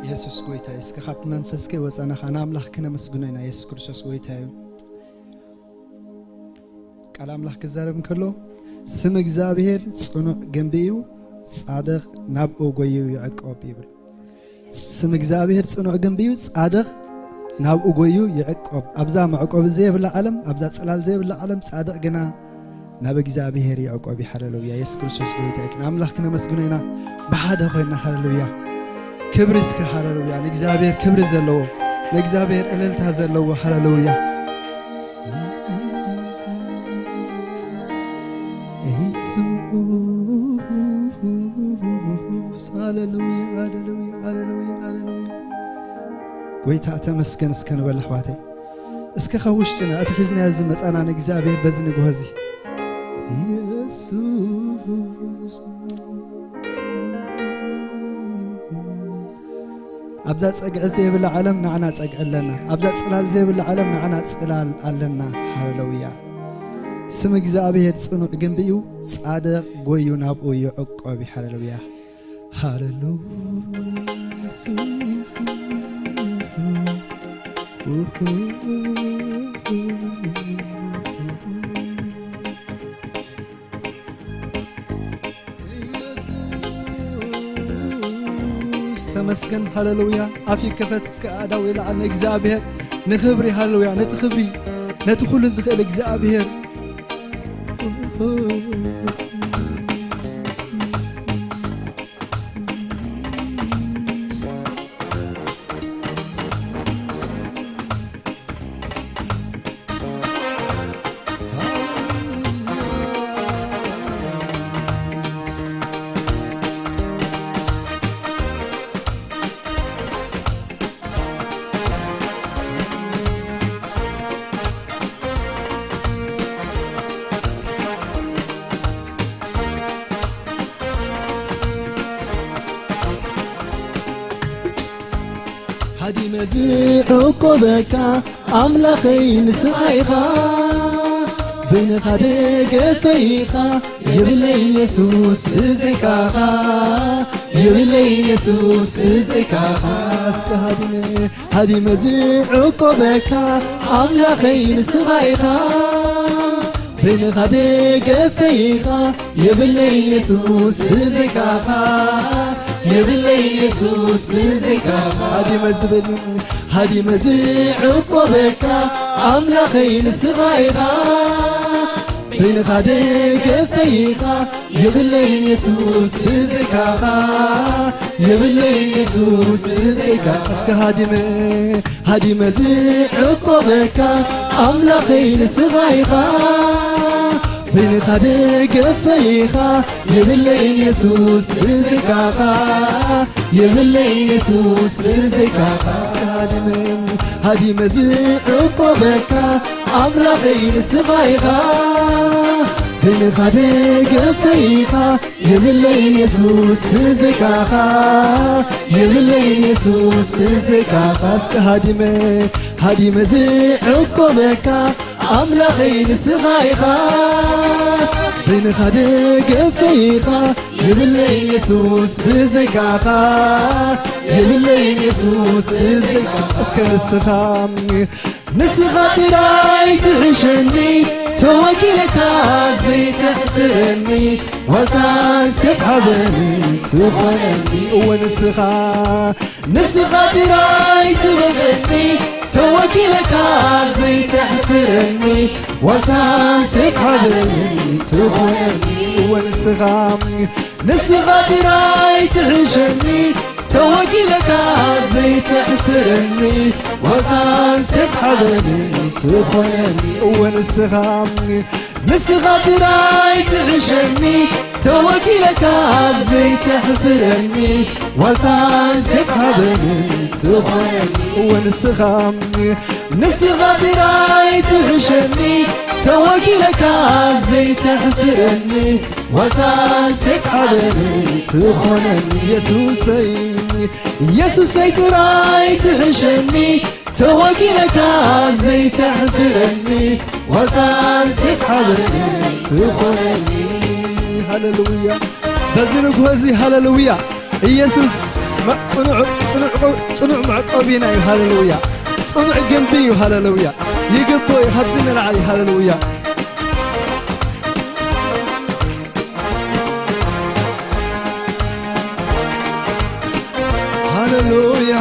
የሱስ ጎይታ እዩ። እስከ ካብቲ መንፈስ ከይወጻና ኸኣ ንኣምላኽ ክነመስግኖ ኢና። የሱስ ክርስቶስ ጎይታ እዩ። ቃል ኣምላኽ ክዛረብ እንከሎ፣ ስም እግዚኣብሔር ጽኑዕ ግንቢ እዩ፣ ጻድቕ ናብኡ ጎዩ ይዕቆብ ይብል። ስም እግዚኣብሔር ጽኑዕ ግንቢ እዩ፣ ጻድቕ ናብኡ ጎዩ ይዕቆብ። ኣብዛ መዕቆቢ ዘየብላ ዓለም፣ ኣብዛ ጽላል ዘየብላ ዓለም፣ ጻድቕ ግና ናብ እግዚኣብሔር ይዕቆብ እዩ። ሃሌሉያ! የሱስ ክርስቶስ ጎይታ እዩ። ንኣምላኽ ክነመስግኖ ኢና ብሓደ ኮይና። ሃሌሉያ! ክብሪ እስከ፣ ሃሌሉያ! ንእግዚኣብሔር ክብሪ ዘለዎ፣ ንእግዚኣብሔር እልልታ ዘለዎ። ሃሌሉያ! ኢየሱስ፣ ሃሌሉያ፣ ሃሌሉያ፣ ሃሌሉያ፣ ሃሌሉያ። ጎይታ ተመስገን እስከ ንበል ኣሕዋተይ። እስከ ካብ ውሽጥና እቲ ሒዝናዮ ዝመጻና ንእግዚኣብሔር በዚ ንግሆ እዚ። ኢየሱስ። ኣብዛ ጸግዒ ዘይብላ ዓለም ንዓና ጸግዒ ኣለና። ኣብዛ ጽላል ዘይብላ ዓለም ንዓና ጽላል ኣለና። ሃሌሉያ። ስም እግዚኣብሔር ጽኑዕ ግንቢ እዩ፣ ጻድቕ ጎዩ ናብኡ ይዕቆብ እዩ። ሃሌሉያ። ሃሌሉያ። ኢየሱስ ተመስገን። ሃሌሉያ። ኣፍ ይከፈት እስከ ኣእዳው ይለዓል ንእግዚኣብሔር ንኽብሪ። ሃሌሉያ። ነቲ ክብሪ፣ ነቲ ኩሉ ዝኽእል እግዚኣብሔር። ሃዲመ ዝዕቆበካ ኣምላኸይ ንስኻ ኢኻ፣ ብንኻ ደገፈይ ኢኻ፣ የብለይ የሱስ ብዘይካኻ፣ የብለይ የሱስ ብዘይካኻ። እስከ ሃዲመ፣ ሃዲመ ዝዕቆበካ ኣምላኸይ ንስኻ ኢኻ፣ ብንኻ ደገፈይ ኢኻ፣ የብለይ የሱስ ብዘይካኻ፣ የብለይ የሱስ ብዘይካኻ። ሃዲመ ዝብል፣ ሃዲመ ዝዕቆበካ ኣምላኸይ ንስኻ ኢኻ፣ ብንኻ ደገፈይ ኢኻ፣ የብለይ የሱስ ብዘይካኻ፣ የብለይ የሱስ ብዘይካኻ። እስከ ሃዲመ፣ ሃዲመ ዝዕቆበካ ኣምላኸይ ንስኻ ኢኻ፣ ብንኻ ደገፈይ ኢኻ፣ የብለይ የሱስ ብዘይካኻ፣ የብለይ የሱስ ብዘይካኻ። እስከ ሃዲመ፣ ሃዲመ ዝዕቆበካ ኣምላኸይ ንስኻ ኢኻ፣ ብንኻ ደገፈይ ኢኻ፣ የብለይ የሱስ ብዘይካኻ፣ የብለይ የሱስ ብዘይካኻ። እስከ ሃዲመ፣ ሃዲመ ዝዕቆበካ ኣምላኸይ ንስኻ ኢኻ፣ ብንኻ ደገፈይ ኢኻ፣ የብለይ የሱስ ብዘይካኻ፣ የብለይ የሱስ ብዘይካኻ። እስከ ንስኻ፣ ንስኻ ጥራይ ትሕሸኒ፣ ተወኪለካ ዘይተሕፍረኒ፣ ዋልታን ሴፍ ሓበንን ትኾነኒ። እወ ንስኻ፣ ንስኻ ጥራይ ትበልጸኒ፣ ተወኪለካ ዘይተሕፍረኒ፣ ዋልታን ሴፍ ሓበንን ትኾነኒ። እወ ንስኻ፣ ንስኻ ጥራይ ትሕሸኒ፣ ተወኪለካ ዘይተሕፍረኒ፣ ዋልታን ሴፍ ሓበንን ትኾነኒ። እወ ንስኻ፣ ንስኻ ጥራይ ትሕሸኒ፣ ተወኪለካ ዘይተሕፍረኒ፣ ዋልታን ሴፍ ሓበንን ትኾነኒ። እወ ንስኻ፣ ንስኻ ጥራይ ትሕሸኒ፣ ተወኪለካ ዘይተሕፍረኒ፣ ዋልታን ሴፍ ሓበንን ትኾነኒ። የሱሰይ፣ የሱሰይ ጥራይ ትሕሸኒ፣ ተወኪለካ ዘይተሕፍረኒ፣ ዋልታን ሴፍ ሓበንን ትኾነኒ። ሃሌሉያ። በዚ ንግሆ እዚ ሃሌሉያ። ኢየሱስ ጽኑዕ፣ ጽኑዕ፣ ጽኑዕ መዕቆቢና እዩ። ሃሌሉያ። ጽኑዕ ግንቢ እዩ። ሃሌሉያ። ይግብኦ እዩ። ካብዚ ንላዕሊ። ሃሌሉያ። ሃሌሉያ።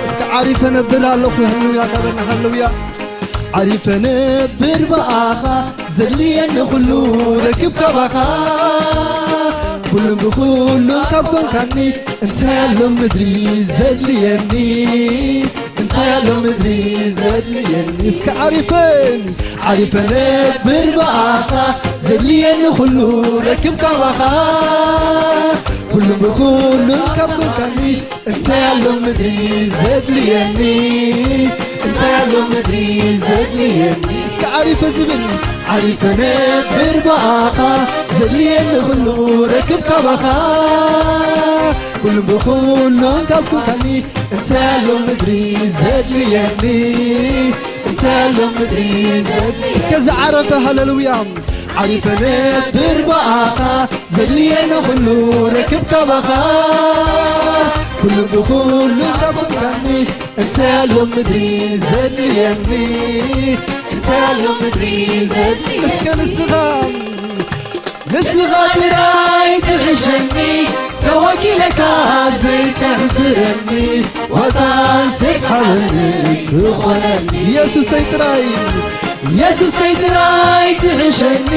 እስከ ዓሪፈ ነብር ኣለኹ። ሃሌሉያ። ሃሌሉያ። ዓሪፈ ነብር ብኣኻ፣ ዘድልየኒ ኩሉ ረክብ ካባኻ። ኩሉን ብኹሉን ካብ ኮንካኒ፣ እንታይ ኣሎ ምድሪ ዘድልየኒ? እንታይ ኣሎ ምድሪ ዘድልየኒ? እስከ ዓሪፈን፣ ዓሪፈ ነብር ብኣኻ፣ ዘድልየኒ ኩሉ ረክብ ካባኻ። ኩሉን ብኹሉን ካብ ኮንካኒ፣ እንታይ ኣሎ ምድሪ ዘድልየኒ? እንታይ ኣሎ ምድሪ ዘድልየኒ? እስከ ዓሪፈ ዝብል፣ ዓሪፈ ነብር ብኣኻ፣ ዘድልየኒ ኩሉ ረክብ ካባኻ። ኩሉን ብኹሉን ካብ ኮንካኒ፣ እንታይ ኣሎ ምድሪ ዘድልየኒ? እንታይ ኣሎ ምድሪ ዘድልየኒ? እስከ ዝዓረፈ ሃሌሉያ። ዓሪፈ ነብር ብኣኻ፣ ዘድልየኒ ኩሉ ረክብ ካባኻ። ኩሉ ብኹሉ ካብ ኮንካኒ፣ እንታይ ኣሎ ምድሪ ዘድልየኒ? እንታይ ኣሎ ምድሪ ዘድልየኒ? እስከ ንስኻ፣ ንስኻ ጥራይ ትሕሸኒ፣ ተወኪለካ ዘይተሕፍረኒ፣ ዋዛን ሴፍ ሓበንን ትኾነኒ። ኢየሱሰይ ጥራይ፣ ኢየሱሰይ ጥራይ ትሕሸኒ፣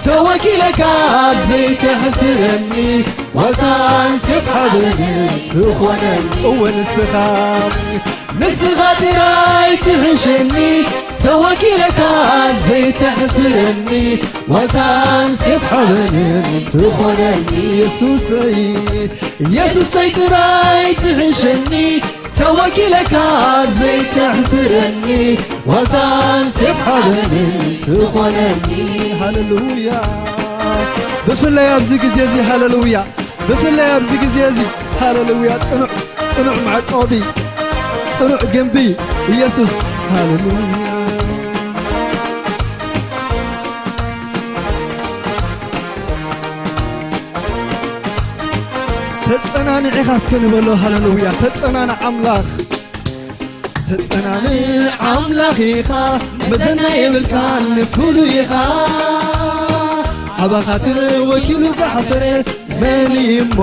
ተወኪለካ ዘይተሕፍረኒ፣ ዋዛን ሴፍ ሓበንን ትኾነኒ። እወ ንስኻ፣ ንስኻ ጥራይ ትሕሸኒ፣ ተወኪለካ ዘይተሕፍረኒ፣ ዋዛን ሴፍ ሓበንን ትኾነኒ። ኢየሱሰይ፣ ኢየሱሰይ ጥራይ ትሕሸኒ፣ ተወኪለካ ዘይተሕፍረኒ፣ ዋዛን ሴፍ ሓበንን ትኾነኒ። ሃሌሉያ። ብፍላይ ኣብዚ ግዜ እዚ፣ ሃሌሉያ። ብፍላይ ኣብዚ ግዜ እዚ፣ ሃሌሉያ። ጽኑዕ፣ ጽኑዕ መዕቆቢ፣ ጽኑዕ ግንቢ፣ ኢየሱስ። ሃሌሉያ። ተጸናንዕ ኢኻ እስከ ንበሎ። ሃሌሉያ። ተጸናንዕ ኣምላኽ። ተጸናንዕ ኣምላኽ ኢኻ፣ መዘና የብልካን ፍሉይ ኢኻ። ኣባኻ ተወኪሉ ዝሓፈረ መን እሞ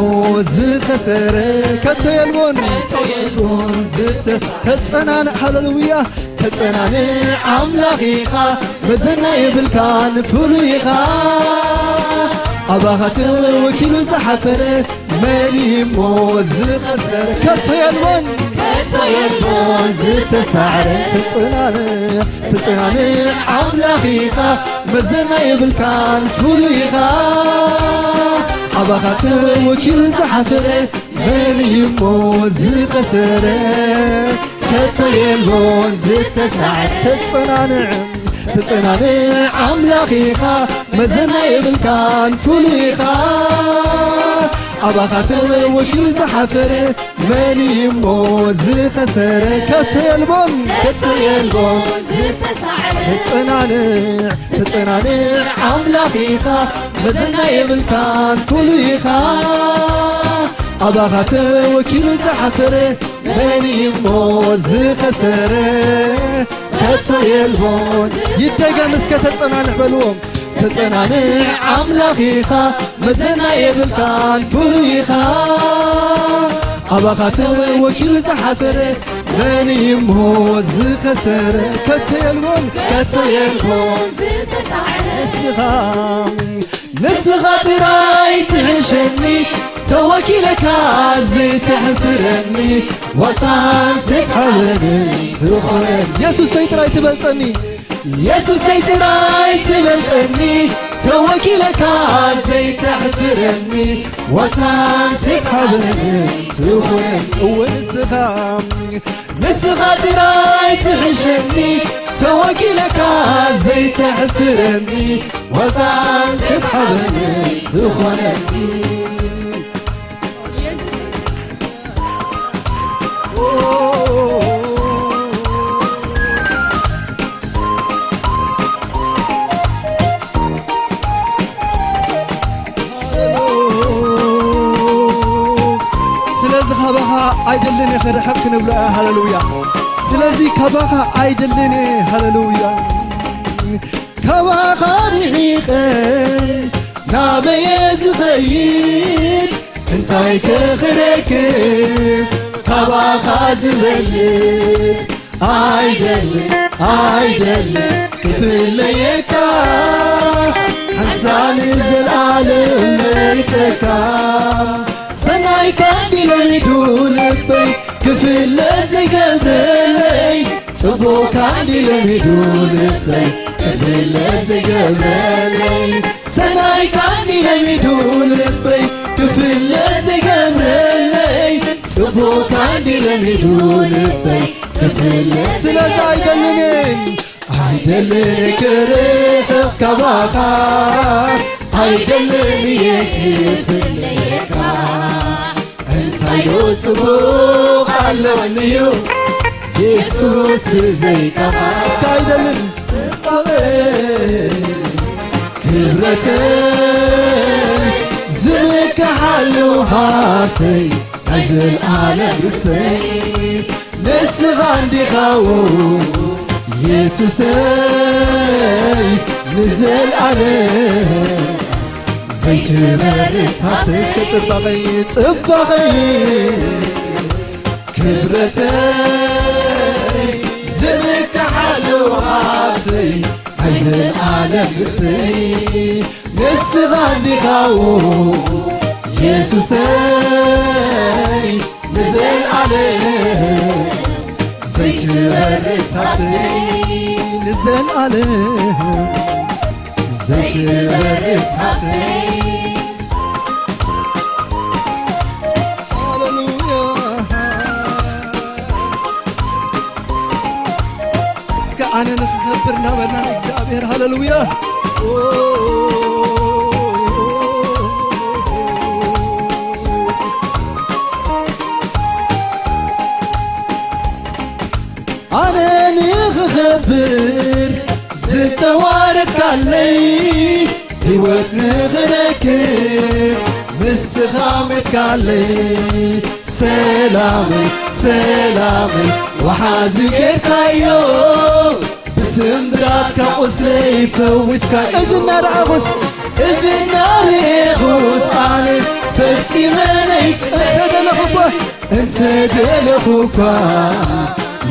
ዝኸሰረ? ከቶ የልቦን፣ ከቶ የልቦን ዝተሳ-፣ ተጸናንዕ፣ ሃሌሉያ። ተጸናንዕ ኣምላኽ ኢኻ፣ መዘና የብልካን ፍሉይ ኢኻ። ኣባኻ ተወኪሉ ዝሓፈረ መን እሞ ዝኸሰረ? ከቶ የልቦን፣ ከቶ የልቦን ዝተሳዕረ። ተጸናንዕ፣ ተጸናንዕ ኣምላኽ ኢኻ፣ መዘና የብልካን ፍሉይ ኢኻ። ኣባኻ ተወኪሉ ዝሓፈረ መን እዩ እሞ ዝኸሰረ? ከቶ የልቦን ዝተሳዕረ። ተጸናንዕ፣ ተጸናንዕ ኣምላኽ ኢኻ፣ መዘና የብልካን ፍሉይ ኢኻ። ኣባኻ ተወኪሉ ዝሓፈረ መን እዩ እሞ ዝኸሰረ? ከቶ የልቦን፣ ከቶ የልቦን ዝተሳዕረ። ተጸናንዕ፣ ተጸናንዕ ኣምላኽ ኢኻ፣ መዘና የብልካን ፍሉይ ኢኻ። ኣባኻ ተወኪሉ ዝሓፈረ መን እዩ እሞ ዝኸሰረ? ከቶ የልቦን። ይደገም እስከ ተጸናንዕ በልዎም። ተጸናንዕ ኣምላኽ ኢኻ፣ መዘና የብልካን ፍሉይ ኢኻ። ኣባኻ ተወኪሉ ዝሓፈረ መን እዩ እሞ ዝኸሰረ? ከቶ የልቦን፣ ከቶ የልቦን። ዝተሳዕረ። ንስኻ፣ ንስኻ ጥራይ ትሕሸኒ፣ ተወኪለካ ዘይተሕፍረኒ፣ ዋሳን ሴፍ ሓበንን ትኾነኒ። የሱሰይ ጥራይ ትበልጸኒ፣ የሱሰይ ጥራይ ትበልጸኒ፣ ተወኪለካ ዘይተሕፍረኒ፣ ዋሳን ሴፍ ሓበንን ትኾነኒ። እወ ንስኻ፣ ንስኻ ጥራይ ትሕሸኒ፣ ተወኪለካ ዘይተሕፍረኒ፣ ዋሳን ሴፍ ሓበንን ትኾነኒ። ኣይደልን እየ ክርሕቕ ክንብሎ እያ። ሃሌሉያ። ስለዚ ካባኻ ኣይደልን እየ። ሃሌሉያ። ካባኻ ርሒቐ ናበየ ዝኸይድ እንታይ ክረክብ ካባኻ ዝበልጽ ኣይደልን ኣይደልን ክፍለየካ ሓንሳብ ንዘለኣለም መሪጸካ ሰናይካ እንዲ ለሚዱ ልበይ ክፍለ ዘይገብረለይ ጽቡቕካ እንዲ ለሚዱ ልበይ ክፍለ ዘይገብረለይ ሰናይካ እንዲ ለሚዱ ልበይ ክፍለ ዘይገብረለይ ጽቡቕካ እንዲ ለሚዱ ልበይ ክፍለ ስለዚ ኣይደልን ኣይደልን ክርሕቕ ካባኻ ኣይደልን እየ ክፍለየካ እንታይ ዶ ጽቡቕ ኣሎኒ እዩ የሱስ ብዘይካኻ እስካ ኣይደልን ጽባቐ ክብረተይ ዝምክሓሉ ሃብተይ ናይ ዘልኣለም ርስተይ ንስኻ እንዲኻዎ የሱሰይ ንዘልኣለም ዘይትበርስ ሃብተይ እስከ ጽባቐይ ጽባቐይ ክብረተይ ዝምክሓሉ ሃብተይ ናይ ዘልኣለም ርስተይ ንስኻ እንዲኻዎ የሱሰይ ንዘልኣለም ዘይትበርስ ሃብተይ ንዘልኣለም ዘይትበርስ ሃብተይ ሃሌሉያ እስከ ኣነ ንኽኸብር እናበልና ንእግዚኣብሔር ሃሌሉያ ኣነ ንኽኸብር ዝተዋረድካለይ ህይወት ንኽረክብ ንስኻ ሜትካለይ ሰላመይ ሰላመይ ወሓዚ ጌርካዮ ብስምብራትካ ቁስለይ ፈዊስካ እዚ እናረኣኹስ እዚ እናረኤኹስ ኣነ ፈጺመ ነይ እንተደለኹ እኳ እንተ ደለኹ እኳ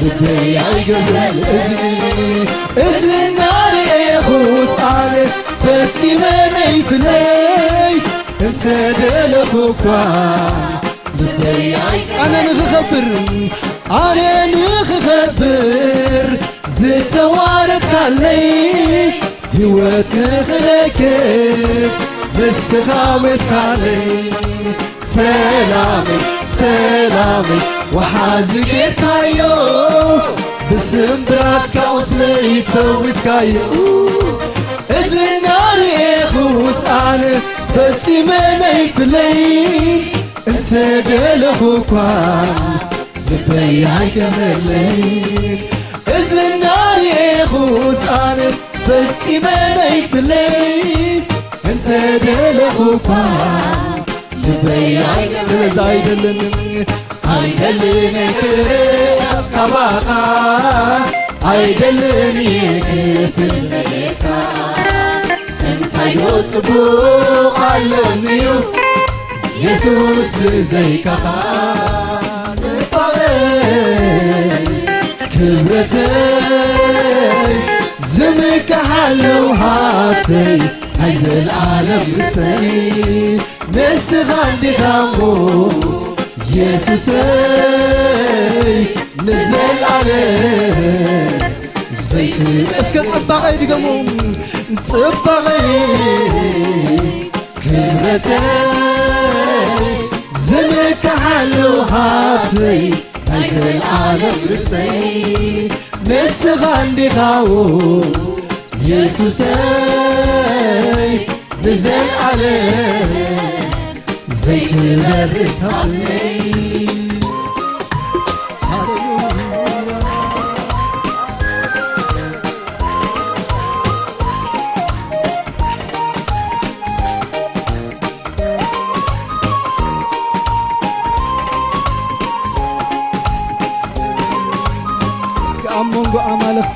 ልበይ ኣይገብረን እዝኒ እዚ እናርኤኹስ ኣነ ፈጺመ ነይፍለይ እንተ ደለኹ እኳ ልበይ ኣነ ንኽኸብር ኣነ ንኽኸብር ዝተዋረድካለይ ህይወት ንኽረክብ ንስኻ ሜትካለይ ሰላመይ ሰላመይ ወሓዚ ጌርካዮ ብስምብራትካ ቁስለይ ፈዊስካዮ እዚ እናርኤኹ ህፃን ፈፂመ ነይፍለይ እንተ ደለኹ እኳ ልበይ ኣይከመለይ እዚ እናርኤኹ ህፃን ፈፂመ ነይፍለይ እንተ ደለኹ እኳ ልበይ ኣይደልን ኣይደልን ክርሕቕ ካባኻ ኣይደልን ክፍለየካ እንታይ ዶ ጽቡቕ ኣለኒ እዩ የሱስ ብዘይካኻ ጽባቐ ክብረተይ ዝምካሓሉ ሃብተይ ናይ ዘልኣለም ርሰይ ንስኻ እንዲኻ እሞ የሱሰይ ንዘልኣለም ዘይትም እስከ ጽባቐይ ድገሙ ጽባቐይ ክብረተይ ዝምካሓሉ ሃብተይ ናይ ዘልኣለም ርሰይ ንስኻ እንዲኻዎ የሱሰይ ንዘልኣለም ዘይትበርስ ሃብተይ ሃሌሉያ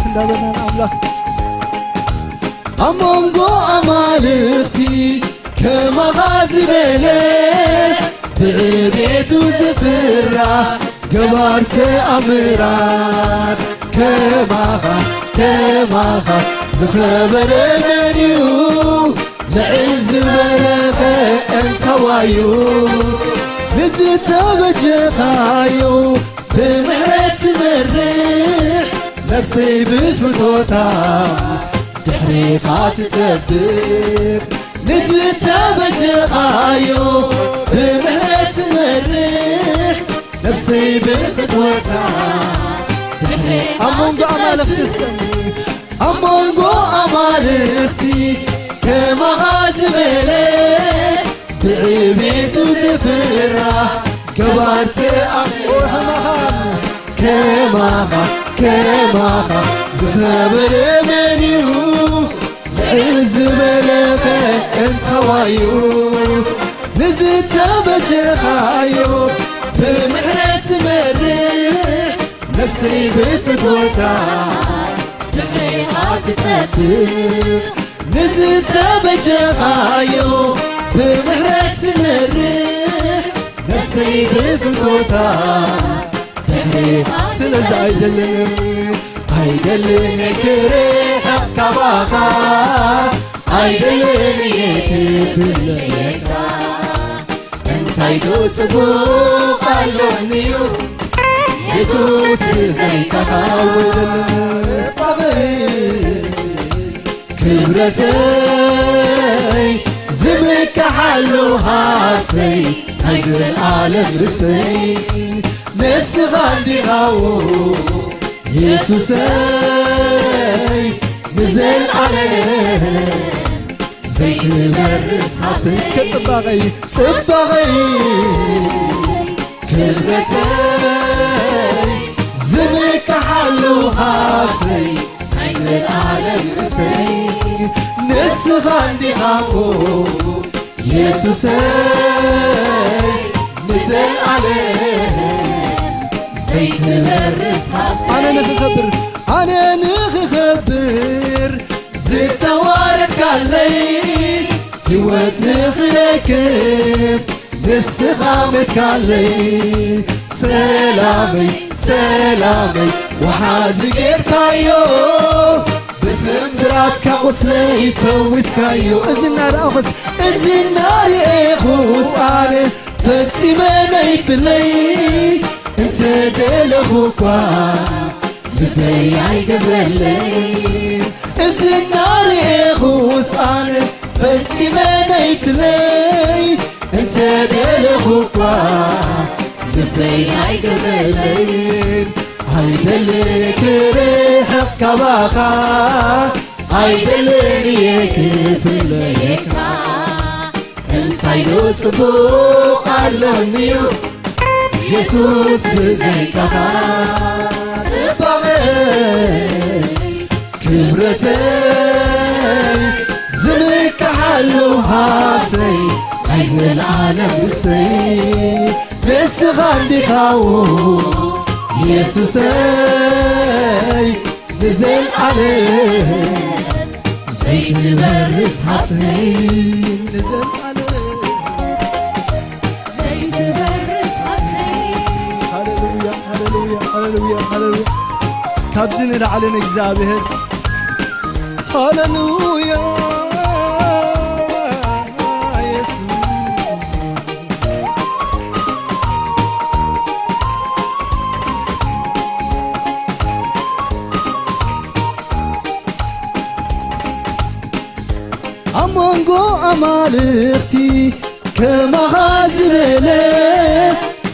እንዳበልና ንኣምላኽ ኣብ መንጎ ኣማልኽቲ ከማኻ ዝበለ ብዕቤቱ ዝፍራ ገባር ተኣምራት ከማኻ ከማኻ ዝኸበረ መን እዩ? ልዕል ዝበለኸ እንታዋዩ ንዝተበጀኻዮ ብምሕረት ትመርሕ ነፍሰይ ብፍቶታ ድሕሬኻ ትጠብቕ ንዝተበጀኻዮ ብምሕረት ትመርሕ ነፍሰይ ብፍትወታ ድሕሪ ኣብ መንጎ ኣማልኽቲ እስከ ኣብ መንጎ ኣማልኽቲ ከማኻ ዝበለ ብዕቤቱ ዝፍራ ገባር ተኣምራት ከማኻ ከማኻ ዝኸበረ መን እዩ? ልዕል ዝበለኸ እንታዋዩ ንዝተበጀኻዮ ብምሕረት ትመርሕ ነፍሰይ ብፍትወታ ድሕሬኻ ትጠብቕ ንዝተበጀኻዮ ብምሕረት ትመርሕ ነፍሰይ ብፍትወታ ድሕሬኻ ስለዚ ኣይደልን ኣይደልን ክርሕቕ ካባኻ ኣይደልን እየ ክፍለየካ እንታይ ዶ ጽቡቕ ኣሎኒዩ የሱስ ብዘይካኻ ወዘለለ ክብረተይ ዝምካሓሉ ሃብተይ ናይ ዘለኣለም ርስይ ንስኻ እንዲኻዎ የሱሰይ ንዘለኣለም ዘይትበርስ ሃብተይ እስከ ጽባቐይ ጽባቐይ ክብረተይ ዝምካሓሉ ሃብተይ ናይ ዘለኣለም ርስይ ንስኻ እንዲኻሞ የሱሰይ ንዘለኣለም ዘይትበርስ ሃብተይ ኣነ ንኽኸብር ኣነ ንኽኸብር ዝተዋረድካለይ ህይወት ንኽረክብ ንስኻ መካለይ ሰላመይ ሰላመይ ወሓዚ ጌርካዮ ብስምብራትካ ቁስለይ ፈዊስካዮ እዚ እናረኣኹስ እዚ እናርኤኹስ ኣነ ፈጺመ ነይፍለይ እንተ ደለኹ እኳ ልበይ ኣይገብረለይ እዚ እናርኤኹስ ኣነ ፈጺመ ነይፍለይ እንተ ደለኹ እኳ ልበይ ኣይገብረለይን ኣይደልን ክርሕቕ ካባኻ ኣይደልን እየ ክፍለየካ እንታይ ዶ ጽቡቕ ኣሎኒዩ የሱስ ብዘይካኻ ጽባቐ ክብረተይ ዝምካሓሉ ሃብተይ ናይ ዘለኣለም ርስተይ ንስኻ እንዲኻዎ የሱሰይ ንዘለኣለም ዘይትበርስ ሃብተይ ንዘለኣለም ዘይትበርስ ሃብተይ ሃሌሉያ ሃሌሉያ ሃሌሉያ ሃሌሉያ ካብዚ ንላዕሊ ንእግዚኣብሔር ሃሌሉያ የሱስ ኣብ መንጎ ኣማልኽቲ ከማኻ ዝበለ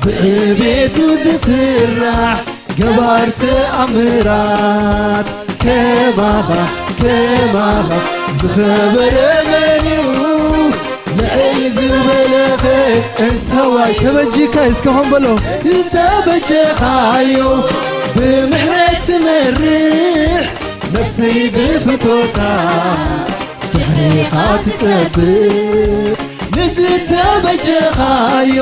ብዕቤቱ ዝፍራሕ ገባር ተኣምራት ከማኻ ከማኻ ዝኸበረ መን እዩ ልዕል ዝበለኸ እንተዋይ ተበጂካ እስከ ኾን በሎ ዝተበጀኻዮ ብምሕረት ትመርሕ ነፍሰይ ብፍቶታ ድሕሬኻ ትጸብእ ንዝተበጀኻዮ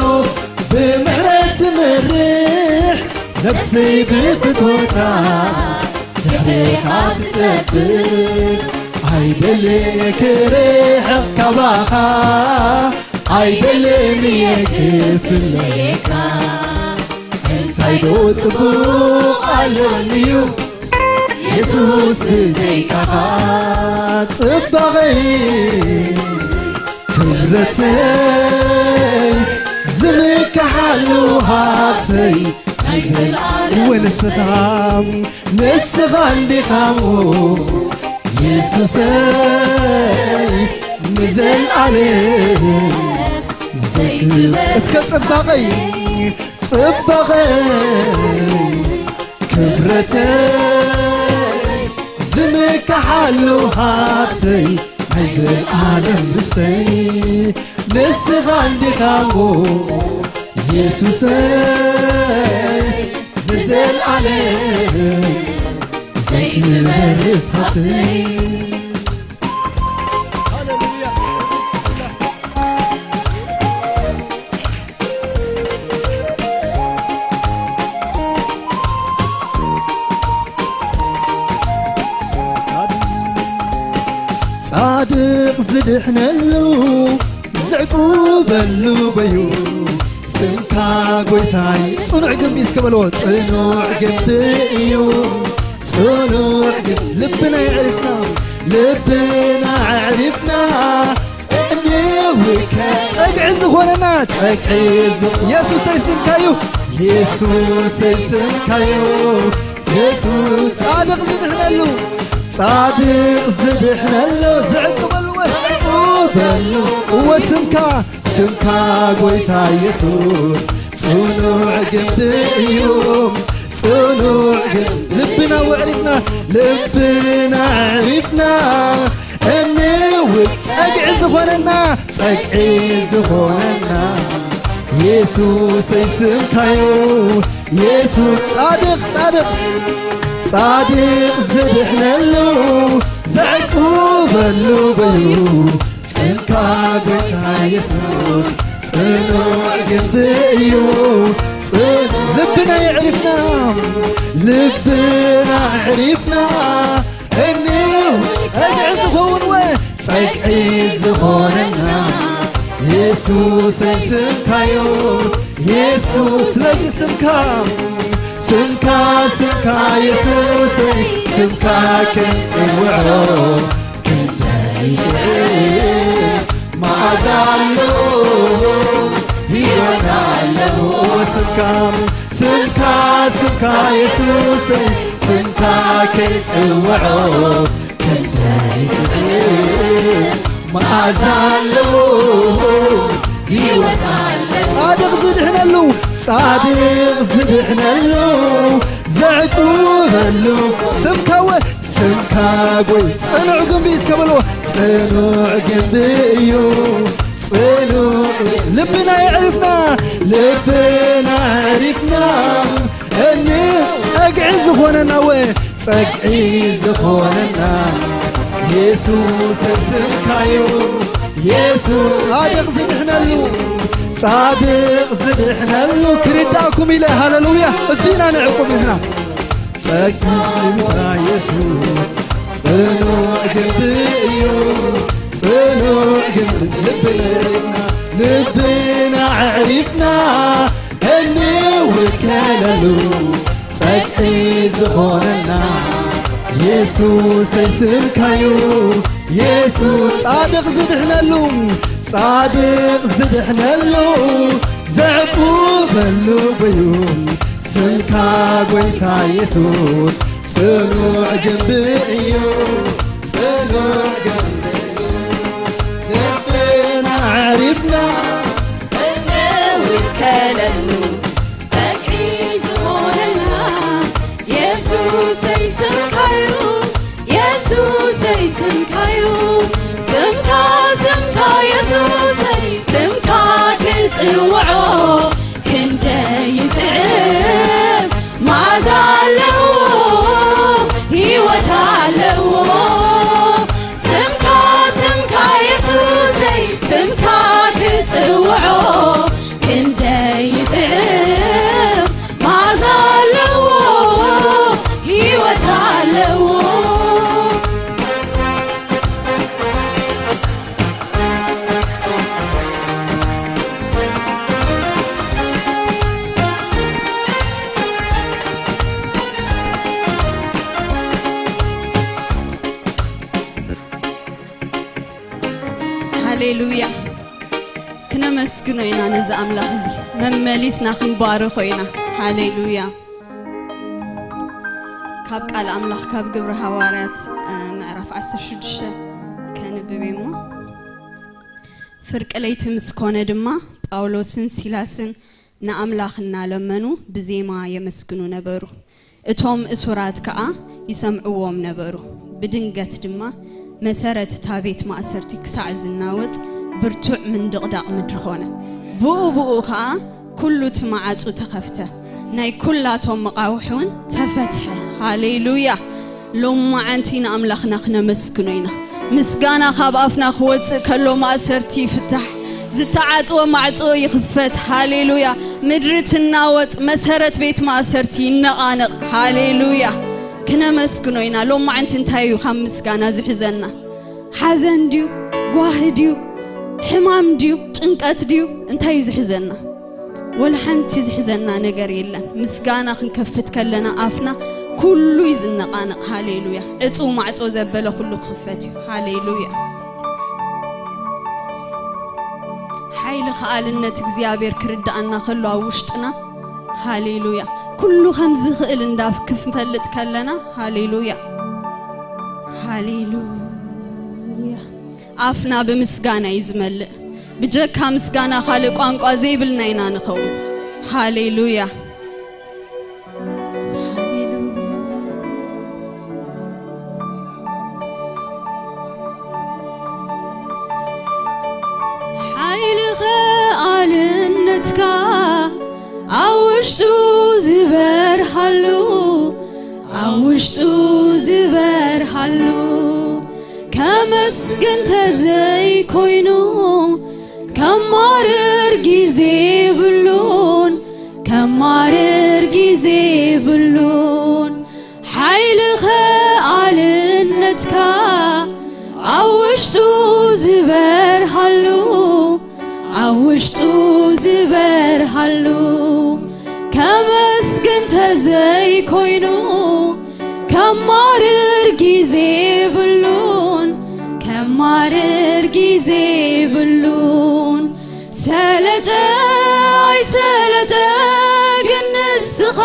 ብምሕረት ትመርሕ ነፍሰይ ብፍቶታ ድሕሬኻ ትጠብቕ ኣይደልን እየ ክርሕቕ ካባኻ ኣይደልን እየ ክፍለየካ እንታይ ዶ ጽቡቕ ኣለኒ እዩ የሱስ ብዘይካኻ ጽባቐይ ክብረተይ ዝምካሓሉ ሃብተይ ናይ ዘልኣለም ወንስኻ ንስኻ እንዲኻ እሞ የሱሰይ ንዘልኣለም ዘይትበ እስከ ጽባቐይ ጽባቐይ ክብረተይ ዝምካሓሉ ሃብተይ ናይ ዘልኣለም ርሰይ ንስኻ እንዲኻ እሞ የሱሰይ ንዘልኣለም ዘይትበርስ ሃብተይ። ጻድቕ ዝድሕነሉ ዝዕቁበሉ በዩ ስምካ ጎይታይ ጽኑዕ ግንቢ እስከ በልዎ ጽኑዕ ግንቢ እዩ ጽኑዕ ግንቢ ልብና የዕሪፍና ልብና ኣዕሪፍና እንውከ ጸግዒ ዝኾነና ጸግዒ ዝኾ- የሱሰይ ስምካዩ የሱሰይ ስምካዩ የሱስ ጻድቕ ዝድሕነሉ ጻድቕ ዝድሕነሉ ዝዕቅበሉ ወስዑበሉ እወ ስምካ ስምካ ጎይታ የሱስ ጽኑዕ ግንቢ እዩ ጽኑዕ ግንቢ ልብና ወዕሪፍና ልብና ዕሪፍና እንውክ ጸግዒ ዝኾነና ጸግዒ ዝኾነና የሱሰይ ስምካዩ የሱስ ጻድቕ ጻድቕ ጻድቕ ዝድሕነሉ ዘዕቁበሉ በዩ ስምካ ጎይታ የሱስ ጽኑዕ ግንቢ እዩ ጽኑዕ ልብና የዕሪፍና ልብና ዕሪፍና እንው ጸግዒ ዝኸውን ወ ጸግዒ ዝኾነና የሱሰይ ስምካዩ የሱስ ስለዚ ስምካ ስምካ ስምካ የሱሰይ ስምካ ክንጽውዖ ክንደይ ጥዑም መዓዛ ኣለዎ ህይወት ኣለዎ ስምካ ስምካ ስምካ የሱሰይ ስምካ ክንጽውዖ ክንደይ ጥዑም መዓዛ ኣለዎ ህይወት ኣለዎ ጻድቕ ዝድሕነሉ ጻድቕ ዝድሕነሉ ዘዕቁበሉ ስምካ ወ ስምካ ጎይ ጽኑዕ ግንቢ እስከ በልዎ ጽኑዕ ግንቢ እዩ ጽኑዕ ልብና የዕሪፍና ልብና ዕሪፍና እኒ ጸግዒ ዝኾነና ወ ጸግዒ ዝኾነና የሱስ ስምካዩ የሱስ ጻድቕ ዝድሕነሉ ጻድቕ ዝድሕነሉ ክርዳእኩም ኢለ ሃለሉያ እሱ ኢና ንዕቁም ንሕና ጸጋ የሱስ ጽኑዕ ግንቢ እዩ ጽኑዕ ግንቢ ልብና ልብና ኣዕሪፍና እንውከለሉ ጸግዒ ዝኾነና የሱሰይ ስምካዩ የሱስ ጻድቕ ዝድሕነሉ ጻድቕ ዝድሕነሉ ዘዕቁበሉ በዩ ስምካ ጎይታ የሱስ ጽኑዕ ግንቢ እዩ ጽኑዕ ግንቢ እዩ ልብና ኣዕሪፍና እንውከለሉ ጸግዒ ዝኾነና የሱሰይ ስምካዩ የሱሰይ ስምካዩ ስምካ ስምካ የሱሰይ ስምካ ክጽውዖ ክንደይ ይጥዕም መዓዛ ኣለዎ ህይወት ኣለዎ ስምካ ስምካ የሱሰይ ስምካ ክጽውዖ ክንደይ ይጥዕም መዓዛ ኣለዎ ህይወት ኣለዎ ክነመስግኖ ኢና ነዚ ኣምላኽ እዚ፣ መመሊስና ክንባርኾ ኢና። ሃሌሉያ። ካብ ቃል ኣምላኽ ካብ ግብሪ ሃዋርያት፣ እ፣ ምዕራፍ ዓሰርተ ሽዱሽተ ከንብብ እየ እሞ። ፍርቂ ለይቲ ምስ ኮነ ድማ ጳውሎስን ሲላስን ንኣምላኽ እናለመኑ ብዜማ የመስግኑ ነበሩ። እቶም እሱራት ከኣ ይሰምዕዎም ነበሩ። ብድንገት ድማ መሰረት እታ ቤት ማእሰርቲ ክሳዕ ዝናወጽ ብርቱዕ ምንድቕዳቕ ምድሪ ኾነ። ብኡ ብኡ ኸኣ ኩሉ እቲ መዓጹ ተኸፍተ፣ ናይ ኩላቶም መቓውሕ እውን ተፈትሐ። ሃሌሉያ! ሎማዓንቲ ንኣምላኽና ክነመስግኖ ኢና። ምስጋና ካብ ኣፍና ክወጽእ ከሎ ማእሰርቲ ይፍታሕ፣ ዝተዓጽወ ማዕጾ ይኽፈት። ሃሌሉያ! ምድሪ ትናወጽ፣ መሰረት ቤት ማእሰርቲ ይነቓነቕ። ሃሌሉያ! ክነመስግኖ ኢና። ሎማዓንቲ እንታይ እዩ ካብ ምስጋና ዝሕዘና? ሓዘን ድዩ? ጓሂ ድዩ? ሕማም ድዩ? ጭንቀት ድዩ? እንታይ እዩ ዝሕዘና? ወላ ሓንቲ ዝሕዘና ነገር የለን። ምስጋና ክንከፍት ከለና ኣፍና ኩሉ እዩ ዝነቓነቕ። ሃሌሉያ! ዕጹው ማዕጾ ዘበለ ኩሉ ክኽፈት እዩ። ሃሌሉያ! ሓይሊ ከኣልነት እግዚኣብሔር ክርድኣና ከሎ ኣብ ውሽጥና፣ ሃሌሉያ! ኩሉ ከም ዝኽእል እንዳ ክንፈልጥ ከለና፣ ሃሌሉያ! ሃሌሉያ! ኣፍና ብምስጋና እዩ ዝመልእ። ብጀካ ምስጋና ካልእ ቋንቋ ዘይብልና ኢና ንኸውን። ሃሌሉያ! ሃሌሉያ! ሓይሊ ከኣልነትካ ኣብ ውሽጡ ዝበርሃሉ፣ ኣብ ውሽጡ ዝበርሃሉ፣ ከመስግን ተዘይኮይኑ፣ ከማርር ግዜ የብሉን፣ ከማርር ግዜ የብሉን። ሓይሊ ከኣልነትካ ኣብ ውሽጡ ዝበርሃሉ፣ ኣብ ውሽጡ ዝበርሃሉ፣ ከመስግን ተዘይኮይኑ፣ ከማርር ግዜ የብሉን፣ ከማርር ግዜ የብሉን። ሰለጠ ኣይሰለጠ ግን ንስኻ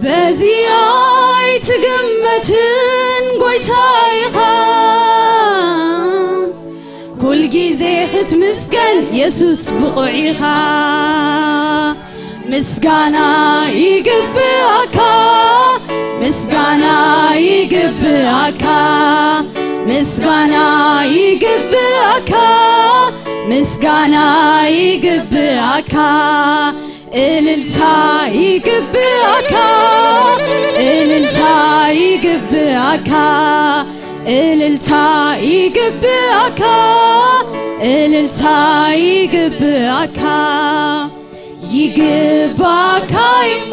በዚ ኣይትግመትን ጎይታ ኢኻ። ኩል ግዜ ክትምስገን የሱስ ብቑዕ ኢኻ። ምስጋና ይግብኣካ፣ ምስጋና ይግብኣካ፣ ምስጋና ይግብኣካ፣ ምስጋና ይግብኣካ። እልልታ ይግብኣካ፣ እልልታ ይግብኣካ፣ እልልታ ይግብኣካ፣ እልልታ ይግብኣካ። ይግባካ እሞ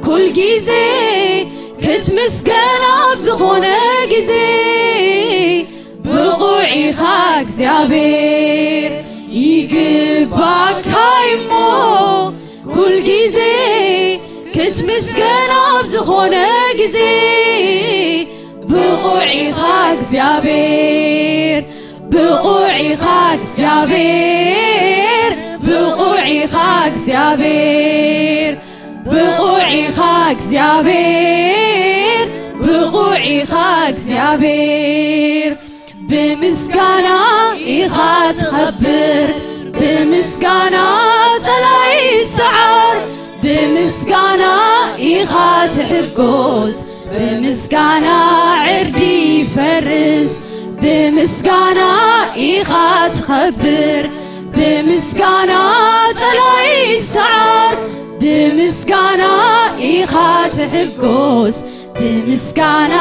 ኩል ግዜ ክትምስገን ኣብ ዝኾነ ግዜ ብቑዕ ኢኻ እግዚኣብሔር። ይግባካ እሞ ኩል ግዜ ክትምስገን ኣብ ዝኾነ ግዜ ብቑዕ ኢኻ እግዚኣብሔር። ብቑዕ ኢኻ እግዚኣብሔር፣ ብቑዕ ኢኻ እግዚኣብሔር፣ ብቑዕ ኢኻ እግዚኣብሔር፣ ብቑዕ ኢኻ እግዚኣብሔር። ብምስጋና ኢኻ ትኸብር፣ ብምስጋና ጸላኢ ይሰዓር፣ ብምስጋና ኢኻ ትሕጎስ፣ ብምስጋና ዕርዲ ይፈርስ። ብምስጋና ኢኻ ትኸብር፣ ብምስጋና ጸላኢ ይሰዓር። ብምስጋና ኢኻ ትሕጎስ፣ ብምስጋና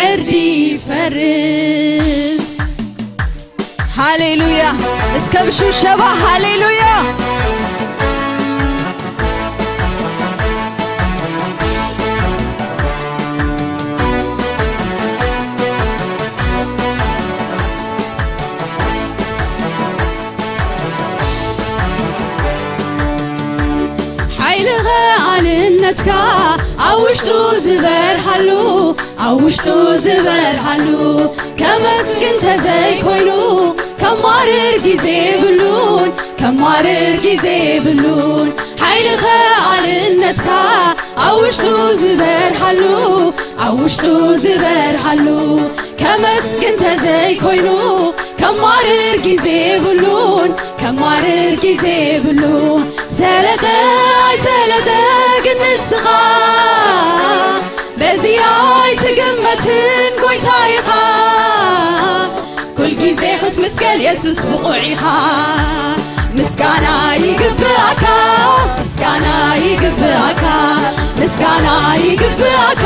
ዕርዲ ይፈርስ። ሃሌሉያ! እስከ ብሽብሸባ ሃሌሉያ! ሓይሊ ከኣልነትካ ኣብ ውሽጡ ዝበርሃሉ፣ ኣብ ውሽጡ ዝበርሃሉ፣ ከመስግን ተዘይኮይኑ ከማርር ግዜ የብሉን፣ ከማርር ግዜ የብሉን። ሓይሊ ኸኣልነትካ ኣብ ውሽጡ ዝበርሃሉ፣ ኣብ ውሽጡ ዝበርሃሉ። ከመስግን ተዘይኮይኑ ከማርር ግዜ የብሉን፣ ከማርር ግዜ የብሉን። ሰለጠ ኣይሰለጠ ግን ንስኻ በዚ ኣይትግመትን ጎይታ ኢኻ። ኩል ግዜ ክትምስገን የሱስ ብቑዕ ኢኻ። ምስጋና ይግብኣካ፣ ምስጋና ይግብኣካ፣ ምስጋና ይግብኣካ፣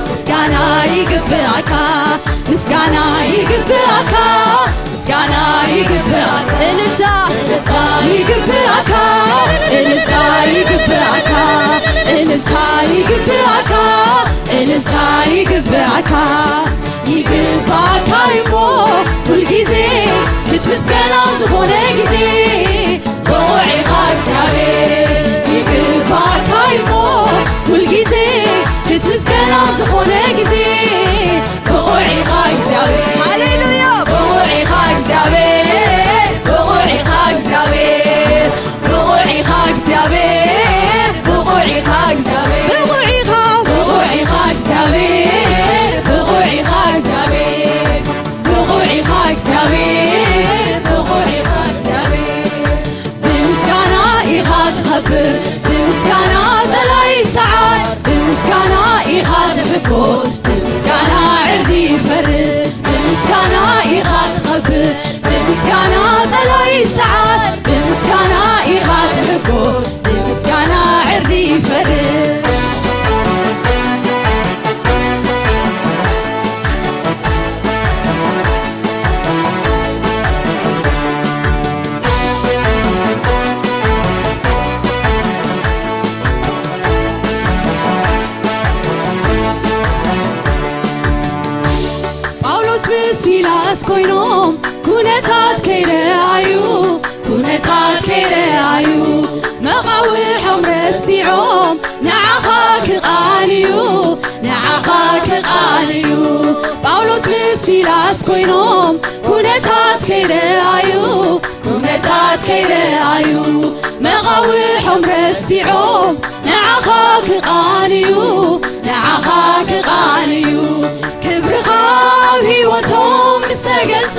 ምስጋና ይግብኣካ፣ ምስጋና ይግብኣካ፣ ምስጋና ይግብኣካ። እልልታ ይግብኣካ፣ እልልታ ይግብኣካ፣ እልልታ ይግብኣካ፣ እልልታ ይግብኣካ። ይግባካ እሞ ኩል ግዜ ክትምስገን ኣብ ዝኾነ ግዜ። ብቑዕ ኢኻ እግዚኣብሔር። ይግባካ እሞ ኩል ግዜ ክትምስገን ኣብ ዝኾነ ግዜ። ብቑዕ ኢኻ እግዚኣብሔር። ሃሌሉያ። ብቑዕ ኢኻ እግዚኣብሔር። ብቑዕ ኢኻ እግዚኣብሔር። ብቑዕ ኢኻ እግዚኣብሔር። ብቑዕ ኢኻ እግዚኣብሔር። ብቑዕ ኢኻ። ብቑዕ ኢኻ እግዚኣብሔር። ብቑዕ ኢኻ እግዚኣብሔር። ብቑዕ ኢኻ እግዚኣብሔር። ብቑዕ ኢኻ እግዚኣብሔር። ብምስጋና ኢኻ ትኸብር፣ ብምስጋና ጸላኢ ሰዓር፣ ብምስጋና ኢኻ ትሕጎስ፣ ብምስጋና ዕርዲ ይፈርስ። ብምስጋና ኢኻ ትኸብር፣ ብምስጋና ጸላኢ ሰዓር፣ ብምስጋና ኢኻ ትሕጎስ፣ ብምስጋና ዕርዲ ይፈርስ። ጳውሎስ ምስ ሲላስ ኮይኖም ኩነታት ከይረኣዩ፣ ኩነታት ከይረኣዩ፣ መቓውሖም ረሲዖም ንዓኻ ክቓንዩ፣ ንዓኻ ክቓንዩ። ጳውሎስ ምስ ሲላስ ኮይኖም ኩነታት ከይረኣዩ፣ ኩነታት ከይረኣዩ፣ መቓውሖም ረሲዖም ንዓኻ ክቓንዩ፣ ንዓኻ ክቓንዩ። ክብርኻ ኣብ ህይወቶም ምስ ተገልጸ፣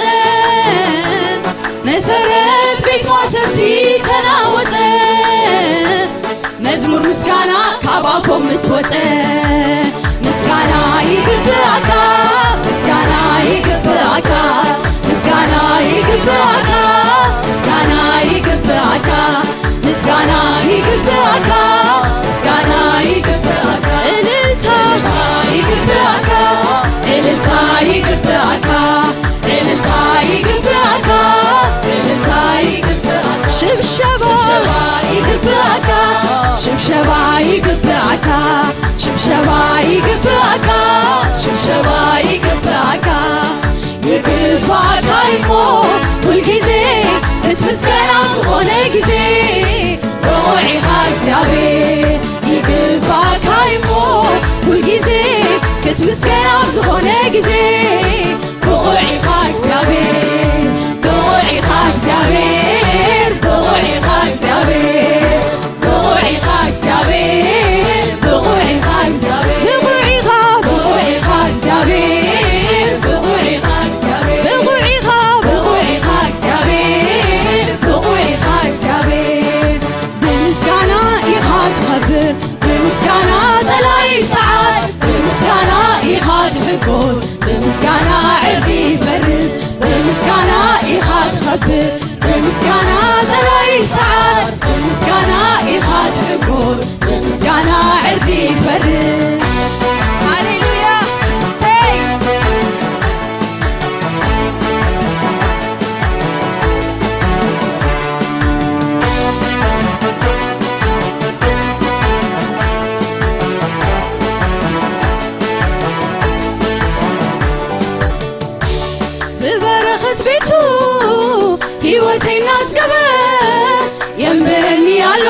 መሰረት ቤት ማእሰርቲ ተናወጸ። መዝሙር ምስጋና ካብ ኣፎም ምስ ወጸ፣ ምስጋና ይግብኣካ፣ ምስጋና ይግብኣካ፣ ምስጋና ይግብኣካ፣ ምስጋና ይግብኣካ፣ ምስጋና ይግብኣካ፣ ምስጋና ይግብኣካ። እልልታ ይግብኣካ፣ እልልታ ይግብኣካ፣ እልልታ ይግብኣካ፣ እልልታ ይግብኣካ። ሽብሸባ፣ ሽብሸባ ይግብኣካ፣ ሽብሸባ ይግብኣካ፣ ሽብሸባ ይግብኣካ፣ ሽብሸባ ይግብኣካ። ይግባእካ እሞ ኩልግዜ ክትምስገን ኣብ ዝኾነ ግዜ። ብቑዕ ኢኻ እግዚኣብሔር፣ ይግባእካ እሞ ኩልግዜ ክትምስገን ኣብ ዝኾነ ግዜ። ብቑዕ ኢኻ እግዚኣብሔር፣ ብቑዕ ኢኻ እግዚኣብሔር፣ ብቑዕ ኢኻ እግዚኣብሔር። ብቑዕ ኢኻ እግዚኣብሔር፣ ብቑዕ ኢኻ እግዚኣብሔር። ብቑዕ ኢኻ፣ ብቑዕ ኢኻ እግዚኣብሔር፣ ብቑዕ ኢኻ እግዚኣብሔር። ብቑዕ ኢኻ፣ ብቑዕ ኢኻ እግዚኣብሔር፣ ብቑዕ ኢኻ እግዚኣብሔር። ብምስጋና ኢኻ ትኸብር፣ ብምስጋና ጸላኢ ይሰዓር፣ ብምስጋና ኢኻ ትሕጎስ፣ ብምስጋና ዕርዲ ይፈርስ፣ ብምስጋና ኢኻ ትኸብር። ብምስጋና ጸላኢ ይሰዓር፣ ብምስጋና ኢኻ ትሕጎስ፣ ብምስጋና ዕርዲ ይፈርስ። ሃሌሉያ። ሰይ። ብበረኸት ቤቱ ህይወተይ እናጽገበ የንብረኒ ኣሎ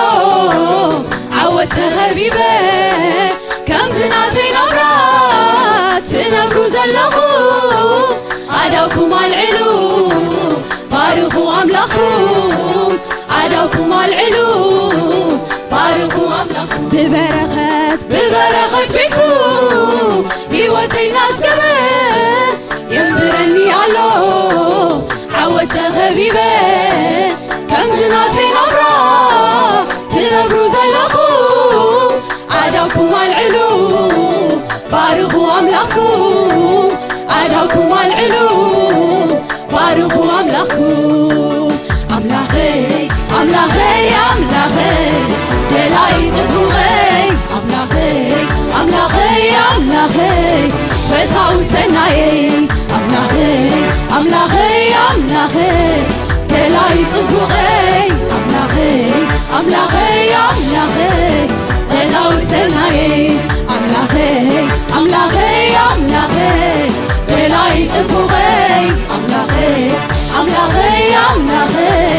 ዓወት ተኸቢበ። ከምዚ ናተይ ናብራ ትነብሩ ዘለኹ ኣዳውኩም ኣልዕሉ፣ ባርኹ ኣምላኽኩም። ኣዳውኩም ኣልዕሉ፣ ባርኹ ኣምላኽኩም። ብበረኸት፣ ብበረኸት ቤቱ ህይወተይ እናጽገበ የንብረኒ ኣሎ። ዓወት ተኸቢበ ከምዚ ናተይ ናብራ ትነብሩ ዘለኹም፣ ኣዳውኩም ኣልዕሉ፣ ባርኹ ኣምላኽኩም። ኣዳውኩም ኣልዕሉ፣ ባርኹ ኣምላኽኩም። ኣምላኸይ፣ ኣምላኸይ፣ ኣምላኸይ፣ ደላይ ጽቡቐይ፣ ኣምላኸይ፣ ኣምላኸይ፣ ኣምላኸይ፣ ፈታዊ ሰናየይ፣ ኣምላኸይ፣ ኣምላኸይ፣ ኣምላኸይ፣ ደላይ ጽቡቐይ፣ ኣምላኸይ፣ ኣምላኸይ፣ ኣምላኸይ፣ ፈታዊ ሰናየይ፣ ኣምላኸይ፣ ኣምላኸይ፣ ኣምላኸይ፣ ደላይ ጽቡቐይ፣ ኣምላኸይ፣ ኣምላኸይ፣ ኣምላኸይ፣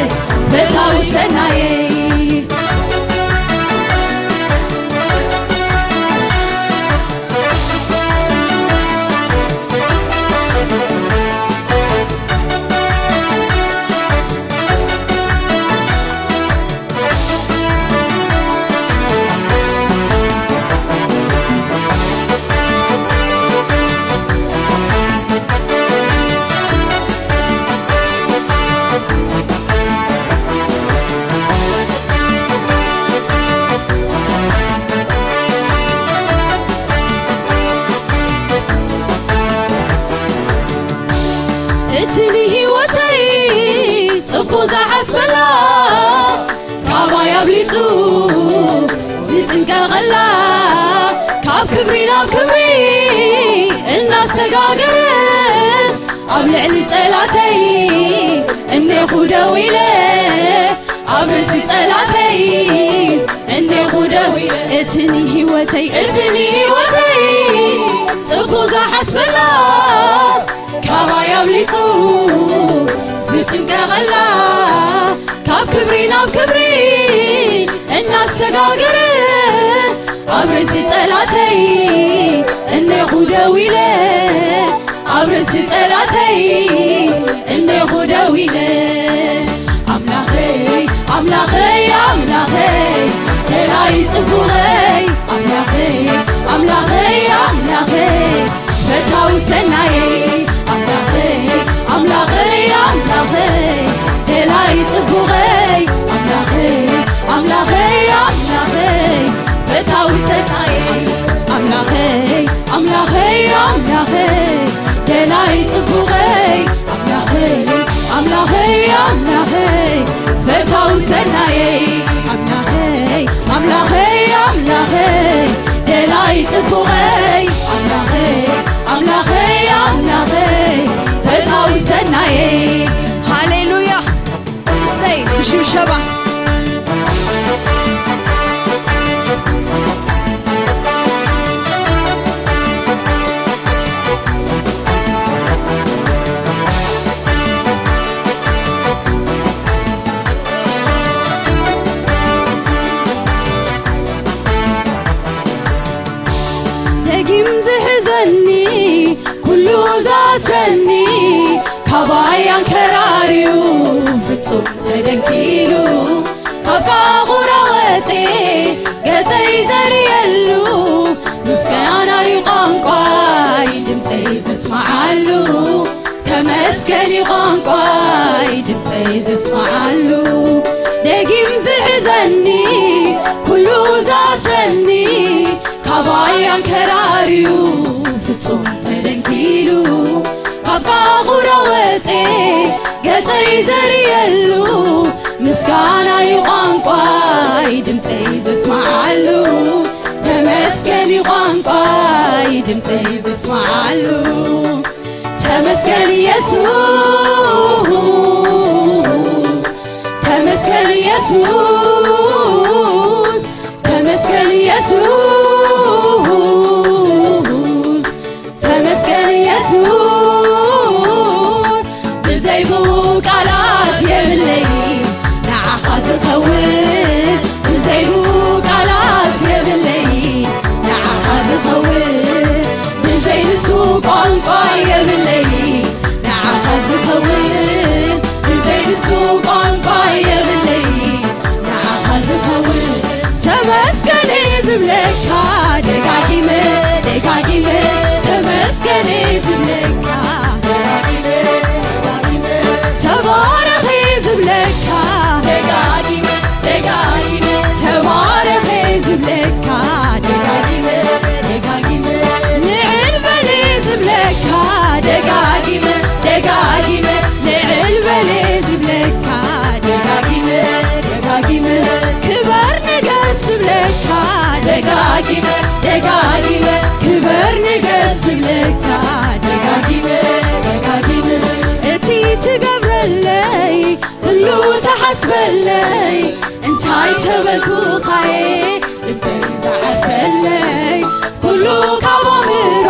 ፈታዊ ሰናየይ። እቲ ንህይወተይ ጽቡቕ ዝሓስበላ፣ ካባይ ኣብሊጹ ዝጥንቀቐላ፣ ካብ ክብሪ ናብ ክብሪ እናሰጋገረ፣ ኣብ ልዕሊ ጸላተይ እኔኹ ደው ኢለ፣ ኣብ ርእሲ ጸላተይ እኔኹ ደው ኢለ። እቲ ንህይወተይ፣ እቲ ንህይወተይ ጽቡቕ ዝሓስበላ፣ ካባይ ኣብሊጹ ዝጥንቀቐላ፣ ካብ ክብሪ ናብ ክብሪ እናሰጋገረ፣ ኣብ ርእሲ ጸላተይ እኔኹ ደው ኢለ፣ ኣብ ርእሲ ጸላተይ እኔኹ ደው ኢለ። ኣምላኸይ፣ ኣምላኸይ፣ ኣምላኸይ፣ ደላይ ጽቡቐይ፣ ኣምላኸይ፣ ኣምላኸይ፣ ኣምላኸይ፣ ፈታዊ ሰናየይ፣ ኣምላኸይ፣ ኣምላኸይ፣ ኣምላኸይ፣ ደላይ ጽቡቐይ፣ ኣምላኸይ፣ ኣምላኸይ፣ ኣምላኸይ፣ ፈታዊ ሰናየይ፣ ኣምላኸይ፣ ኣምላኸይ፣ ኣምላኸይ፣ ደላይ ጽቡቐይ፣ ኣምላኸይ፣ ኣምላኸይ፣ ኣምላኸይ፣ ፈታዊ ሰናየይ፣ ኣምላኸይ፣ ኣምላኸይ፣ ኣምላኸይ፣ ደላይ ጽቡቐይ፣ ኣምላኸይ፣ ኣምላኸይ፣ ኣምላኸይ፣ ፈታዊ ሰናየይ። ሃሌሉያ። እሰይ፣ ብሽብሸባ። ደጊም ዝሕዘኒ፣ ኩሉ ዝኣስረኒ፣ ካባይ ኣንከራርዩ ፍጹም ተደንኪሉ፣ ካብ ቃቑራ ወጽየ ገጸይ ዘርእየሉ፣ ምስጋና'ዩ ቋንቋይ ድምጸይ ዘስምዓሉ፣ ተመስገን'ዩ ቋንቋይ ድምጸይ ዘስምዓሉ። ደጊም ዝሕዘኒ፣ ኩሉ ዝኣስረኒ፣ ካባይ ኣንከራርዩ ፍጹም ተደንኪሉ፣ ካብ ቃቑራ ወጽየ ገጸይ ዘርእየሉ፣ ምስጋና'ዩ ቋንቋይ ድምጸይ ዘስምዓሉ፣ ተመስገን'ዩ ቋንቋይ ድምጸይ ዘስምዓሉ። ተመስገን የሱስ፣ ተመስገን የሱስ፣ ተመስገን የሱስ፣ ተመስገን የሱስ። ብዘይ ብኡ ቃላት የብለይ ንዓኻ ዝኸውን፣ ብዘይ ብኡ ቃላት የብለይ ንዓኻ ዝኸውን። ብዘይ ንሱ ቋንቋ የብለይ ንዓ ቋንቋ የብለይ ንዓኻ ዝኸውን። ተመስገን ዝብለካ ደጋጊመ ደጋጊመ፣ ተመስገን ዝብለካ፣ ተባረኽ ዝብለካ፣ ደጋጊመ ደጋጊመ፣ ተባረኽ ዝብለካ፣ ደጋጊመ ደጋጊመ፣ ንዕል በል ዝብለካ፣ ደጋጊመ ደጋጊመ፣ ንዕል በል ዝብለካ፣ ደጋጊመ ደጋጊመ፣ ክበር ንገስ ዝብለካ፣ ደጋጊመ ደጋጊመ፣ ክበር ንገስ ዝብለካ፣ ደጋጊመ ደጋጊመ፣ እቲ ትገብረለይ ኩሉ ተሓስበለይ፣ እንታይ ተበልኩኻየ ልበይ ዝዓርፈለይ፣ ኩሉ ካብ ኣእምሮ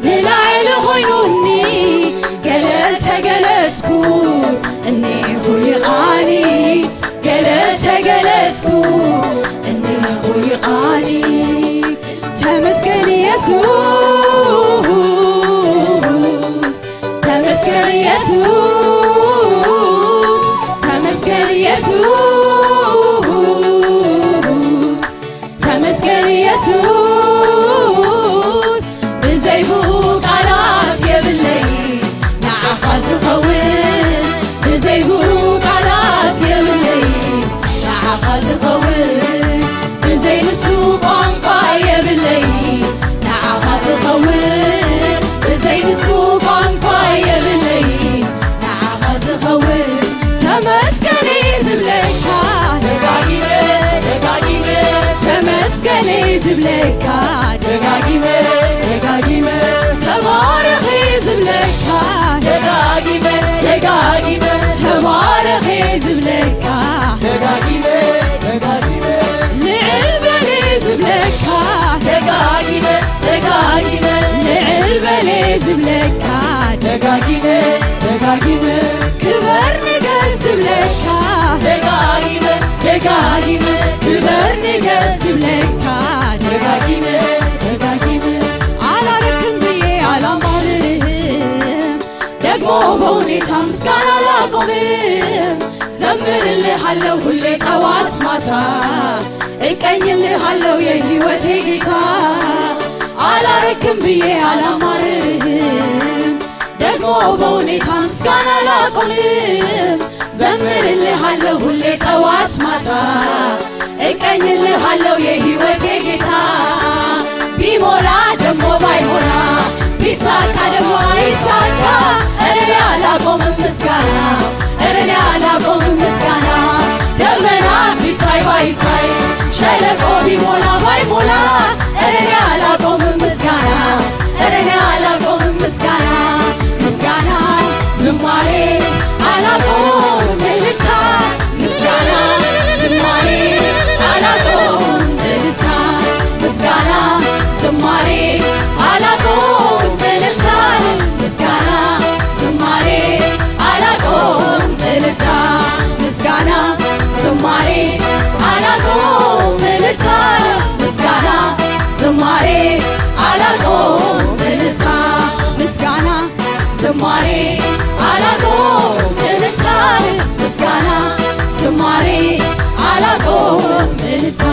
ንላዕሊ ኮይኑኒ፣ ገለ ተገለጽኩ እኔኹ ይቓኒ፣ ገለ ተገለጽኩ እኔኹ ይቓኒ። ተመስገን ኢየሱስ፣ ተመስገን ኢየሱስ፣ ተመስገን ኢየሱስ፣ ተመስገን ኢየሱስ። ብዘይብኡ ቃላት የብለይ ንዓኻ ዝኸውን፣ ብዘይብኡ ቃላት የብለይ ንዓኻ ዝኸውን፣ ብዘይ ንሱ ቋንቋ የብለይ ንዓኻ ዝኸውን፣ ብዘይ ንሱ ቋንቋ የብለይ ንዓኻ ዝኸውን። ተመስገን ዝብለካ ደጋጊመ ደጋጊመ፣ ተመስገን ዝብለካ ደጋጊመ ደጋጊመ፣ ተባረኽ ዝብለካ ደጋጊመ ደጋጊመ፣ ተባረኽ ዝብለካ ደጋጊመ ደጋጊመ፣ ልዕል በል ዝብለካ ደጋጊመ ደጋጊመ፣ ልዕል በል ዝብለካ ደጋጊመ ደጋጊመ፣ ክበር ንገስ ዝብለካ ደጋጊመ ደጋጊመ፣ ክበር ንገስ ዝብለካ ደጋጊመ ደጋጊመ፣ ኣላረክም ብዬ ኣላማርርህም፣ ደግሞ በሁኔታ ምስጋና አላቆምም። ዘምርልሃለሁ ሁሌ ጠዋት ማታ፣ እቀኝልሃለሁ የህይወቴ ጌታ። አላረክም ብዬ አላማርርህም፣ ደግሞ በሁኔታ ምስጋና አላቆምም። ዘምርልሃለሁ ሁሌ ጠዋት ማታ፣ እቀኝልሃለሁ የህይወቴ ጌታ። ቢሞላ ደሞ ባይሞላ፣ ቢሳካ ደሞ አይሳካ፣ እኔ አላቆምም ምስጋና፣ እኔ አላቆምም ምስጋና። ደመና ቢታይ ባይታይ፣ ሸለቆ ቢሞላ ባይሞላ፣ እኔ አላቆምም ምስጋና፣ እኔ አላቆምም ምስጋና። ምስጋና ዝማሬ አላቆምም፣ እልልታ ምስጋና ዝማሬ አላቆምም፣ እልልታ ምስጋና ዝማሬ አላቆምም፣ እልልታ ምስጋና ዝማሬ አላቆምም፣ እልልታ ምስጋና ዝማሬ አላቆምም፣ እልልታ ምስጋና ዝማሬ አላቆምም፣ እልልታ ምስጋና ዝማሬ አላቆምም፣ እልልታ ምስጋና ዝማሬ አላቆምም፣ እልልታ።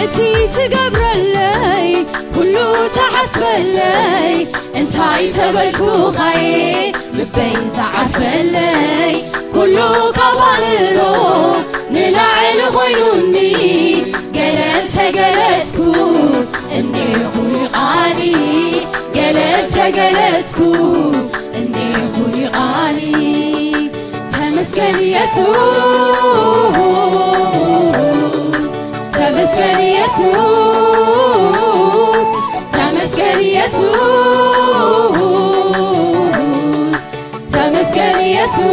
እቲ ትገብረለይ ኩሉ ትሓስበለይ፣ እንታይ ተበልኩኻየ ልበይ ዝዓርፈለይ፣ ኩሉ ካብ ኣእምሮ ንላዕሊ ኮይኑኒ፣ ገለ እንተገለጽኩ እኔኹ ይቓኒ፣ ገለ እንተገለጽኩ እኔኹ ይቓኒ። ተመስገን ኢየሱስ፣ ተመስገን ኢየሱስ፣ ተመስገን ኢየሱስ፣ ተመስገን ኢየሱስ።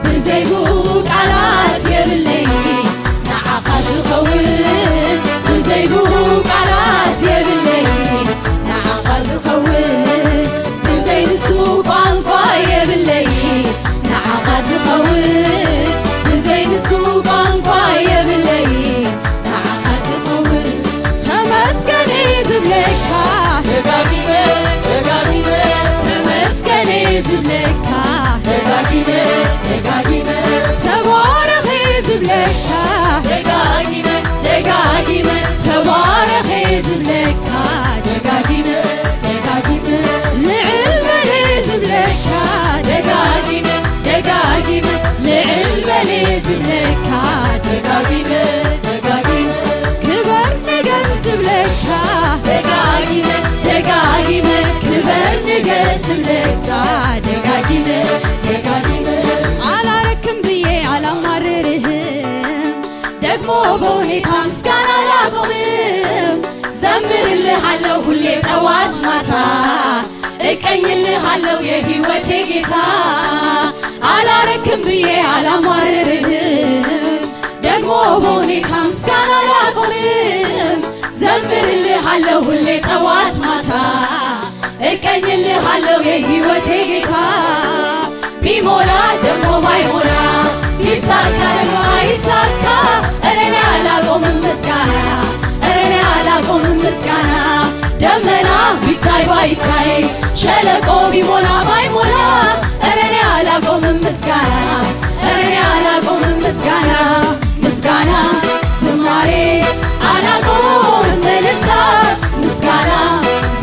ብዘይብኡ ቃላት የብለይ ንዓኻ ዝኸውን፣ ደጋጊመ፣ ደጋጊመ፣ ተመስገን ዝብለካ፣ ደጋጊመ፣ ደጋጊመ፣ ተባረኽ ዝብለካ፣ ደጋጊመ፣ ደጋጊመ፣ ተባረኽ ዝብለካ፣ ደጋጊመ፣ ደጋጊመ፣ ልዕል በል ዝብለካ፣ ደጋጊመ፣ ደጋጊመ፣ ልዕል በል ዝብለካ፣ ደጋጊመ፣ ደጋጊመ፣ ክበር ንገስ ዝብለካ፣ ደጋጊመ፣ ደጋጊመ፣ ክበር ንገስ ዝብለካ፣ ደጋጊመ፣ ደጋጊመ፣ ኣላረክም ብዬ ኣላማርርህም፣ ደግሞ በሁኔታ ምስጋና አላቆምም። ዘምርልሃለሁ ሁሌ ጠዋት ማታ፣ እቀኝልሃለሁ የህይወቴ ጌታ። አላረክም ብዬ አላማርርህም፣ ደግሞ በሁኔታ ምስጋና አላቆምም። ዘምርልሃለሁ ሁሌ ጠዋት ማታ፣ እቀኝልሃለሁ የህይወቴ ጌታ። ቢሞላ ደግሞ ባይሞላ፣ ቢሳካ ደግሞ ባይሳካ፣ እኔ አላቆምም ምስጋና፣ እኔ አላቆምም ምስጋና። ደመና ቢታይ ባይታይ፣ ሸለቆ ቢሞላ ባይሞላ፣ እኔ አላቆምም ምስጋና፣ እኔ አላቆምም ምስጋና። ምስጋና ዝማሬ አላቆምም እልልታ፣ ምስጋና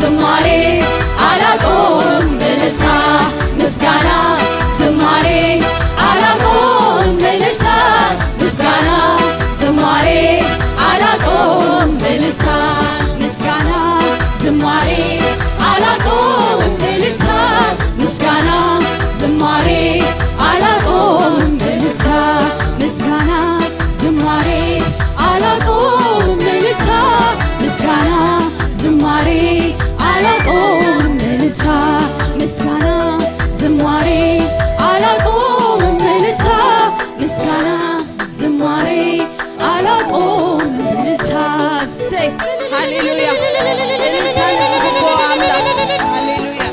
ዝማሬ አላቆምም እልልታ፣ ምስጋና ዝማሬ አላቆምም እልልታ፣ ምስጋና ዝማሬ አላቆምም እልልታ፣ ምስጋና ዝማሬ አላቆምም እልልታ፣ ምስጋና ዝማሬ አላቆምም እልልታ፣ ምስጋና ዝማሬ አላቆምም እልልታ፣ ምስጋና ዝማሬ አላቆምም እልልታ፣ ምስጋና ዝማሬ አላቆምም እልልታ፣ ምስጋና ዝማሬ አላቆምም እልልታ። እሰይ ሃሌሉያ! እልልታ ንዝግብኦ ኣምላኽ። ሃሌሉያ!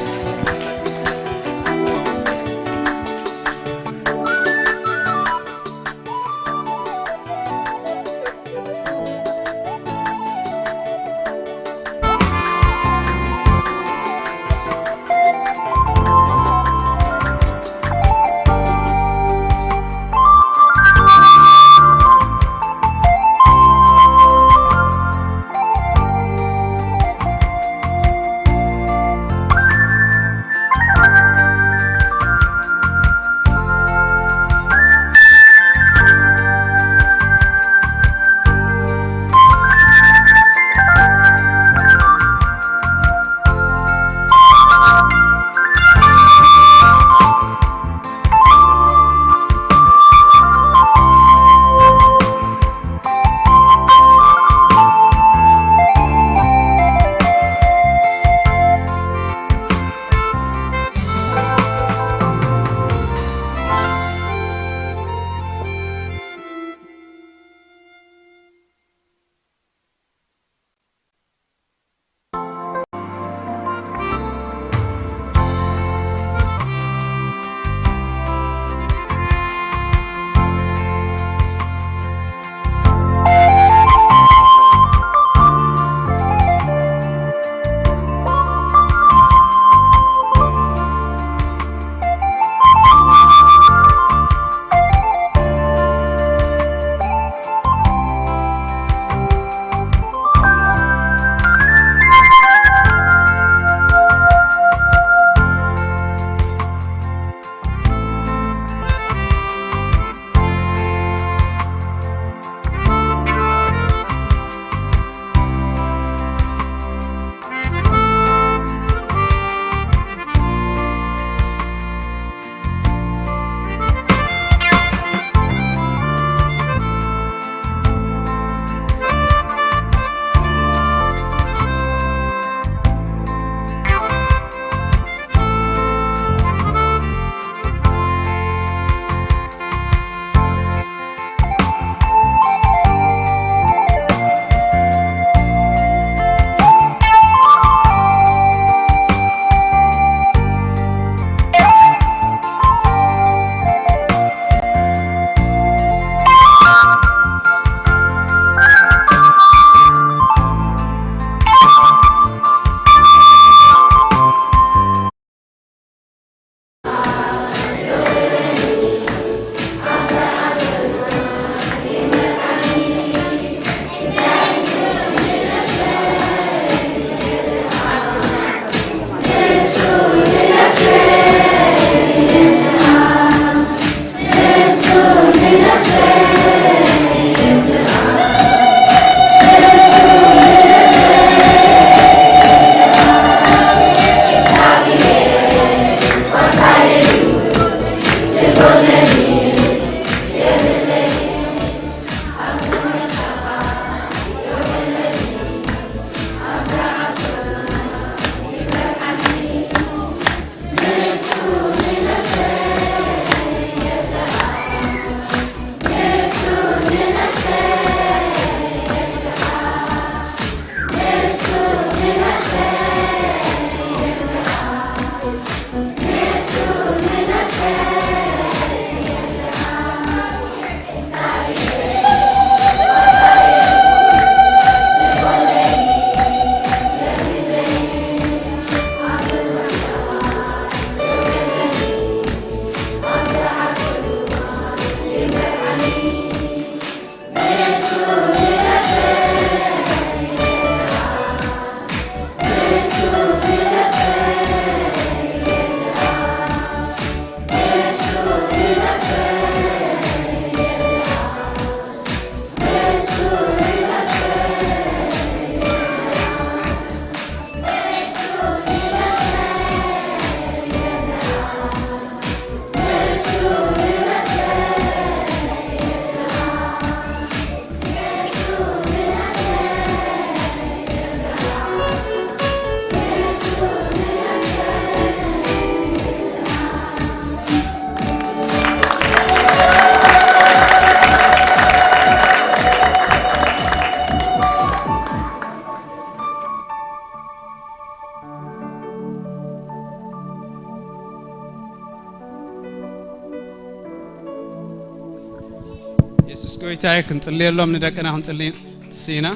ጎይታይ ክንጽልየሎም ንደቅና ክንጽልይ ትስኢና።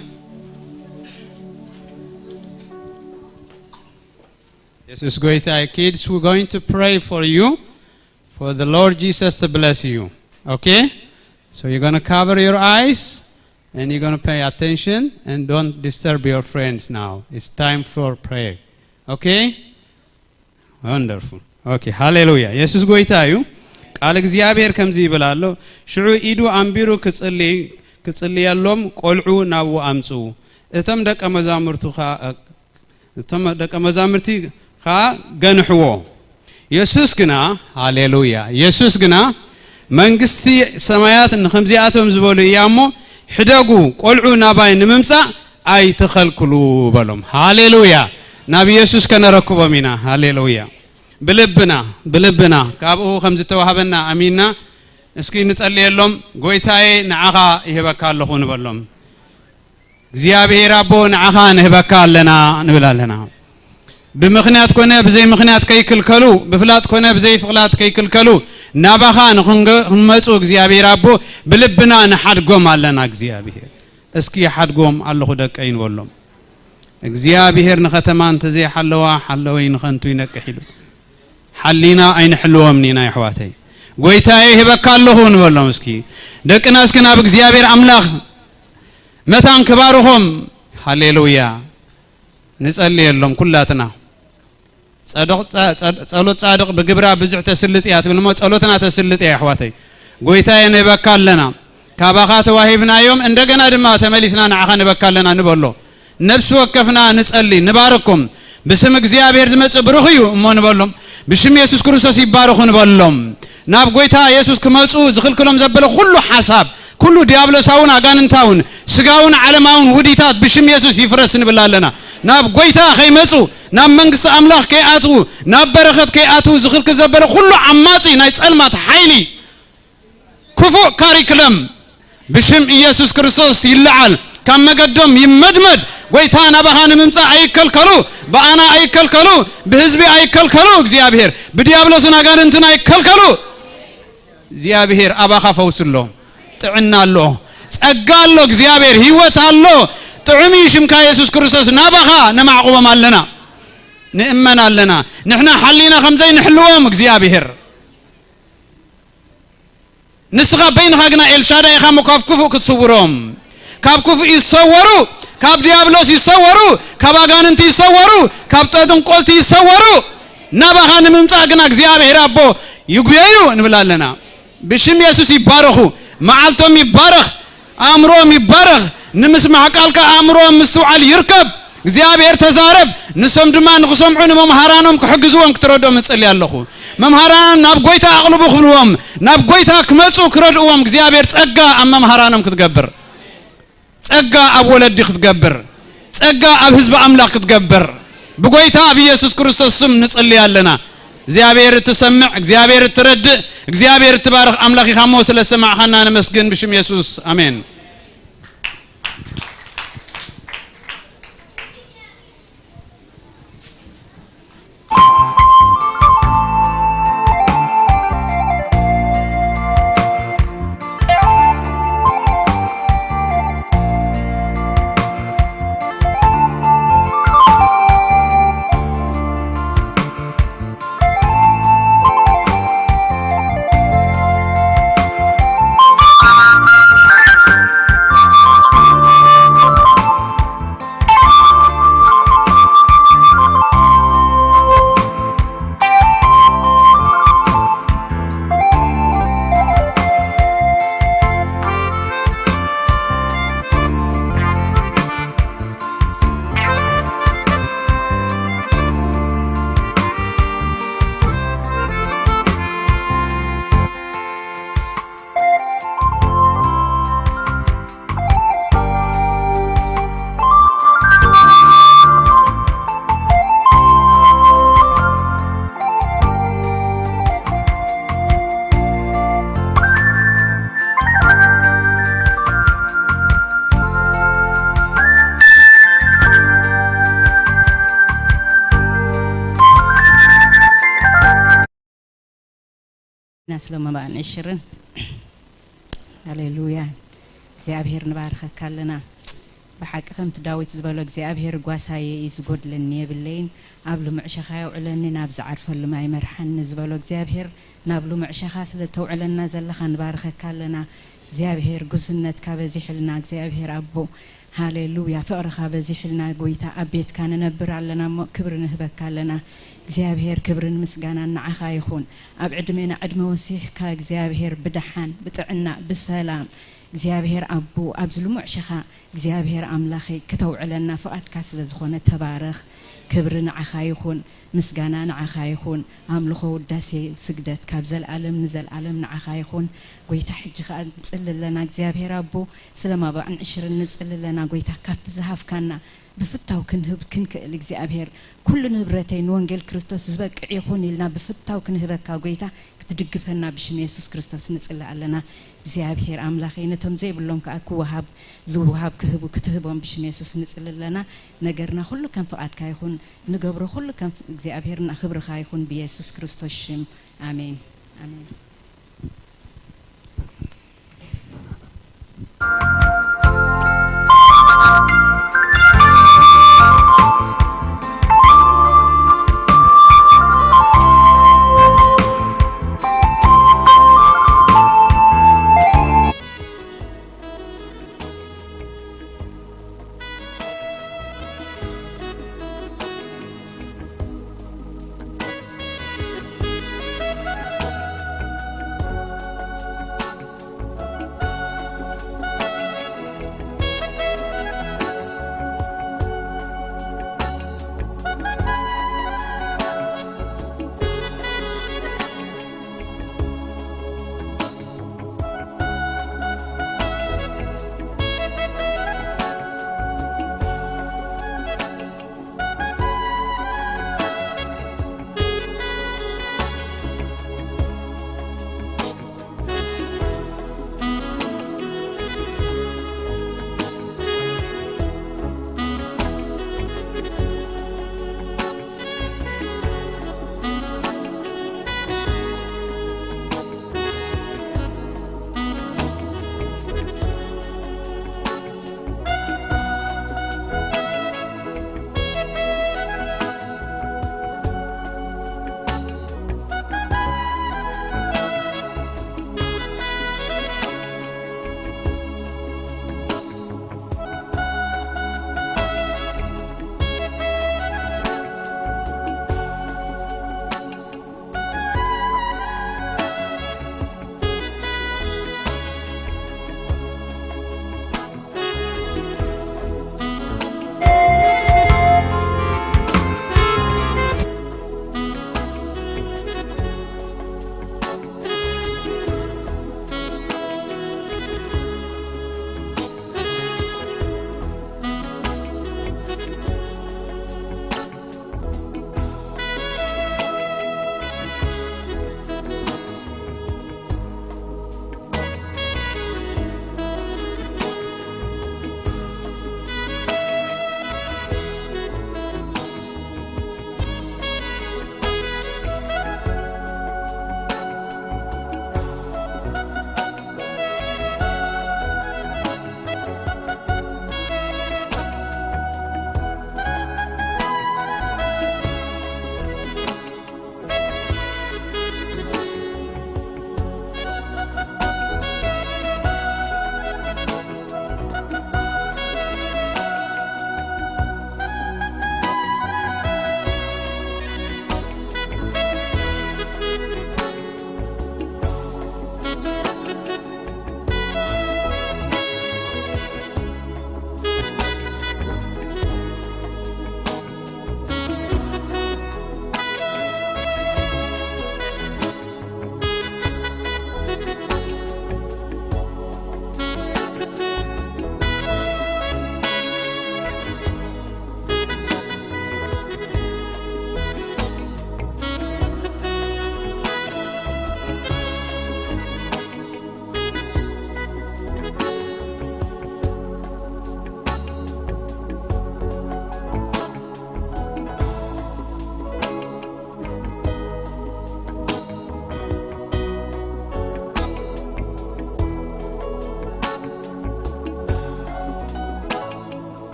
የሱስ ጎይታይ። Kids, we're going to pray for you, for the Lord Jesus to bless you. Okay? So you're going to cover your eyes and you're going to pay attention and don't disturb your friends now. It's time for prayer. Okay? Wonderful. Okay, ሃሌሉያ። የሱስ ጎይታ እዩ። ቃል እግዚኣብሔር ከምዚ ይብል ኣሎ፣ ሽዑ ኢዱ ኣንቢሩ ክጽሊ-፣ ክጽልየሎም ቆልዑ ናብኡ ኣምጽኡ። እቶም ደቀ መዛሙርቱ ኸ-፣ እቶም ደቀ መዛሙርቲ ኸኣ ገንሕዎ። የሱስ ግና፣ ሃሌሉያ፣ የሱስ ግና መንግስቲ ሰማያት ንኸምዚኣቶም ዝበሉ እያ እሞ፣ ሕደጉ፣ ቆልዑ ናባይ ንምምጻእ ኣይትኸልክሉ በሎም። ሃሌሉያ። ናብ የሱስ ከነረክቦም ኢና። ሃሌሉያ። ብልብና፣ ብልብና ካብኡ ከም ዝተዋህበና ኣሚንና እስኪ ንጸልየሎም። ጎይታዬ ንዓኻ ይህበካ ኣለኹ ንበሎም። እግዚኣብሔር ኣቦ ንዓኻ ንህበካ ኣለና ንብል ኣለና። ብምኽንያት ኮነ ብዘይ ምኽንያት ከይክልከሉ፣ ብፍላጥ ኮነ ብዘይ ፍላጥ ከይክልከሉ ናባኻ ንኽንገ-፣ ንኽንመጹ እግዚኣብሔር ኣቦ ብልብና ንሓድጎም ኣለና። እግዚኣብሔር እስኪ ሓድጎም ኣለኹ ደቀይ ንበሎም። እግዚኣብሔር ንኸተማ እንተዘይሓለዋ ሓለወይ ንኸንቱ ይነቅሕ ኢሉ። ሓሊና ኣይንሕልዎም ኢና ኣሕዋተይ። ጎይታዬ ይህበካ ኣለኹ ንበሎም እስኪ። ደቅና እስኪ ናብ እግዚኣብሔር ኣምላኽ መታን ክባርኾም። ሃሌሉያ። ንጸልየሎም ኩላትና። ጸድቕ-፣ ጸ-፣ ጸ-፣ ጸሎት ጻድቕ ብግብራ ብዙሕ ተስልጥ እያ ትብል እሞ ጸሎትና ተስልጥ እያ ኣሕዋተይ። ጎይታዬ ንህበካ ኣለና። ካባኻ ተዋሂብናዮም እንደገና ድማ ተመሊስና ንዓኻ ንህበካ ኣለና ንበሎ። ነፍሲ ወከፍና ንጸሊ፣ ንባርኮም። ብስም እግዚኣብሔር ዝመጽእ ብሩኽ እዩ እሞ ንበሎም። ብሽም የሱስ ክርስቶስ ይባረኹ ንበሎም። ናብ ጎይታ የሱስ ክመጹ ዝኽልክሎም ዘበለ ኩሉ ሓሳብ፣ ኩሉ ዲያብሎሳውን ኣጋንንታውን ስጋውን ዓለማውን ውዲታት ብሽም የሱስ ይፍረስ ንብል ኣለና። ናብ ጎይታ ከይመጹ፣ ናብ መንግስቲ ኣምላኽ ከይኣትዉ፣ ናብ በረኸት ከይኣትዉ ዝኽልክል ዘበለ ኩሉ ዓማጺ ናይ ጸልማት ሓይሊ፣ ክፉእ ካሪክለም ብሽም ኢየሱስ ክርስቶስ ይለዓል፣ ካብ መገዶም ይመድመድ። ጎይታ ናባኻ ንምምጻእ ኣይከልከሉ፣ ብኣና ኣይከልከሉ፣ ብህዝቢ ኣይከልከሉ፣ እግዚኣብሔር ብዲያብሎስን ኣጋንንትን ኣይከልከሉ። እግዚኣብሔር ኣባኻ ፈውሲ ኣሎ፣ ጥዕና ኣሎ፣ ጸጋ ኣሎ፣ እግዚኣብሔር ህይወት ኣሎ። ጥዑም እዩ ሽምካ የሱስ ክርስቶስ። ናባኻ ነማዕቁቦም ኣለና፣ ንእመን ኣለና። ንሕና ሓሊና ከም ዘይንሕልዎም እግዚኣብሔር። ንስኻ በይንኻ ግና ኤልሻዳይ ኢኻ እሞ ካብ ክፉእ ክትስውሮም። ካብ ክፉእ ይሰወሩ፣ ካብ ዲያብሎስ ይሰወሩ፣ ካብ ኣጋንንቲ ይሰወሩ፣ ካብ ጠንቆልቲ ይሰወሩ። ናባኻ ንምምጻእ ግና እግዚኣብሔር ኣቦ ይጉየዩ ንብል ኣለና። ብሽም የሱስ ይባረኹ። መዓልቶም ይባረኽ፣ ኣእምሮኦም ይባረኽ። ንምስማዕ ቃልካ ኣእምሮኦም ምስትውዓል ይርከብ። እግዚኣብሔር ተዛረብ። ንሶም ድማ ንኽሰምዑ ንመምሃራኖም ክሕግዝዎም ክትረድኦም እጽሊ ኣለኹ። መምሃራኖም ናብ ጎይታ ኣቕልቡ ክብልዎም፣ ናብ ጎይታ ክመጹ ክረድእዎም እግዚኣብሔር ጸጋ ኣብ መምሃራኖም ክትገብር፣ ጸጋ ኣብ ወለዲ ክትገብር፣ ጸጋ ኣብ ህዝቢ ኣምላኽ ክትገብር ብጎይታ ኣብ ኢየሱስ ክርስቶስ ስም ንጽሊ ኣለና። እግዚኣብሔር እትሰምዕ፣ እግዚኣብሔር እትረድእ፣ እግዚኣብሔር እትባርኽ ኣምላኽ ኢኻ እሞ ስለ ዝሰማዕኻና ነመስግን ብሽም የሱስ። ኣሜን። ኢና ስለ መባእ ንእሽርን። ሃሌሉያ። እግዚኣብሔር ንባርኸካ ኣለና። ብሓቂ ከምቲ ዳዊት ዝበሎ እግዚኣብሔር ጓሳየ እዩ ዝጎድለኒ የብለይን፣ ኣብ ልሙዕ ሸኻ የውዕለኒ ናብ ዝዓርፈሉ ማይ መርሓኒ ዝበሎ እግዚኣብሔር ናብ ልሙዕ ሸኻ ስለ ተውዕለና ዘለኻ ንባርኸካ ኣለና። እግዚኣብሔር ጉስነትካ በዚሕልና እግዚኣብሔር ኣቦ ሃሌሉያ ፍቕርኻ በዚሕልና ጎይታ ኣብ ቤትካ ንነብር ኣለና እሞ ክብሪ ንህበካ ኣለና። እግዚኣብሔር ክብርን ምስጋናን ንዓኻ ይኹን። ኣብ ዕድሜና ዕድመ ወሲኽካ እግዚኣብሔር ብደሓን ብጥዕና ብሰላም እግዚኣብሔር ኣቦ ኣብዚ ልሙዕ ሸኻ እግዚኣብሔር ኣምላኸይ ክተውዕለና ፍቓድካ ስለ ዝኾነ ተባረኽ። ክብሪ ንዓኻ ይኹን፣ ምስጋና ንዓኻ ይኹን። ኣምልኾ ውዳሴ ስግደት ካብ ዘልኣለም ንዘልኣለም ንዓኻ ይኹን። ጎይታ ሕጂ ኸኣ ንጽሊ ኣለና እግዚኣብሔር ኣቦ ስለ ማባዕን ዕሽርን ንጽሊ ኣለና ጎይታ ካብቲ ዝሃብካና ብፍታው ክንህብ ክንክእል እግዚኣብሔር ኩሉ ንብረተይ ንወንጌል ክርስቶስ ዝበቅዕ ይኹን ኢልና ብፍታው ክንህበካ ጎይታ ክትድግፈና ብሽም የሱስ ክርስቶስ ንጽሊ ኣለና። እግዚኣብሔር ኣምላኸይ ነቶም ዘይብሎም ከዓ ክወሃብ ዝወሃብ ክህቡ ክትህቦም ብሽም የሱስ ንጽሊ ኣለና። ነገርና ኩሉ ከም ፍቓድካ ይኹን፣ ንገብሮ ኩሉ ከም እግዚኣብሔርና ክብርኻ ይኹን ብየሱስ ክርስቶስ ሽም ኣሜን። ኣሜን።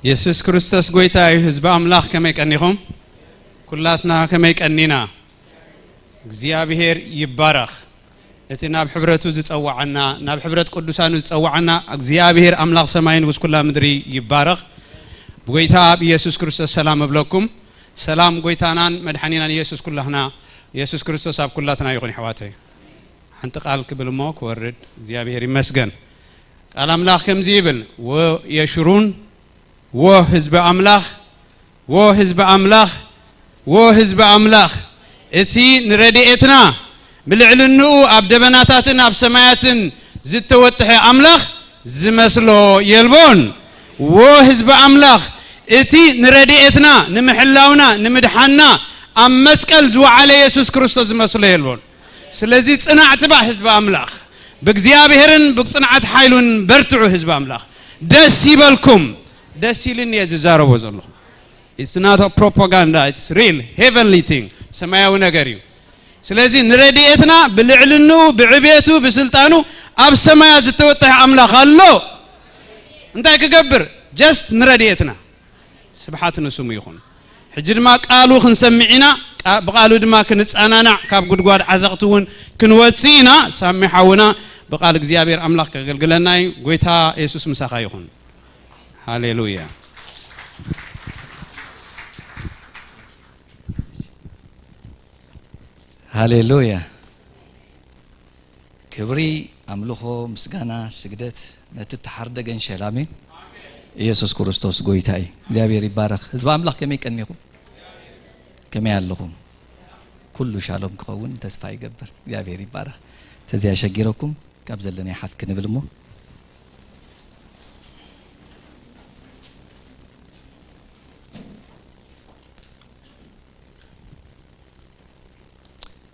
የሱስ ክርስቶስ ጎይታ እዩ። ህዝቢ ኣምላኽ ከመይ ቀኒኹም? ኩላትና ከመይ ቀኒና? እግዚኣብሔር ይባረኽ። እቲ ናብ ሕብረቱ ዝጸዋዓና፣ ናብ ሕብረት ቅዱሳኑ ዝጸዋዓና እግዚኣብሔር ኣምላኽ ሰማይ ንጉስ ኩላ ምድሪ ይባረኽ። ብጎይታ ብየሱስ ክርስቶስ ሰላም እብለኩም። ሰላም ጎይታናን መድሓኒናን የሱስ ኩላህና፣ የሱስ ክርስቶስ ኣብ ኩላትና ይኹን። ይሕዋተይ ሓንቲ ቃል ክብል እሞ ክወርድ እግዚኣብሔር ይመስገን። ቃል ኣምላኽ ከምዚ ይብል፣ ወየሽሩን ወ ህዝቢ ኣምላኽ፣ ወ ህዝቢ ኣምላኽ፣ ወ ህዝቢ ኣምላኽ፣ እቲ ንረድኤትና ብልዕልንኡ ኣብ ደበናታትን ኣብ ሰማያትን ዝተወጥሐ ኣምላኽ ዝመስሎ የልቦን። ወ ህዝቢ ኣምላኽ፣ እቲ ንረድኤትና፣ ንምሕላውና፣ ንምድሓንና ኣብ መስቀል ዝወዓለ የሱስ ክርስቶስ ዝመስሎ የልቦን። ስለዚ ጽናዕ ትባዕ ህዝቢ ኣምላኽ፣ ብእግዚኣብሔርን ብጽንዓት ሓይሉን በርትዑ ህዝቢ ኣምላኽ። ደስ ይበልኩም። ደስ ኢልኒ እየ ዝዛረቦ ዘለኹ። It's not a propaganda, it's real, heavenly thing፣ ሰማያዊ ነገር እዩ። ስለዚ ንረድኤትና ብልዕልንኡ፣ ብዕቤቱ፣ ብስልጣኑ ኣብ ሰማያት ዝተወጠሐ ኣምላኽ ኣሎ። እንታይ ክገብር? ጀስት ንረድኤትና። ስብሓት ንስሙ ይኹን። ሕጂ ድማ ቃሉ ክንሰምዕ ኢና። ቃ-፣ ብቃሉ ድማ ክንጸናናዕ፣ ካብ ጉድጓድ ዓዘቕቲ እውን ክንወጽእ ኢና። ሳሚ ሓውና ብቃል እግዚኣብሔር ኣምላኽ ከገልግለና እዩ። ጎይታ የሱስ ምሳኻ ይኹን። ሃሌሉያ። ሃሌሉያ። ክብሪ፣ ኣምልኾ፣ ምስጋና፣ ስግደት ነቲ እተሓርደ ገንሸል። ኣሜን። ኢየሱስ ክርስቶስ ጎይታ እዩ። እግዚኣብሔር ይባረኽ። ህዝቢ ኣምላኽ ከመይ ቀኒኹም? ከመይ ኣለኹም? ኩሉ ሻሎም ክኸውን ተስፋ ይገብር። እግዚኣብሔር ይባረኽ። ተዘይ ኣሸጊረኩም ካብ ዘለናይ ሓፍ ክንብል እሞ።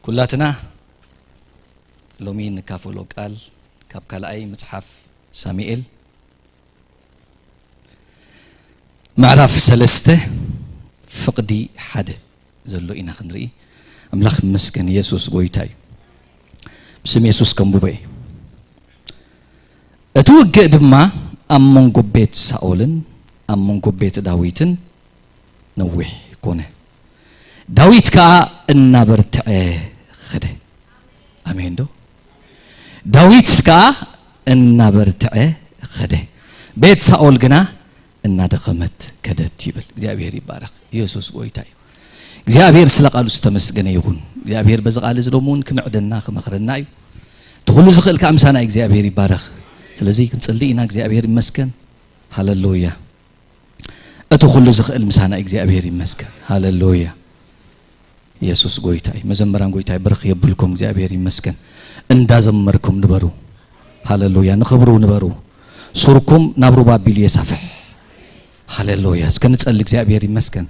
ኩላትና ሎሚ እንካፈሎ ቃል ካብ ካልኣይ መጽሓፍ ሳሙኤል ምዕራፍ ሰለስተ ፍቕዲ ሓደ ዘሎ ኢና ክንርኢ። ኣምላኽ ይመስገን፣ የሱስ ጎይታ እዩ። ብስም የሱስ ከንብቦ እየ። እቲ ውግእ ድማ ኣብ መንጎ ቤት ሳኦልን ኣብ መንጎ ቤት ዳዊትን ነዊሕ ኮነ። ዳዊት ከኣ እናበርትዐ ኸደ። ኣሜን ዶ? ዳዊት ከኣ እናበርትዐ ኸደ። ቤት ሳኦል ግና እናደኸመት ከደት ይብል። እግዚኣብሔር ይባረኽ። ኢየሱስ ጎይታ እዩ። እግዚኣብሔር ስለ ቃሉ ዝተመስገነ ይኹን። እግዚኣብሔር በዚ ቃል እዚ ሎሚ እውን ክምዕደና ክመኽረና እዩ። እቲ ኩሉ ዝኽእል ከኣ ምሳና እዩ። እግዚኣብሔር ይባረኽ። ስለዚ ክንጽሊ ኢና። እግዚኣብሔር ይመስገን። ሃሌሉያ። እቲ ኩሉ ዝኽእል ምሳና እዩ። እግዚኣብሔር ይመስገን። ሃሌሉያ። ኢየሱስ ጎይታ እዩ። መዘምራን ጎይታ ይባርኽ የብልኩም። እግዚኣብሔር ይመስገን። እንዳዘመርኩም ንበሩ። ሃሌሉያ። ንኽብሩ ንበሩ። ሱርኩም ናብ ሩባ ኣቢሉ የሳፍሕ። ሃሌሉያ። እስከ ንጸሊ። እግዚኣብሔር ይመስገን።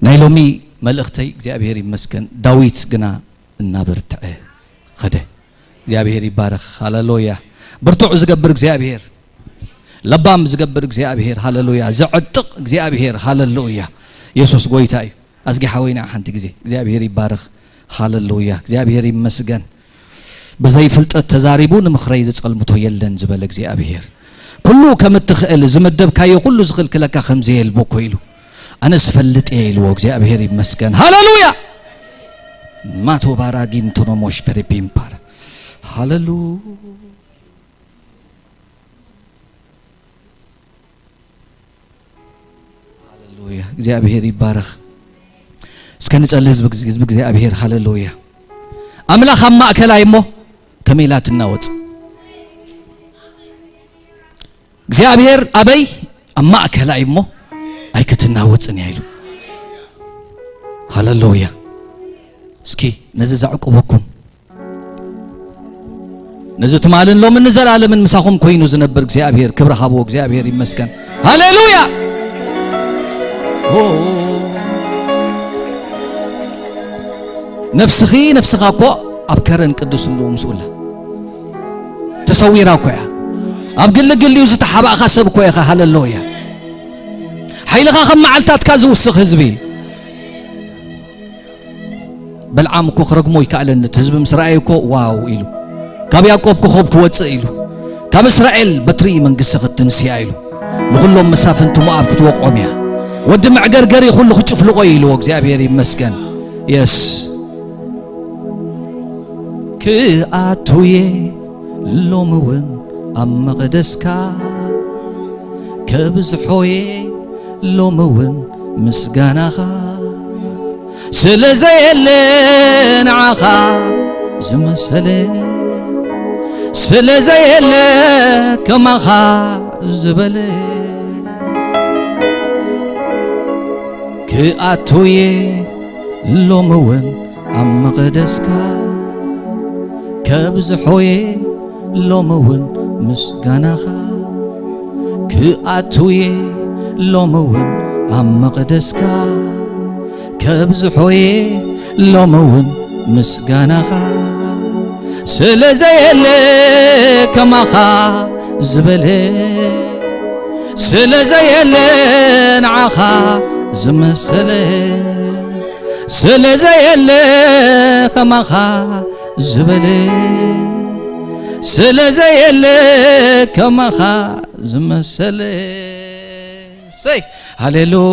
ናይ ሎሚ መልእኽተይ እግዚኣብሔር ይመስገን። ዳዊት ግና እናበርትዐ ኸደ። እግዚኣብሔር ይባረኽ። ሃሌሉያ። ብርቱዕ ዝገብር እግዚኣብሔር፣ ለባም ዝገብር እግዚኣብሔር፣ ሃሌሉያ። ዘዕጥቕ እግዚኣብሔር፣ ሃሌሉያ። የሱስ ጎይታ እዩ። ኣዝጊ ሓወይና ሓንቲ ግዜ እግዚኣብሔር ይባረኽ። ሃሌሉያ። እግዚኣብሔር ይመስገን። ብዘይ ፍልጠት ተዛሪቡ ንምኽረይ ዝጸልምቶ የለን ዝበለ እግዚኣብሔር፣ ኩሉ ከም እትኽእል ዝመደብካዮ ኩሉ ዝኽልክለካ ከም ዘየልቦ እኮ ኢሉ፣ ኣነስ እፈልጥ እየ ኢልዎ። እግዚኣብሔር ይመስገን። ሃሌሉያ። ማቶ ባራጊን ቶኖሞሽ ፐሪፒምፓር። ሃሌሉ ሃሌሉያ። እግዚኣብሔር ይባረኽ። እስከ ንጸሊ ህዝቢ፣ ህዝቢ እግዚኣብሔር። ሃሌሉያ። ኣምላኽ ኣብ ማእከላይ እሞ ከመይ ኢላ ትናወጽ? እግዚኣብሔር ኣበይ? ኣብ ማእከላይ እሞ ኣይክትናወጽን እያ ኢሉ። ሃሌሉያ። እስኪ ነዚ ዘዕቁበኩም፣ ነዚ ትማልን ሎምን ንዘላለምን ምሳኹም ኮይኑ ዝነብር እግዚኣብሔር ክብሪ ሃቦ። እግዚኣብሔር ይመስገን። ሃሌሉያ። ኦ፣ ነፍስኺ፣ ነፍስኻ እኮ ኣብ ከረን ቅዱስ እንድኡ ምስኡላ ተሰዊራ እኮ እያ። ኣብ ግልግሊኡ ዝተሓባእኻ ሰብ እኮ ኢኻ። ሃሌሉያ። ሓይልኻ ከም መዓልታትካ ዝውስኽ ህዝቢ። በልዓም እኮ ክረግሞ ይከኣለኒ፣ እቲ ህዝቢ ምስ ረኣየ እኮ ዋው ኢሉ፣ ካብ ያዕቆብ ኮኸብ ክወጽእ ኢሉ፣ ካብ እስራኤል በትሪ መንግስቲ ክትንስያ ኢሉ። ንኹሎም መሳፍንቲ ሞኣብ ክትወቕዖም እያ። ወዲ መዕገርገሪ ኩሉ ክጭፍልቖ እዩ ኢልዎ። እግዚኣብሔር ይመስገን። የስ። ክኣቱየ ሎሚ እውን ኣብ መቕደስካ፣ ከብዝሖየ ሎሚ እውን ምስጋናኻ፣ ስለ ዘየለ ንዓኻ ዝመሰለ፣ ስለ ዘየለ ከማኻ ዝበለ። ክኣቱየ ሎሚ እውን ኣብ መቕደስካ፣ ከብዝሖየ ሎሚ እውን ምስጋናኻ። ክኣቱየ ሎሚ እውን ኣብ መቕደስካ፣ ከብዝሖየ ሎሚ እውን ምስጋናኻ። ስለ ዘየለ ከማኻ ዝበለ፣ ስለ ዘየለ ንዓኻ ዝመሰለ፣ ስለ ዘየለ ከማኻ ዝበለ፣ ስለ ዘየለ ከማኻ ዝመሰለ። ሰይ ሃሌሉያ፣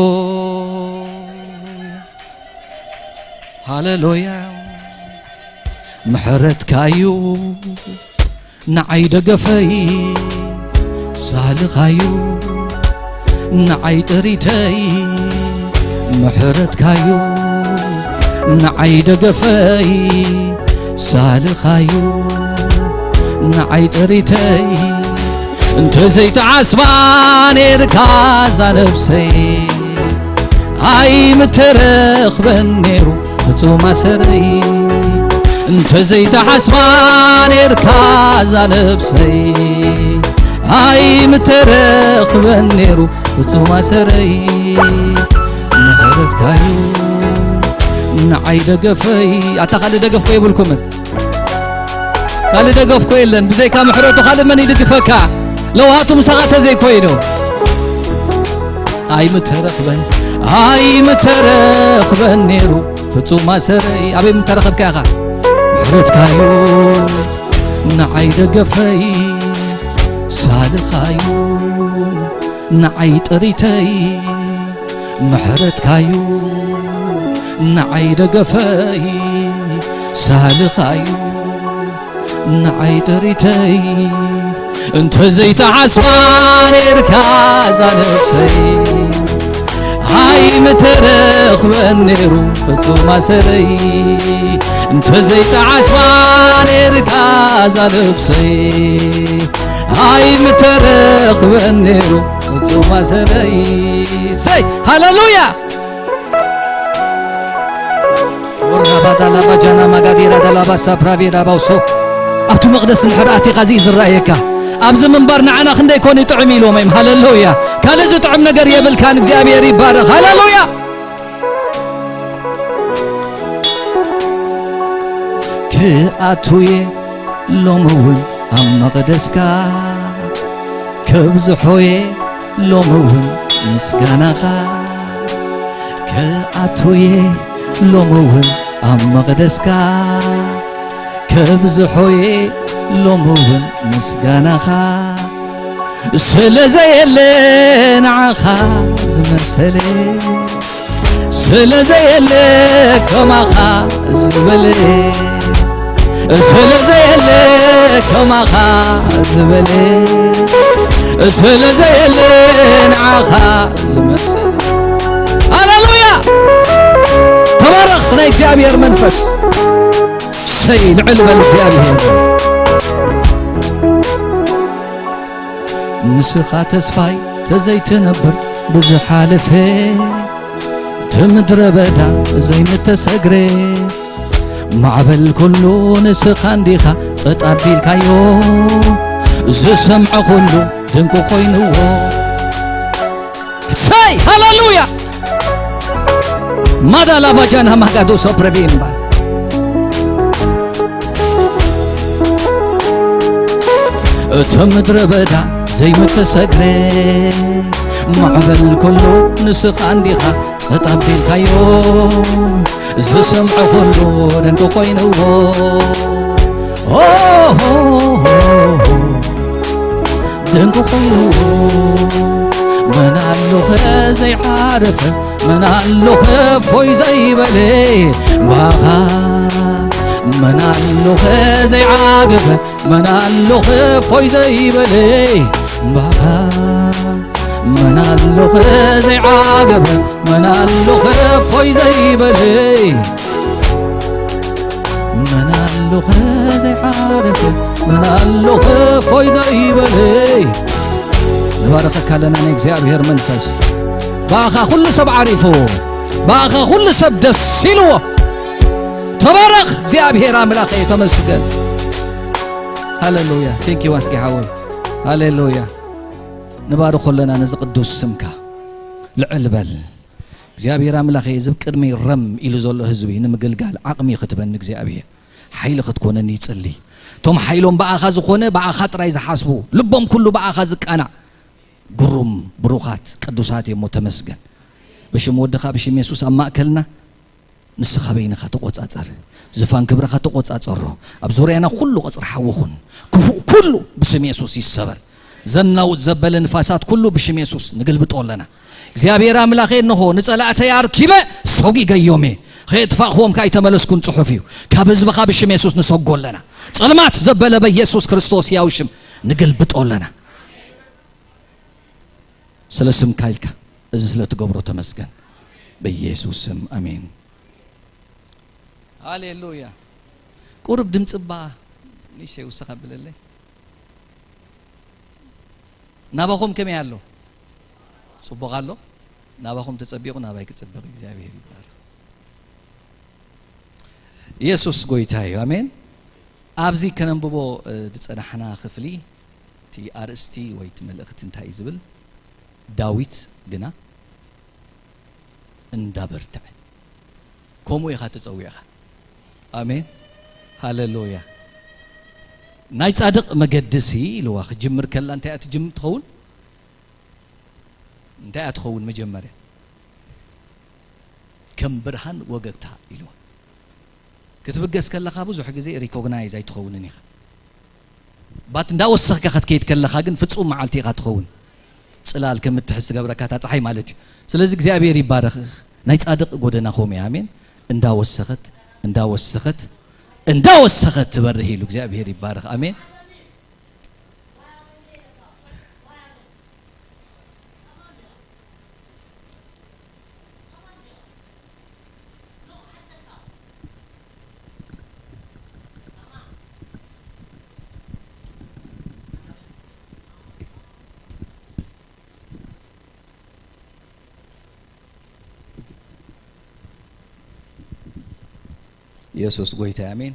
ሃሌሉያ። ምሕረትካዩ ንዓይ ደገፈይ፣ ሳልኻዩ ንዓይ ጥሪተይ። ምሕረትካዩ ንዓይ ደገፈይ፣ ሳልኻዩ ንዓይ ጥሪተይ። እንተዘይተዓስባ ኔርካ እዛ ነብሰይ፣ ኣይምተረኽበን ኔሩ ፍጹም ኣሰረይ። እንተዘይተሓስባ ኔርካ እዛ ነብሰይ፣ ኣይምተረኽበን ኔሩ ፍጹም ኣሰረይ። ምሕረትካዩ ንዓይ ደገፈይ። ኣታ ካልእ ደገፍ ከ የብልኩምን? ካልእ ደገፍ ኮ የለን። ብዘይካ ምሕረቱ ካልእ መን ይድግፈካ? ለውሃቱ ምሳኻ ተዘይኮይኑ። ኣይምተረኽበን፣ ኣይምተረኽበን ኔሩ ፍጹም ኣሰረይ። ኣበይ ምተረኸብካ ኢኻ? ምሕረትካዩ ንዓይ ደገፈይ፣ ሳልኻዩ ንዓይ ጥሪተይ። ምሕረትካዩ ንዓይ ደገፈይ፣ ሳልኻዩ ንዓይ ጥሪተይ። እንተዘይተዓስባ ኔርካ እዛ ነብሰይ፣ ኣይምተረኽበን ኔሩ ፍጹም ኣሰረይ። እንተዘይተዓስባ ኔርካ እዛ ነብሰይ፣ ኣይምተረኽበን ኔሩ ፍጹም ኣሰረይ። ሰይ ሃሌሉያ። ኦራባዳላባጃና ማጋዲራ ዳላባሳ ፕራቬዳ ባውሶ። ኣብቲ መቕደስ እንድሕር ኣቲኻ እዚ እዩ ዝረኣየካ። ኣብዚ ምንባር ንዓና ክንደይ ኮን ይጥዕም ኢልዎም እዮም። ሃሌሉያ። ካልእ ዝጥዕም ነገር የብልካን። እግዚኣብሔር ይባረኽ። ሃሌሉያ። ክኣቱየ ሎሚ እውን ኣብ መቕደስካ፣ ከብዝሖየ ሎሚ እውን ምስጋናኻ። ክኣቱየ ሎሚ እውን ኣብ መቕደስካ፣ ከብዝሖየ ሎሚ እውን ምስጋናኻ። ስለ ዘየለ ንዓኻ ዝመሰለ፣ ስለ ዘየለ ከማኻ ዝበለ፣ ስለ ዘየለ ከማኻ ዝበለ፣ ስለ ዘየለ ንዓኻ ዝመሰለ። ሃሌሉያ! ተባረኽ ናይ እግዚኣብሔር መንፈስ። ሰይ ልዕል በል እግዚኣብሔር። ንስኻ ተስፋይ ተዘይትነብር ብዙሕ ሓለፈ፣ እቲ ምድረ በዳ ዘይምተሰግረ። ማዕበል ኩሉ ንስኻ እንዲኻ ጸጥ ኣቢልካዮ፣ ዝሰምዖ ኩሉ ድንቂ ኮይንዎ። ሰይ ሃሌሉያ! ማዳላባጃና ማጋዶ ሶፕረቪምባ። እቲ ምድረ በዳ ዘይምተሰግረ፣ ማዕበል ኩሉ ንስኻ እንዲኻ ጸጥ ኣቢልካዮ፣ ዝሰምዖ ኩሉ ድንቂ ኮይንዎ። ኦ፣ ድንቂ ኮይንዎ። ዘይዓረፈ መን ኣሎ ከፎይ ዘይበለ ባኻ? መን ኣሎ ዘይዓገበ? መን ኣሎ ከፎይ ዘይበለ ባኻ? መን ኣሎ ዘይዓገበ? መን ኣሎ ከፎይ ዘይበለ? መን ኣሎ ዘይዓረፈ? መን ኣሎ ከፎይ ዘይበለ? ንባረኸካ ኣለና ንእግዚኣብሔር መንፈስ። ብኣኻ ኩሉ ሰብ ዓሪፉ፣ ብኣኻ ኩሉ ሰብ ደስ ኢልዎ። ተባረኽ እግዚኣብሔር ኣምላኸ፣ ተመስገን። ሃሌሉያ። ቴንክ ዩ ኣስጌ ሓወይ። ሃሌሉያ። ንባርኾ ኣለና ነዚ ቅዱስ ስምካ። ልዕል በል እግዚኣብሔር ኣምላኸ። እዚ ቅድሚ ረም ኢሉ ዘሎ ህዝቢ ንምግልጋል ዓቕሚ ክትበኒ እግዚኣብሔር፣ ሓይሊ ክትኮነኒ ይጽሊ። እቶም ሓይሎም ብኣኻ ዝኾነ፣ ብኣኻ ጥራይ ዝሓስቡ፣ ልቦም ኩሉ ብኣኻ ዝቃናዕ፣ ግሩም ብሩኻት ቅዱሳት እሞ ተመስገን። ብሽም ወድኻ ብሽም የሱስ ኣብ ማእከልና ንስኻ በይንኻ ተቖጻጸር። ዝፋን ክብርኻ ተቖጻጸሮ። ኣብ ዙርያና ኩሉ ቐጽሪ ሓዊ ኹን። ክፉእ ኩሉ ብስም የሱስ ይሰበር። ዘናውጽ ዘበለ ንፋሳት ኩሉ ብሽም የሱስ ንግልብጦ ኣለና። እግዚኣብሔር ኣምላኸ፣ እንሆ ንጸላእተይ ኣርኪበ ሰጒገዮም እየ። ከየጥፋእኽዎም ከኣ ኣይተመለስኩን ጽሑፍ እዩ። ካብ ህዝብኻ ብሽም የሱስ ንሰጎ ኣለና። ጸልማት ዘበለ በየሱስ ክርስቶስ ሕያው ሽም ንግልብጦ ኣለና። ስለ ስምካ ኢልካ እዚ ስለ ትገብሮ ተመስገን። በየሱስ ስም ኣሜን። ሃሌሉያ። ቁሩብ ድምፂ እባ ንእሽተይ ውስኽ ኣብለለይ። ናባኹም ከመይ ኣሎ? ጽቡቕ ኣሎ? ናባኹም ተጸቢቑ ናባይ ክጽብቕ እግዚኣብሔር ይባረክ። የሱስ ጎይታ እዩ። ኣሜን። ኣብዚ ከነንብቦ፣ እ፣ ዝጸናሕና ክፍሊ፣ እቲ ኣርእስቲ ወይ እቲ መልእኽቲ እንታይ እዩ ዝብል? ዳዊት ግና እንዳበርትዐ። ከምኡ ኢኻ ተጸዊዕኻ። ኣሜን። ሃሌሉያ። ናይ ጻድቕ መገድሲ ኢልዋ ክጅምር ከላ እንታይ እያ ትጅም-፣ ትኸውን? እንታይ እያ ትኸውን መጀመርያ? ከም ብርሃን ወገግታ ኢልዋ። ክትብገስ ከለኻ ብዙሕ ግዜ ሪኮግናይዝ ኣይትኸውንን ኢኻ። ባት እንዳወሰኽካ ክትከይድ ከለኻ ግን ፍጹም መዓልቲ ኢኻ ትኸውን። ጽላል ከም እትሕዝ ትገብረካ እታ ጸሓይ ማለት እዩ። ስለዚ እግዚኣብሔር ይባረኽ። ናይ ጻድቕ ጎደና ከምኡ እያ። ኣሜን። እንዳወሰኸት፣ እንዳወሰኸት፣ እንዳወሰኸት ትበርህ ኢሉ እግዚኣብሔር ይባረኽ። ኣሜን። የሱስ ጎይታ፣ ኣሜን።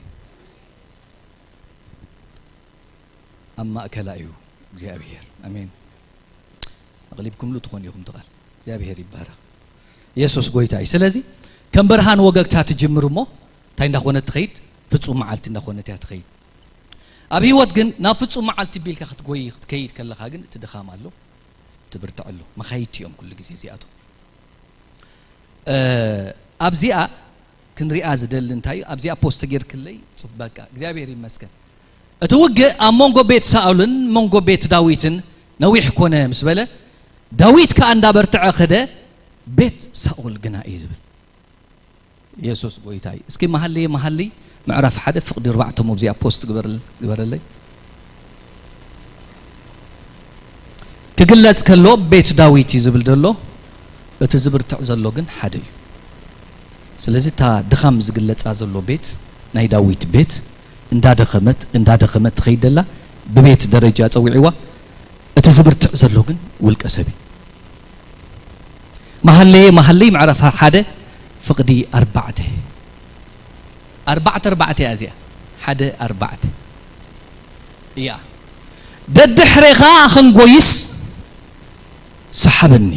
ኣብ ማእከላ እዩ እግዚኣብሔር። ኣሜን። ኣቕሊብኩምሉ ትኾኑ ኢኹም ትቓል። እግዚኣብሔር ይባረኽ። የሱስ ጎይታ እዩ። ስለዚ ከም ብርሃን ወገግታ ትጅምር እሞ እንታይ እንዳኾነት ትኸይድ? ፍጹም መዓልቲ እንዳኾነት እያ ትኸይድ። ኣብ ህይወት ግን ናብ ፍጹም መዓልቲ ቢልካ ክትጎይ ክትከይድ ከለኻ ግን እቲ ድኻም ኣሎ፣ ትብርትዕ ኣሎ። መኻይድቲ እዮም ኩሉ ግዜ እዚኣቶም። እ፣ ኣብዚኣ ክንሪኣ ዝደሊ እንታይ እዩ? ኣብዚኣ ፖስት ጌርክለይ ጽቡቅ። በቃ እግዚኣብሔር ይመስገን። እቲ ውግእ ኣብ መንጎ ቤት ሳኦልን መንጎ ቤት ዳዊትን ነዊሕ ኮነ ምስ በለ፣ ዳዊት ከኣ እንዳበርትዐ ከደ፣ ቤት ሳኦል ግና እዩ ዝብል። የሱስ ጎይታ እዩ። እስኪ መሃልየ መሃልይ ምዕራፍ ሓደ ፍቕዲ ኣርባዕተ ሞ ኣብዚኣ ፖስት ግበርል-፣ ግበረለይ። ክግለጽ ከሎ ቤት ዳዊት እዩ ዝብል ዘሎ፣ እቲ ዝብርትዕ ዘሎ ግን ሓደ እዩ። ስለዚ እታ ድኻም ዝግለጻ ዘሎ ቤት ናይ ዳዊት ቤት እንዳደኸመት፣ እንዳደኸመት ትኸይድ ደላ፣ ብቤት ደረጃ ጸዊዕዋ፣ እቲ ዝብርትዕ ዘሎ ግን ውልቀ ሰብ እዩ። መሃለየ መሃለይ ምዕራፍ ሓደ ፍቕዲ ኣርባዕተ። ኣርባዕተ ኣርባዕተ እያ እዚኣ። ሓደ ኣርባዕተ እያ። ደድሕሬኻ ክንጎይስ ሰሓበኒ።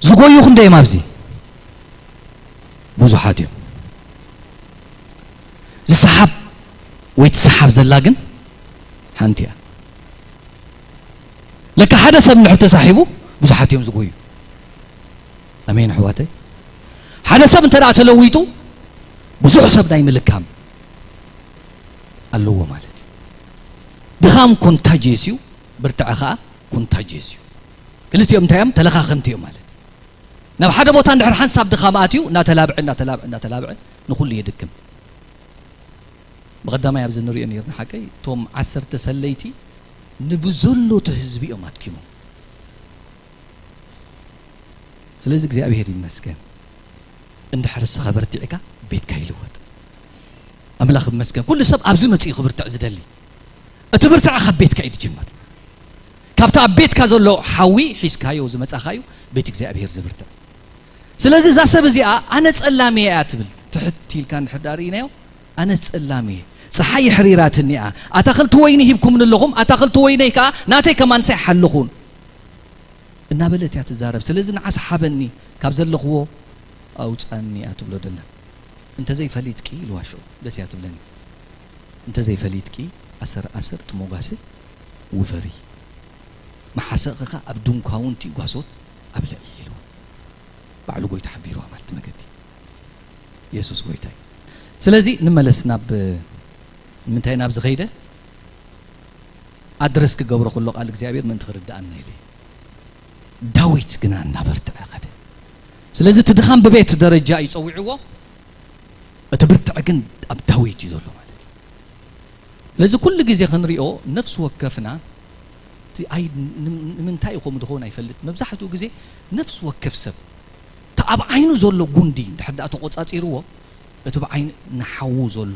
ዝጎዩ ክንደይ እዮም ኣብዚ? ብዙሓት እዮም። ዝሰሓብ ወይ ትሰሓብ ዘላ ግን ሓንቲ እያ። ለካ ሓደ ሰብ እንድሕር ተሳሒቡ ብዙሓት እዮም ዝጎዩ። ኣሜን ኣሕዋተይ። ሓደ ሰብ እንተ ደኣ ተለዊጡ ብዙሕ ሰብ ናይ ምልካም ኣለዎ ማለት እዩ። ድኻም ኮንታጅየስ እዩ፣ ብርትዐ ኸዓ ኮንታጅየስ እዩ። ክልቲኦም እንታይ እዮም? ተለኻኸምቲ እዮም ማለት እዩ። ናብ ሓደ ቦታ እንድሕር ሓንሳብ ድኻም ኣትዩ፣ እናተላብዐ፣ እናተላብዐ፣ እናተላብዐ ንኹሉ የድክም። ብቐዳማይ ኣብዚ ንሪኦ ነይርና ሓቀይ፣ እቶም ዓሰርተ ሰለይቲ ንብዘሎ እቲ ህዝቢ እዮም ኣድኪሞም። ስለዚ እግዚኣብሔር ይመስገን። እንድሕር እስኻ በርቲዕካ ቤትካ ይልወጥ። ኣምላኽ ይመስገን። ኩሉ ሰብ ኣብዚ መጺኡ ክብርትዕ ዝደሊ። እቲ ብርትዐ ካብ ቤትካ እዩ ዝጅምር። ካብቲ ኣብ ቤትካ ዘሎ ሓዊ ሒዝካዮ ዝመጻኻዩ ቤት እግዚኣብሔር ዝብርትዕ። ስለዚ እዛ ሰብ እዚኣ ኣነ ጸላም እየ እያ ትብል። ትሕት ኢልካ እንድሕር ደኣ ርኢናዮ፣ ኣነ ጸላም እየ። ጸሓይ የሕሪራትኒ እያ። ኣታኽልቲ ወይኒ ሂብኩምኒ ኣለኹም፣ ኣታኽልቲ ወይነይ ከኣ ናተይ ከማንሳ ይሓልኹን። እናበለት እያ ትዛረብ። ስለዚ ንዓስ ሓበኒ፣ ካብ ዘለኽዎ ኣውጻኒ እያ ትብሎ ደላ። እንተዘይፈሊጥኪ ኢልዋ ሽዑ፣ ደስ እያ ትብለኒ። እንተዘይፈሊጥኪ ኣሰር ኣሰር ትሞጋሲ ውፈሪ። መሓሰኺኻ ኣብ ድንኳውንቲ ጓሶት ኣብልዒ ኢልዋ። ባዕሉ ጎይታ ሓቢርዋ ማለት መገዲ። የሱስ ጎይታ እዩ። ስለዚ ንመለስ ናብ ምንታይ ናብ ዝኸይደ ኣድረስ ክገብሮ ከሎ ቃል እግዚኣብሔር ምእንቲ ክርድኣና ኢለ። ዳዊት ግና እናበርትዐ ኸደ። ስለዚ እቲ ድኻም ብቤት ደረጃ እዩ ጸዊዕዎ፣ እቲ ብርትዐ ግን ኣብ ዳዊት እዩ ዘሎ ማለት እዩ። ስለዚ ኩሉ ግዜ ክንሪኦ ነፍሲ ወከፍና እቲ ኣይ ን- ንምንታይ እዩ ከምኡ ዝኸውን ኣይፈልጥ። መብዛሕትኡ ግዜ ነፍሲ ወከፍ ሰብ እቲ ኣብ ዓይኑ ዘሎ ጉንዲ እንድሕር ደኣ ተቆጻጺርዎ እቲ ብዓይኑ ንሓዉ ዘሎ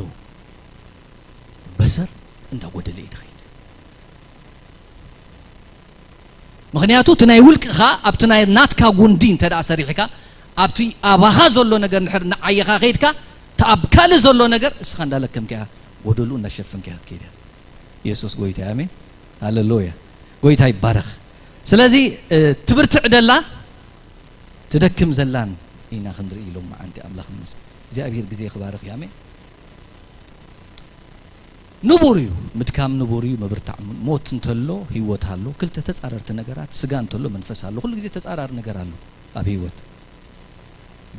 በሰር እንዳጎደለ እዩ ዝኸይድ። ምኽንያቱ እቲ ናይ ውልቅኻ ኣብቲ ናይ ናትካ ጉንዲ እንተ ደኣ ሰሪሕካ ኣብቲ ኣባኻ ዘሎ ነገር እንድሕር ንዓይኻ ከይድካ እቲ ኣብ ካልእ ዘሎ ነገር እስኻ እንዳለከምካ ኢኻ፣ ጎደልኡ እንዳሸፈንካ ኢኻ ትከይድ ኢኻ። የሱስ ጎይታ እዩ። ኣሜን ሃሌሉያ። ጎይታ ይባረኽ። ስለዚ ትብርትዕ ደላ ትደክም ዘላን ኢና ክንርኢ ኢሎም መዓንቲ ኣምላኽ ይመስገን። እግዚኣብሔር ግዜ ክባርኽ እዩ። ኣሜን። ንቡር እዩ ምድካም፣ ንቡር እዩ ምብርታዕ። ሞት እንተሎ ህይወት ኣሎ። ክልተ ተጻረርቲ ነገራት፣ ስጋ እንተሎ መንፈስ ኣሎ። ኩሉ ግዜ ተጻራሪ ነገር ኣሎ ኣብ ህይወት።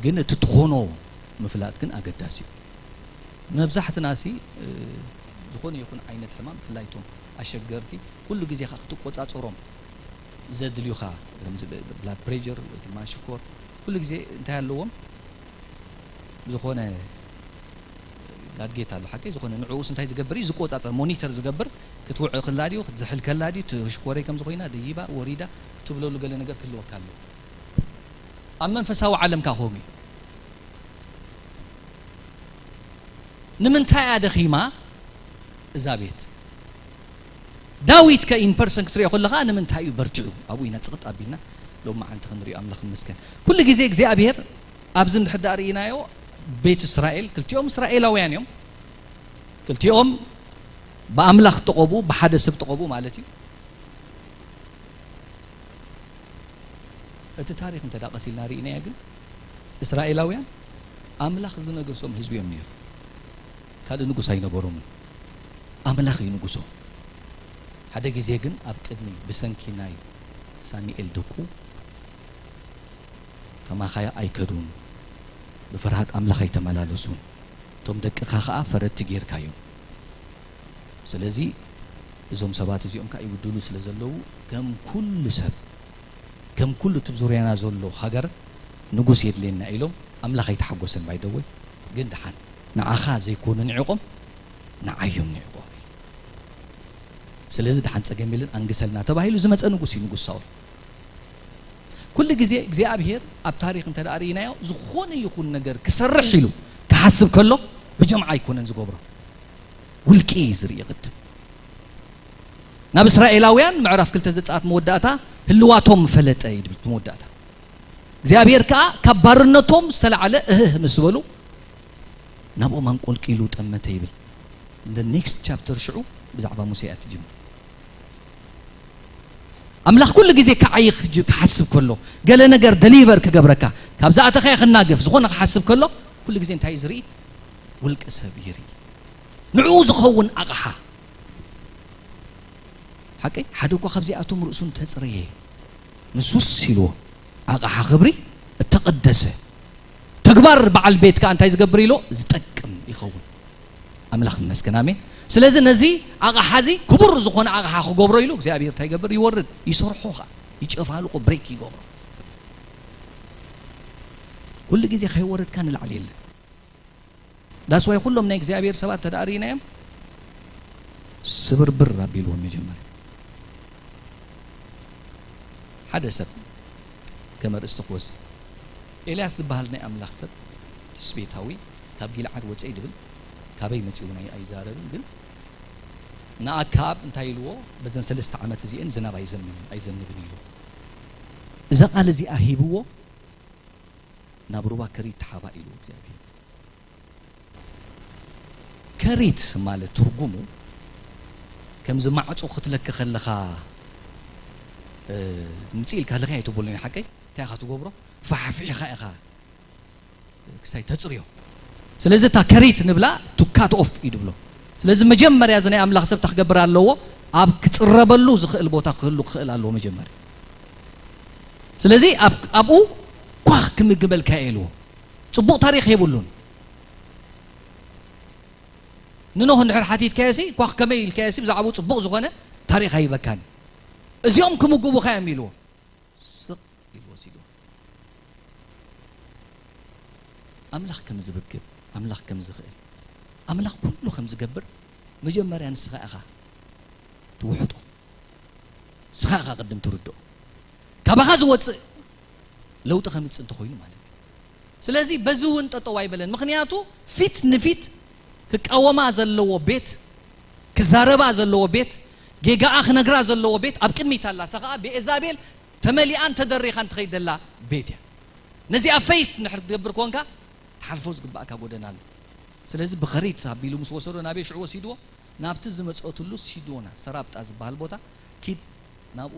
ግን እቲ ትኾኖ ምፍላጥ ግን ኣገዳሲ እዩ። መብዛሕትና ሲ ዝኾነ ይኹን ዓይነት ሕማም ብፍላይ እቶም ኣሸገርቲ ኩሉ ግዜ ካ ክትቆጻጸሮም ዘድልዩኻ፣ ብላድ ፕሬር ወይ ድማ ሽኮር ኩሉ ግዜ እንታይ ኣለዎም? ዝኾነ ጋድጌት ኣሎ ሓቀይ፣ ዝኾነ ንዕኡስ እንታይ ዝገብር እዩ? ዝቆጻጸር፣ ሞኒተር ዝገብር። ክትውዕ ከላ ድዩ ክትዝሕል ከላ ድዩ ትሽኮረይ ከም ዝኾይና ደይባ ወሪዳ ትብለሉ ገለ ነገር ክህልወካ ኣለዎ። ኣብ መንፈሳዊ ዓለም ካ ከምኡ እዩ። ንምንታይ እያ ደኺማ እዛ ቤት? ዳዊት ከ ኢን ፐርሰን ክትሪኦ ከለኻ ንምንታይ እዩ በርቲዑ? ኣብኡ ኢና ጽቕጥ ኣቢልና ሎም መዓንቲ ክንሪኦ ኣምላኽ ይመስገን። ኩሉ ግዜ እግዚኣብሔር ኣብዚ እንድሕር ደኣ ርኢናዮ ቤት እስራኤል ክልቲኦም እስራኤላውያን እዮም። ክልቲኦም ብኣምላኽ ተቐብኡ፣ ብሓደ ሰብ ተቐብኡ ማለት እዩ። እቲ ታሪኽ እንተ ደኣ ቀሲልና ርኢናዮ ግን እስራኤላውያን ኣምላኽ ዝነገሶም ህዝቢ እዮም ነይሩ። ካልእ ንጉስ ኣይነበሮምን። ኣምላኽ እዩ ንጉሶም። ሓደ ግዜ ግን ኣብ ቅድሚ ብሰንኪ ናይ ሳሙኤል ደቁ ከማኻያ ኣይከዱን፣ ብፍርሃት ኣምላኽ ኣይተመላለሱን። እቶም ደቅኻ ኸኣ ፈረድቲ ጌርካዮም። ስለዚ እዞም ሰባት እዚኦም ከኣ ይብድሉ ስለ ዘለዉ ከም ኩሉ ሰብ ከም ኩሉ እቲ ዙርያና ዘሎ ሃገር ንጉስ የድልየና ኢሎም ኣምላኽ ኣይተሓጎሰን ባይደወይ ግን ደሓን ንዓኻ ዘይኮኑ ንዕቆም ንዓዮም ንዕቆም። ስለዚ ደሓን ጸገም የለን ኣንግሰልና ተባሂሉ ዝመጸ ንጉስ እዩ ንጉስ ሳኦል። ኩሉ ግዜ እግዚኣብሔር ኣብ ታሪኽ እንተ ደኣ ርኢናዮ ዝኾነ ይኹን ነገር ክሰርሕ ኢሉ ክሓስብ ከሎ ብጀምዓ ኣይኮነን ዝገብሮ። ውልቂ እዩ ዝርኢ ቅድም ናብ እስራኤላውያን ምዕራፍ ክልተ ዘጸኣት መወዳእታ ህልዋቶም ፈለጠ እዩ ዝብል መወዳእታ እግዚኣብሔር ከኣ ካብ ባርነቶም ዝተላዕለ እህህ ምስ በሉ ናብኦም ኣንቆልቂሉ ጠመተ ይብል። እንደ ኔክስት ቻፕተር ሽዑ ብዛዕባ ሙሴ እያ ትጅምር። ኣምላኽ ኩሉ ግዜ ክዓይኽ ክሓስብ ከሎ ገለ ነገር ደሊቨር ክገብረካ ካብዛ ኣተኸያ ክናገፍ ዝኾነ ክሓስብ ከሎ ኩሉ ግዜ እንታይ ዝርኢ ውልቀ ሰብ ይርኢ ንዕኡ ዝኸውን ኣቕሓ ሓቀይ ሓደ እኳ ካብዚኣቶም ርእሱ እንተጽረየ ንሱስ ኢልዎ ኣቕሓ ክብሪ እተቐደሰ ተግባር በዓል ቤት ከኣ እንታይ ዝገብር ኢሎ ዝጠቅም ይኸውን ኣምላኽ ይመስገን ኣሜን ስለዚ ነዚ ኣቕሓ እዚ ክቡር ዝኾነ ኣቕሓ ክገብሮ ኢሉ እግዚኣብሔር እንታይ ይገብር ይወርድ ይሰርሖ ከኣ ይጨፋልቆ፣ ብሬክ ይገብሮ። ኩሉ ግዜ ከይወረድካ ንላዕሊ የለን። ዳስዋይ ኩሎም ናይ እግዚኣብሔር ሰባት ተዳእሪናዮም ስብርብር ኣቢልዎም መጀመርያ። ሓደ ሰብ ከመርእስቲ ክወስድ፣ ኤልያስ ዝበሃል ናይ ኣምላኽ ሰብ ትስቤታዊ፣ ካብ ጊልዓድ ወፀይ ድብል፣ ካበይ መፂኡ ናይ ኣይዛረብን፣ ግን ንኣካብ እንታይ ኢልዎ? በዘን ሰለስተ ዓመት እዚአን ዝናብ ኣይዘንብን ኣይዘንብን ኢልዎ። እዛ ቃል እዚኣ ሂብዎ ናብ ሩባ ከሪት ተሓባ ኢልዎ እግዚኣብሔር። ከሪት ማለት ትርጉሙ ከምዚ ማዕጾ ክትለኪ ከለኻ፣ እ፣ ምጽእ ኢልካ ለኺ ኣይትብሉን ሓቀይ? እንታይ ኢኻ ትገብሮ? ፋሕፊሕኻ ኢኻ ክሳይ ተጽርዮ። ስለዚ እታ ከሪት ንብላ to cut off እዩ ድብሎ። ስለዚ መጀመርያ እዚ ናይ ኣምላኽ ሰብ እንታይ ክገብር ኣለዎ? ኣብ ክጽረበሉ ዝኽእል ቦታ ክህሉ ክኽእል ኣለዎ መጀመርያ። ስለዚ ኣብ-፣ ኣብኡ ኳኽ ክምግበልካ ኢልዎ። ጽቡቕ ታሪኽ የብሉን። ንኖህ እንድሕር ሓቲትካዮሲ፣ ኳኽ ከመይ ኢልካዮሲ፣ ብዛዕባኡ ጽቡቕ ዝኾነ ታሪኽ ኣይበካን። እዚኦም ክምግቡኻ እዮም ኢልዎ። ስቕ ኢሉ ወሲድዎ። ኣምላኽ ከም ዝብክል፣ ኣምላኽ ከም ዝኽእል፣ ኣምላኽ ኩሉ ከም ዝገብር መጀመርያ ንስኻ ኢኻ ትውሕጦ። ንስኻ ኢኻ ቅድም ትርድኦ። ካባኻ ዝወጽእ ለውጢ ከምጽእ እንተኾይኑ ማለት እዩ። ስለዚ በዚ እውን ጠጠው ኣይበለን። ምኽንያቱ ፊት ንፊት ክቃወማ ዘለዎ ቤት፣ ክዛረባ ዘለዎ ቤት፣ ጌጋኣ ክነግራ ዘለዎ ቤት ኣብ ቅድሚት ኣላ። እሳ ኸኣ ብኤዛቤል ተመሊኣን ተደሪኻን ትኸይድ ዘላ ቤት እያ። ነዚኣ ፈይስ እንድሕር ትገብር ኮንካ፣ ትሓልፎ ዝግባእካ ጎደና ኣሎ። ስለዚ ብኸሪት ኣቢሉ ምስ ወሰዶ ናበይ ሽዑ ወሲድዎ? ናብቲ ዝመጸትሉ ሲዶና፣ ሰራብጣ ዝበሃል ቦታ ኪድ፣ ናብኡ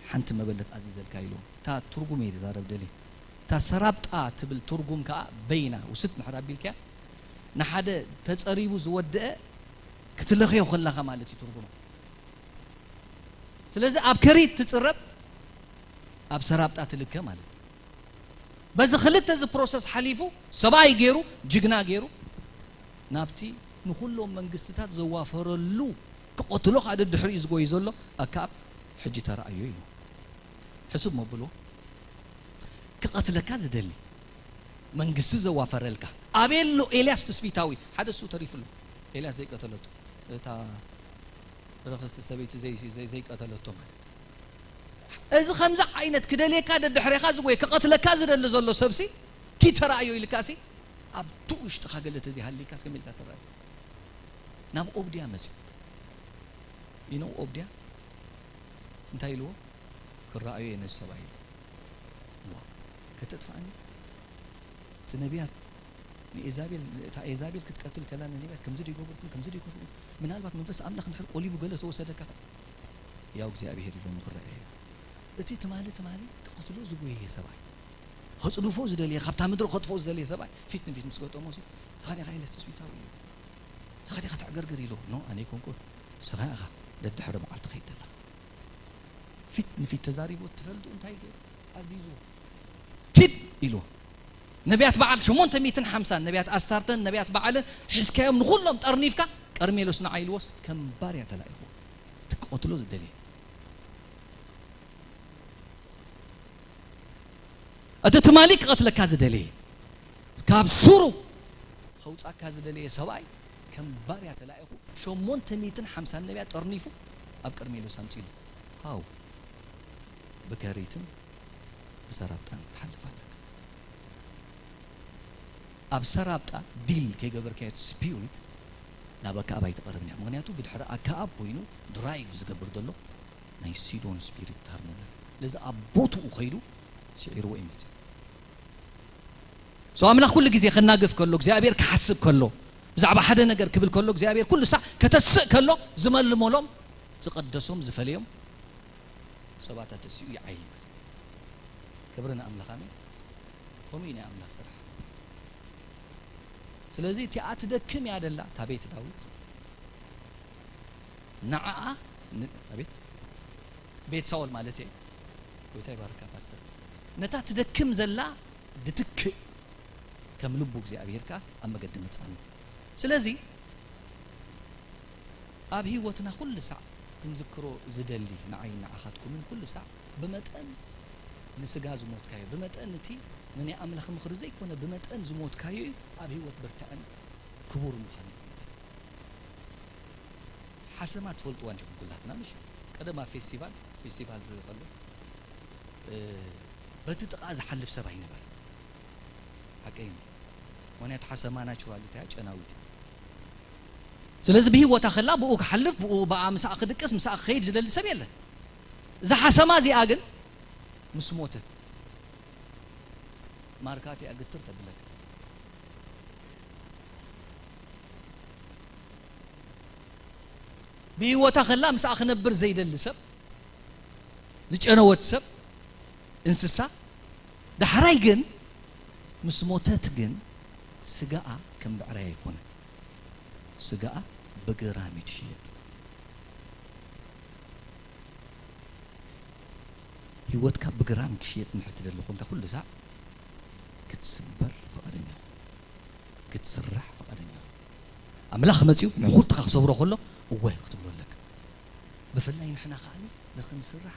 ሓንቲ መበለት ኣዚዘልካ ኢልዎ። እታ ትርጉም እየ ዝዛረብ ደልየ። እታ ሰራብጣ ትብል ትርጉም ከኣ በይና ውስድ እንድሕር ኣቢልካያ፣ ንሓደ ተጸሪቡ ዝወደአ ክትለኽዮ ከለኻ ማለት እዩ ትርጉማ። ስለዚ ኣብ ከሪት ትጽረብ፣ ኣብ ሰራብጣ ትልከ ማለት እዩ። በዚ ክልተ እዚ ፕሮሰስ ሓሊፉ፣ ሰብኣይ ገይሩ፣ ጅግና ገይሩ፣ ናብቲ ንኹሎም መንግስትታት ዘዋፈረሉ ክቐትሎ ከዓ ደድሕሪኡ ዝጎይ ዘሎ ኣክኣብ ሕጂ ተራእዮ ኢሉ። ሕሱብ መብሎ፣ ክቐትለካ ዝደሊ መንግስቲ ዘዋፈረልካ ኣበይ ኣሎ? ኤልያስ ትስቢታዊ ሓደ እሱ ተሪፉ ኣሎ። ኤልያስ ዘይቀተለቶ፣ እታ ረኸስቲ ሰበይቲ ዘይ-፣ ዘይ-፣ ዘይቀተለቶ ማለት። እዚ ከምዚ ዓይነት ክደልየካ ደድሕሬኻ ዝጎይ ክቐትለካ ዝደሊ ዘሎ ሰብሲ ኪድ ተራእዮ ኢልካሲ ኣብቲ ውሽጥኻ ገለ ተዘይሃሊካስ ከመይ ኢልካ ትረኣዮ? ናብ ኦብድያ መፅኡ። You know ኦብድያ እንታይ ኢልዎ? ክረኣዮ እየ ነዚ ሰብኣይ ኢሉ። ዋ፣ ከተጥፍኣኒ? እቲ ነቢያት ንኤዛቤል፣ እታ ኤዛቤል ክትቀትል ከላ ንነቢያት ከምዚ ዶ ይገብርኩም፣ ከምዚ ዶ ይገብርኩም? ምናልባት መንፈስ ኣምላኽ እንድሕር ቆሊቡ ገለ ተወሰደካ ከ? ያው እግዚኣብሄር ኢሎም ክረኣዮ እዩ። እቲ ትማሊ ትማሊ ክቐትሎ ዝጎየየ ሰብኣይ፣ ከጽድፎ ዝደለየ፣ ካብታ ምድሪ ከጥፍኦ ዝደለየ ሰብኣይ ፊት ንፊት ምስ ገጠሞ ሲ፣ "ንስኻ ዲኻ ኢለ ትጽቢታዊ?" ኢሉ። "ንስኻ ዲኻ ተዕገርግር?" ኢሉ። "ኖ፣ ኣነ ኣይኮንኩን፣ ንስኻ ኢኻ ደድሕሪ በዓል ትኸይድ ዘለኻ." ፊት ንፊት ተዛሪቡ ትፈልጡ እንታይ ገይሩ? ኣዚዙ። "ኪድ!" ኢሉ። ነቢያት በዓል ሸሞንተ ሚእትን ሓምሳን፣ ነቢያት ኣስታርተን ነቢያት በዓልን ሒዝካዮም ንኹሎም ጠርኒፍካ፣ ቀርሜሎስ ንዓ ኢልዎስ ከም ባርያ ተላኢኹ። ትቀትሎ ዝደልየ። እቲ ትማሊ ክቐትለካ ዝደለየ፣ ካብ ሱሩ ከውጻካ ዝደለየ ሰብኣይ ከም ባርያ ተላኢኹ፣ ሸሞንተ ሚእትን ሓምሳን ነቢያት ጠርኒፉ ኣብ ቀርሜሎስ ኣምጺሉ። ሃው ብከሪትን ብሰራብጣን ትሓልፍ ኣለካ። ኣብ ሰራብጣ ዲል ከይገበርካዮ እቲ ስፒሪት ናብ ኣከኣብ ኣይትቐርብን እያ። ምኽንያቱ ብድሕሪ ኣከኣብ ኮይኑ ድራይቭ ዝገብር ዘሎ ናይ ሲዶን ስፒሪት ታርሞን። ስለዚ ኣብ ቦትኡ ከይዱ ስዒርዎ እዩ መፅእ። So ኣምላኽ ኩሉ ግዜ ከናግፍ ከሎ፣ እግዚኣብሔር ክሓስብ ከሎ፣ ብዛዕባ ሓደ ነገር ክብል ከሎ፣ እግዚኣብሔር ኩሉ ሳዕ ከተስእ ከሎ ዝመልመሎም፣ ዝቐደሶም፣ ዝፈለዮም ሰባት ኣተሲኡ ይዓይም። ክብሪ ንኣምላኽ፣ ኣሜን። ከምኡ እዩ ናይ ኣምላኽ ስራሕ። ስለዚ እቲኣ ትደክም እያ ደላ፣ እታ ቤት ዳዊት። ንዓኣ ን-፣ ኣቤት፣ ቤት ሳኦል ማለት እየ። ጎይታ ይባርካ ፓስተር። ነታ ትደክም ዘላ ድትክእ ከም ልቡ እግዚኣብሔር ከኣ ኣብ መገዲ መጻኒ። ስለዚ ኣብ ህይወትና ኩሉ ሳዕ ክንዝክሮ ዝደሊ ንዓይን ንዓኻትኩምን ኩሉ ሳዕ ብመጠን ንስጋ ዝሞትካዮ፣ ብመጠን እቲ ንናይ ኣምላኽ ምኽሪ ዘይኮነ ብመጠን ዝሞትካዮ እዩ ኣብ ህይወት ብርትዕን ክቡር ምዃን እዩ ዝመጽእ። ሓሰማ ትፈልጥዋ እንዲኹም ኩላትና፣ ምሽ? ቀደም ኣብ ፌስቲቫል፣ ፌስቲቫል ዝኸሉ፣ እ፣ በቲ ጥቓ ዝሓልፍ ሰብ ኣይነበረን። ሓቀይ ነው። ምኽንያቱ ሓሰማ ናቹራል እያ፣ ጨናዊት እያ። ስለዚ ብህይወታ ከላ ብኡ ክሓልፍ፣ ብኡ፣ ብኣ ምሳኣ ክድቅስ፣ ምሳኣ ክኸይድ ዝደሊ ሰብ የለን። እዛ ሓሰማ እዚኣ ግን ምስ ሞተት ማርካ እቲኣ ግትር ተብለካ። ብህይወታ ከላ ምሳኣ ክነብር ዘይደሊ ሰብ፣ ዝጨነወት ሰብ፣ እንስሳ፣ ዳሕራይ ግን ምስ ሞተት ግን ስጋኣ ከም ብዕራይ ኣይኮነን። ስጋኣ ብግራም እዩ ትሽየጥ። ህይወትካ ብግራም ክሽየጥ እንድሕር ትደሊ ኮንካ ኩሉ ሳዕ ክትስበር ፍቓደኛ ኢኹም። ክትስራሕ ፍቓደኛ ኢኹም። ኣምላኽ መጺኡ ንኹልትኻ ክሰብሮ ከሎ እወ ክትብሎ ኣለካ። ብፍላይ ንሕና ከኣ ንኽንስራሕ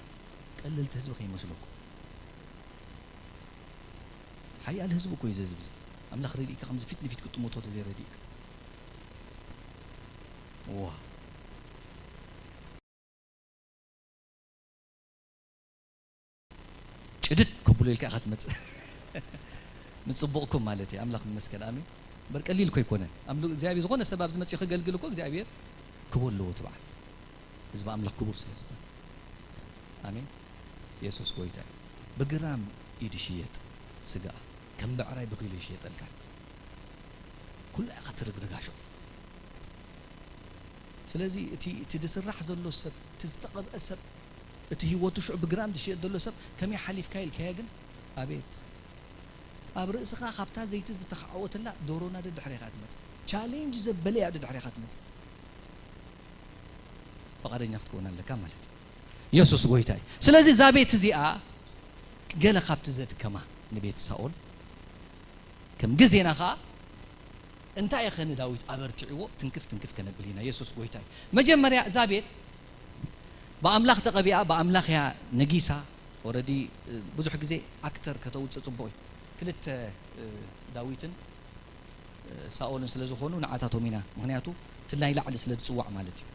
ቀለልቲ ህዝቢ ከይመስለኩም። ሓያል ህዝቢ እኮ እዩ እዚ ህዝቢ እዚ። ኣምላኽ ረዲእካ ከምዚ ፊት ንፊት ክትጥምቶ ተዘይረዲእካ። ዋ። ጭድድ ከብሎ ኢልካ ኢኻ ትመጽእ። ንጽቡቕኩም ማለት እዩ። ኣምላኽ ይመስገን። ኣሜን። እምበር ቀሊል እኮ ኣይኮነን። ኣምሉ-፣ እግዚኣብሔር ዝኾነ ሰብ ኣብዚ መጺኡ ከገልግል እኮ እግዚኣብሔር ክብር ኣለዎ እቲ በዓል። ህዝቢ ኣምላኽ ክቡር ስለ ዝኾነ። ኣሜን። የሱስ ጎይታ እዩ። ብግራም እዩ ዝሽየጥ ስጋ። ከም ብዕራይ ብኪሎ ይሽየጠልካ። ኩሉ ኢኻ ትርግርጋሾ። ስለዚ እቲ፣ እቲ ዝስራሕ ዘሎ ሰብ፣ እቲ ዝተቐብአ ሰብ፣ እቲ ህይወቱ ሽዑ ብግራም ዝሽየጥ ዘሎ ሰብ ከመይ ሓሊፍካ ኢልካዮ ግን? ኣቤት። ኣብ ርእስኻ ካብታ ዘይቲ ዝተኻዕወተላ ዶሮና ደድሕሬኻ ትመጽእ። ቻሌንጅ ዘበለ እያ ደድሕሬኻ ትመጽእ። ፍቓደኛ ክትከውን ኣለካ ማለት እዩ። የሱስ ጎይታ እዩ። ስለዚ እዛ ቤት እዚኣ ገለ ካብቲ ዘድከማ ንቤት ሳኦል፣ ከም ግዜና ኸኣ እንታይ እኸ ንዳዊት ኣበርቲዕዎ ትንክፍ ትንክፍ ከነብል ኢና። የሱስ ጎይታ እዩ። መጀመርያ እዛ ቤት ብኣምላኽ ተቐቢኣ፣ ብኣምላኽ እያ ነጊሳ። ኦረዲ ብዙሕ ግዜ ኣክተር ከተውፅእ ጽቡቕ እዩ። ክልተ፣ እ፣ ዳዊትን፣ እ፣ ሳኦልን ስለ ዝኾኑ ንዓታቶም ኢና። ምኽንያቱ እቲ ናይ ላዕሊ ስለ ዝጽዋዕ ማለት እዩ።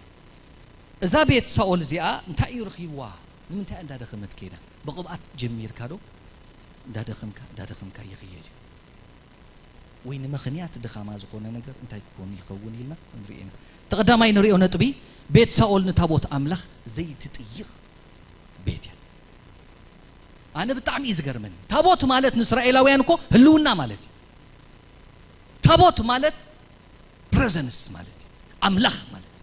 እዛ ቤት ሳኦል እዚኣ እንታይ እዩ ረኺብዋ? ንምንታይ እያ እንዳደኸመት ከይዳ? ብቕብኣት ጀሚርካ ዶ እንዳደኸምካ፣ እንዳደኸምካ ይኽየድ እዩ? ወይ ንምኽንያት ድኻማ ዝኾነ ነገር እንታይ ክኾን ይኸውን ኢልና ክንርኢ ኢና። እቲ ቀዳማይ ንሪኦ ነጥቢ፣ ቤት ሳኦል ንታቦት ኣምላኽ ዘይትጥይቕ ቤት እያ። ኣነ ብጣዕሚ እዩ ዝገርመኒ። ታቦት ማለት ንእስራኤላውያን እኮ ህልውና ማለት እዩ። ታቦት ማለት ፕረዘንስ ማለት እዩ። ኣምላኽ ማለት እዩ።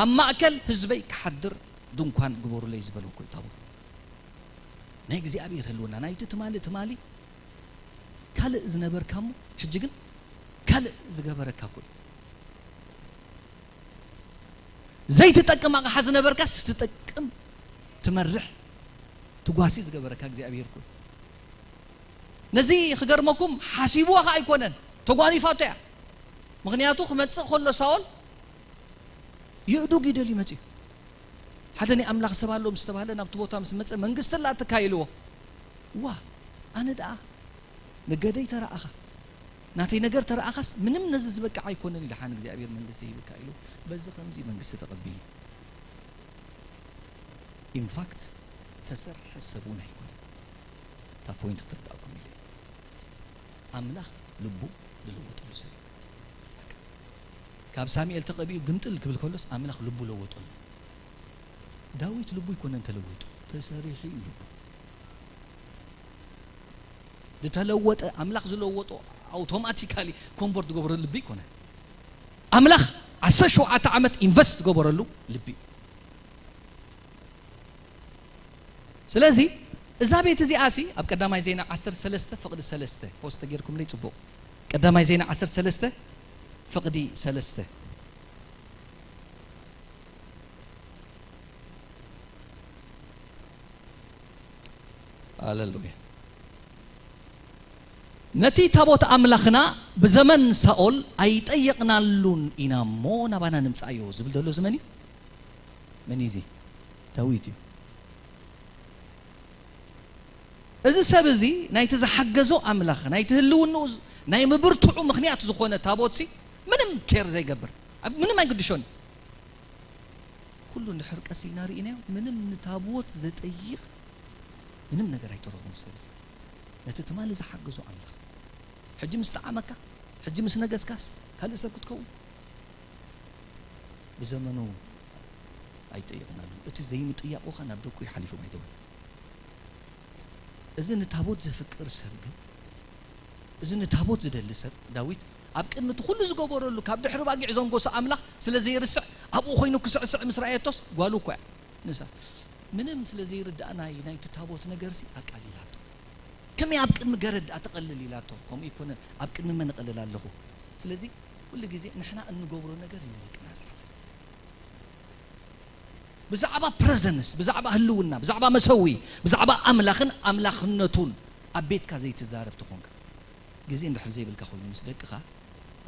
ኣብ ማእከል ህዝበይ ክሓድር ድንኳን ግበሩለይ ዝበሎ እኮ እዩ ታቦት። ናይ እግዚኣብሔር ህልውና፣ ናይቲ ትማሊ ትማሊ ካልእ ዝነበርካ እሞ፣ ሕጂ ግን ካልእ ዝገበረካ እኮ እዩ። ዘይትጠቅም ኣቕሓ ዝነበርካስ ትጠቅም፣ ትመርሕ፣ ትጓሲ ዝገበረካ እግዚኣብሔር እኮ እዩ። ነዚ ክገርመኩም ሓሲብዋ ኸኣ ኣይኮነን፣ ተጓኒፋቶ እያ። ምኽንያቱ ክመጽእ ከሎ ሳኦል ይእዱግ ይደልዩ መጺኡ። ሓደ ናይ ኣምላኽ ሰብ ኣሎ ምስ ተባህለ ናብቲ ቦታ ምስ መጸ መንግስቲ ኣላትካ ኢልዎ። ዋ፣ ኣነ ደኣ ነገደይ ተረኣኻ፣ ናተይ ነገር ተረኣኻስ ምንም ነዚ ዝበቅዕ ኣይኮነን ኢሉ ሓን እግዚኣብሔር መንግስቲ ሂብካ ኢሉ በዚ ከምዚ መንግስቲ ተቐቢሉ። ኢንፋክት ተሰርሐ ሰብ እውን ኣይኮነን። እታ ፖይንት ክትርዳእኩም ኢለ ኣምላኽ ልቡ ዝለወጠሉ ሰብ እዩ። ካብ ሳሙኤል ተቐቢኡ ግምጥል ክብል ከሎስ ኣምላኽ ልቡ ለወጠሉ። ዳዊት ልቡ ኣይኮነን ተለዊጡ፣ ተሰሪሑ እዩ ልቡ። ዝተለወጠ ኣምላኽ ዝለወጦ ኣውቶማቲካሊ ኮንቨርት ዝገበረሉ ልቢ ኣይኮነን። ኣምላኽ ዓሰርተ ሸውዓተ ዓመት ኢንቨስት ዝገበረሉ ልቢ እዩ። ስለዚ እዛ ቤት እዚኣ ሲ ኣብ ቀዳማይ ዜና ዓሰርተ ሰለስተ ፍቕዲ ሰለስተ ፖስት ተጌርኩምለይ ጽቡቕ። ቀዳማይ ዜና ዓሰርተ ሰለስተ ፍቕዲ ሰለስተ። ሃሌሉያ። ነቲ ታቦት ኣምላኽና ብዘመን ሳኦል ኣይጠየቕናሉን ኢና እሞ ናባና ንምጻዮ ዝብል ዘሎ እዚ መን እዩ? መን እዩ እዚ? ዳዊት እዩ። እዚ ሰብ እዚ ናይቲ ዝሓገዞ ኣምላኽ፣ ናይቲ ህልውንኡ ዝ-፣ ናይ ምብርትዑ ምኽንያት ዝኾነ ታቦትሲ ምንም ኬር ዘይገብር፣ ኣብ ምንም ኣይግድሾን። ኩሉ እንድሕር ቀስ ኢልና ርኢናዮ፣ ምንም ንታቦት ዘጠይቕ ምንም ነገር ኣይተረኽቦን ሰብ እዚ። ነቲ ትማሊ ዝሓገዞ ኣምላኽ። ሕጂ ምስ ጠዓመካ፣ ሕጂ ምስ ነገስካስ ካልእ ሰብ ክትከውን? ብዘመኑ ኣይጠየቕናሉን። እቲ ዘይምጥያቑ ኸኣ ናብ ደቁ እዩ ሓሊፉ ባይተወ። እዚ ንታቦት ዘፍቅር ሰብ ግን፣ እዚ ንታቦት ዝደሊ ሰብ፣ ዳዊት ኣብ ቅድሚ እቲ ኩሉ ዝገበረሉ፣ ካብ ድሕሪ ባጊዕ ዘንጎሶ ኣምላኽ ስለ ዘይርስዕ፣ ኣብኡ ኮይኑ ክስዕስዕ ምስ ረኣየቶስ፣ ጓሉ እኮ እያ ንሳ። ምንም ስለ ዘይርድኣ ናይ፣ ናይቲ ታቦት ነገርሲ ኣቃሊላቶ። ከመይ ኣብ ቅድሚ ገረድ ደኣ ትቐልል ኢላቶ። ከምኡ ኣይኮነን፣ ኣብ ቅድሚ መን እቐልል ኣለኹ? ስለዚ ኩሉ ግዜ ንሕና እንገብሮ ነገር እዩ ንደቅና ዝሓልፍ። ብዛዕባ ፕረዘንስ፣ ብዛዕባ ህልውና፣ ብዛዕባ መሰዊ፣ ብዛዕባ ኣምላኽን ኣምላኽነቱን ኣብ ቤትካ ዘይትዛረብ ተኾንካ፣ ግዜ እንድሕር ዘይብልካ ኮይኑ ምስ ደቅኻ፣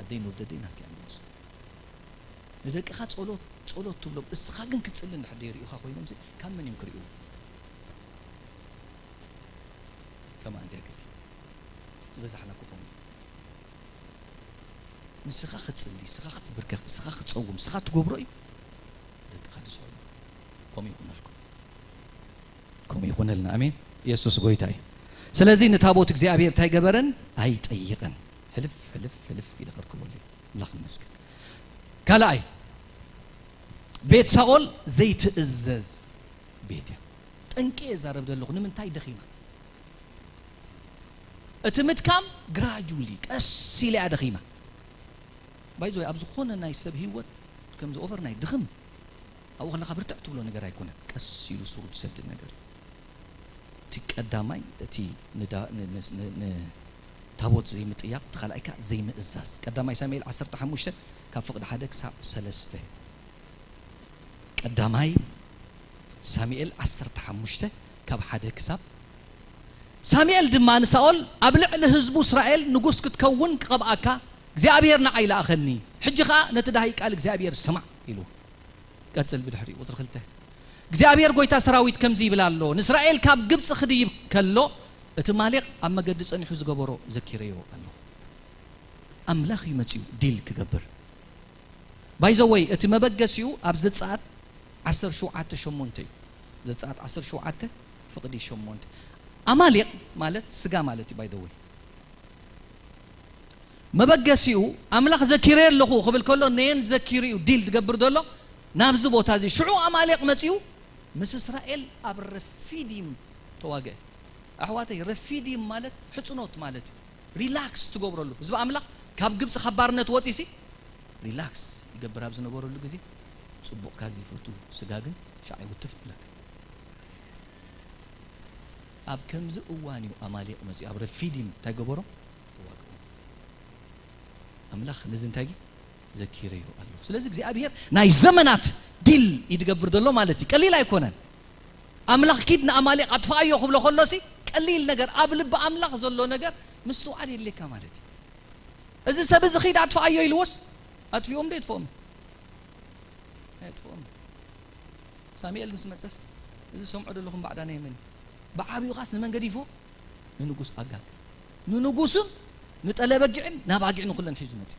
ኣደይ ንወደደይ ናትካ እዮም ዝወስዱ። ንደቅኻ ጸሎት፣ ጸሎት ትብሎም፣ እስኻ ግን ክትጽሊ እንድሕር ዘይርእዩኻ ኮይኖምሲ፣ ካብ መን እዮም ክርእዩ? ከምኣ እንድያ ግዲ። ዝበዛሕና እኮ ከምኡ እዩ። ንስኻ ክትጽሊ፣ ንስኻ ክትብርከኽ፣ ንስኻ ክትጸውም፣ ንስኻ ትገብሮ እዩ። ደቅኻ ዝሰምዑ። ከምኡ ይኹነልኩም። ከምኡ ይኹነልና። ኣሜን። የሱስ ጎይታ እዩ። ስለዚ ንታቦት እግዚኣብሔር እንታይ ገበረን? ኣይጠይቐን። ሕልፍ፣ ሕልፍ፣ ሕልፍ ኢለ ከርክበሉ እየ። ኣምላኽ ይመስገን። ካልኣይ፣ ቤት ሳኦል ዘይትእዘዝ ቤት እያ። ጠንቂ እየ እዛረብ ዘለኹ። ንምንታይ ደኺማ? እቲ ምድካም ግራጁሊ፣ ቀስ ኢለ እያ ደኺማ። ባይዘወይ፣ ኣብ ዝኾነ ናይ ሰብ ህይወት ከምዚ ኦቨርናይት ድኽም፣ ኣብኡ ከለኻ ብርትዕ ትብሎ ነገር ኣይኮነን። ቀስ ኢሉ ሱሩ ትሰድድ ነገር እዩ። እቲ ቀዳማይ፣ እቲ ንዳ-፣ ን-፣ ን-፣ ን-፣ ንታቦት ዘይምጥያቕ፣ እቲ ካልኣይ ከኣ ዘይምእዛዝ። ቀዳማይ ሳሙኤል ዓሰርተ ሓሙሽተ ካብ ፍቕዲ ሓደ ክሳብ ሰለስተ። ቀዳማይ ሳሙኤል ዓሰርተ ሓሙሽተ ካብ ሓደ ክሳብ። ሳሙኤል ድማ ንሳኦል፣ ኣብ ልዕሊ ህዝቡ እስራኤል ንጉስ ክትከውን ክቐብኣካ እግዚኣብሔር ንዓይ ለኣኸኒ። ሕጂ ኸኣ ነቲ ዳሃይ ቃል እግዚኣብሔር ስማዕ ኢሉ። ቀጽል ብድሕሪኡ ቁጽሪ ክልተ። እግዚኣብሔር ጎይታ ሰራዊት ከምዚ ይብል ኣሎ፣ ንእስራኤል ካብ ግብጺ ክድይብ ከሎ እቲ ማሌቕ ኣብ መገዲ ጸኒሑ ዝገበሮ ዘኪረዮ ኣለኹ። ኣምላኽ እዩ መጺኡ ዲል ክገብር። ባይ ዘ ወይ፣ እቲ መበገሲኡ ኣብ ዘጸኣት ዓሰርተ ሸውዓተ ሸሞንተ እዩ። ዘጸኣት ዓሰርተ ሸውዓተ ፍቕዲ ሸሞንተ። ኣማሌቕ ማለት ስጋ ማለት እዩ፣ ባይ ዘ ወይ። መበገሲኡ ኣምላኽ ዘኪረ ኣለኹ ክብል ከሎ፣ ነየን ዘኪሩ እዩ ዲል ዝገብር ዘሎ ናብዚ ቦታ እዚ። ሽዑ ኣማሌቕ መጺኡ ምስ እስራኤል ኣብ ረፊዲም ተዋግአ። ኣሕዋተይ፣ ረፊዲም ማለት ሕጽኖት ማለት እዩ። ሪላክስ ትገብረሉ። ህዝቢ ኣምላኽ ካብ ግብጺ ካብ ባርነት ወጺሲ ሪላክስ ይገብር ኣብ ዝነበረሉ ግዜ፣ ጽቡቕካ ዘይፈቱ ስጋ ግን ሻዕ ይውትፍ ይብለካ። ኣብ ከምዚ እዋን እዩ ኣማሌቕ መጺኡ ኣብ ረፊዲም እንታይ ገበሮ? ተዋግኡ። ኣምላኽ ነዚ እንታይ ዘኪረዮ ኣለኹ። ስለዚ እግዚኣብሔር ናይ ዘመናት ዲል እዩ ዝገብር ዘሎ ማለት እዩ። ቀሊል ኣይኮነን። ኣምላኽ ኪድ ንኣማሌቕ ኣጥፍኣዮ ክብሎ ከሎሲ ቀሊል ነገር፣ ኣብ ልቢ ኣምላኽ ዘሎ ነገር ምስትውዓል የድልየካ ማለት እዩ። እዚ ሰብ እዚ ኺድ ኣጥፍኣዮ ኢልዎስ ኣጥፊኦም ዶ የጥፍኦም? ኣየጥፍኦም። ሳሙኤል ምስ መጸስ፣ እዚ ዝሰምዖ ዘለኹም ባዕዳ ናይ መን እዩ? ብዓብዩኻስ ንመን ገዲፍዎ? ንንጉስ ኣጋግ። ንንጉስን ንጠለ በጊዕን ናብ ኣጊዕ ንኹለን ሒዙ መጺኡ።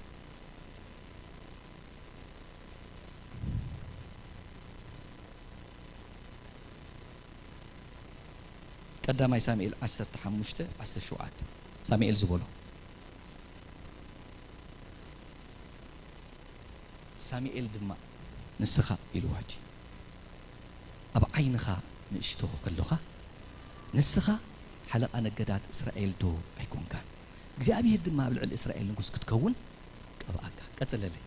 ቀዳማይ ሳሙኤል ዓሰርተ ሓሙሽተ ዓሰርተ ሸውዓተ፣ ሳሙኤል ዝበሎ። ሳሙኤል ድማ፣ ንስኻ ኢልዎ ሕጂ፣ ኣብ ዓይንኻ ንእሽቶ ከለኻ፣ ንስኻ ሓለቓ ነገዳት እስራኤል ዶ ኣይኮንካን? እግዚኣብሄር ድማ ኣብ ልዕሊ እስራኤል ንጉስ ክትከውን ቀብኣካ። ቀጽለለይ።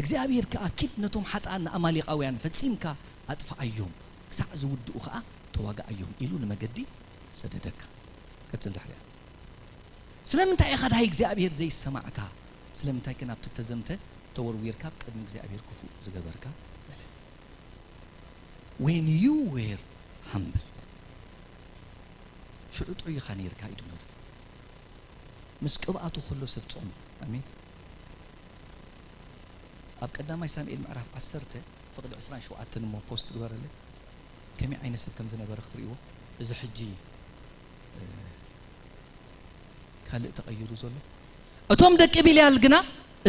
እግዚኣብሄር ከኣ፣ ኪድ ነቶም ሓጥኣን ንኣማሌቃውያን ፈጺምካ ኣጥፍኣዮም፣ ክሳዕ ዝውድኡ ከኣ ተዋግኣዮም ኢሉ ንመገዲ ሰደደካ። ቀጽል ድሕሪኣ። ስለምንታይ ኢኻ ደሃይ እግዚኣብሄር ዘይሰማዕካ? ስለምንታይ ከ ናብቲ እተዘምተ ተወርዊርካ ኣብ ቅድሚ እግዚኣብሄር ክፉእ ዝገበርካ? በለ። When you were humble፣ ሽዑ ጥዑይ ኢኻ ነይርካ እዩ ድመር። ምስ ቅብኣቱ ከሎ ሰብ ጥዑም። ኣሜን። ኣብ ቀዳማይ ሳሙኤል ምዕራፍ ዓሰርተ ፍቕዲ ዕስራን ሸውዓተን እሞ ፖስት ግበረለይ። ከመይ ዓይነት ሰብ ከም ዝነበረ ክትርእይዎ። እዚ ሕጂ፣ እ፣ ካልእ ተቐይሩ ዘሎ። እቶም ደቂ ቢልያል ግና፣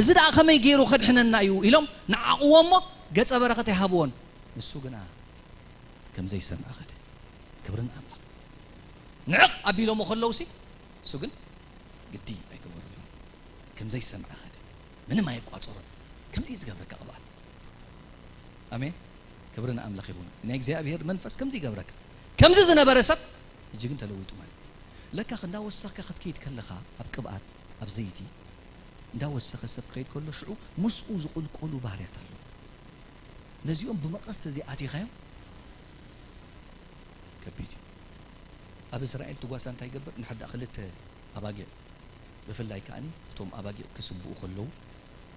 "እዚ ደኣ ከመይ ገይሩ ከድሕነና እዩ?" ኢሎም ንዓቕዎ እሞ ገጸ በረኸት ኣይሃብዎን። ንሱ ግና ከም ዘይሰምዐ ኸደ። ክብሪ ንኣምላኽ። ንዕቕ ኣቢሎሞ ከለውሲ፣ እሱ ግን ግዲ ኣይገበረሉን። ከም ዘይሰምዐ ኸደ። ምንም ኣየቋጸሮን። ከምዚ እዩ ዝገብረካ ቅብኣት። ኣሜን። ክብሪ ንኣምላኽ ይኹን። ናይ እግዚኣብሔር መንፈስ ከምዚ ይገብረካ። ከምዚ ዝነበረ ሰብ፣ ሕጂ ግን ተለዊጡ ማለት እዩ። ለካ እንዳወሰኽካ ክትከይድ ከለኻ፣ ኣብ ቅብኣት፣ ኣብ ዘይቲ፣ እንዳወሰኸ ሰብ ክኸይድ ከሎ፣ ሽዑ ምስኡ ዝቕልቀሉ ባህርያት ኣለዉ። ነዚኦም ብመቐስ ተዘይኣቲኻዮም፣ ከቢድ እዩ። ኣብ እስራኤል እቲ ጓሳ እንታይ ይገብር? እንድሕር ደኣ ክልተ ኣባጊዕ፣ ብፍላይ ከኣኒ እቶም ኣባጊዕ ክስብኡ ከለዉ፣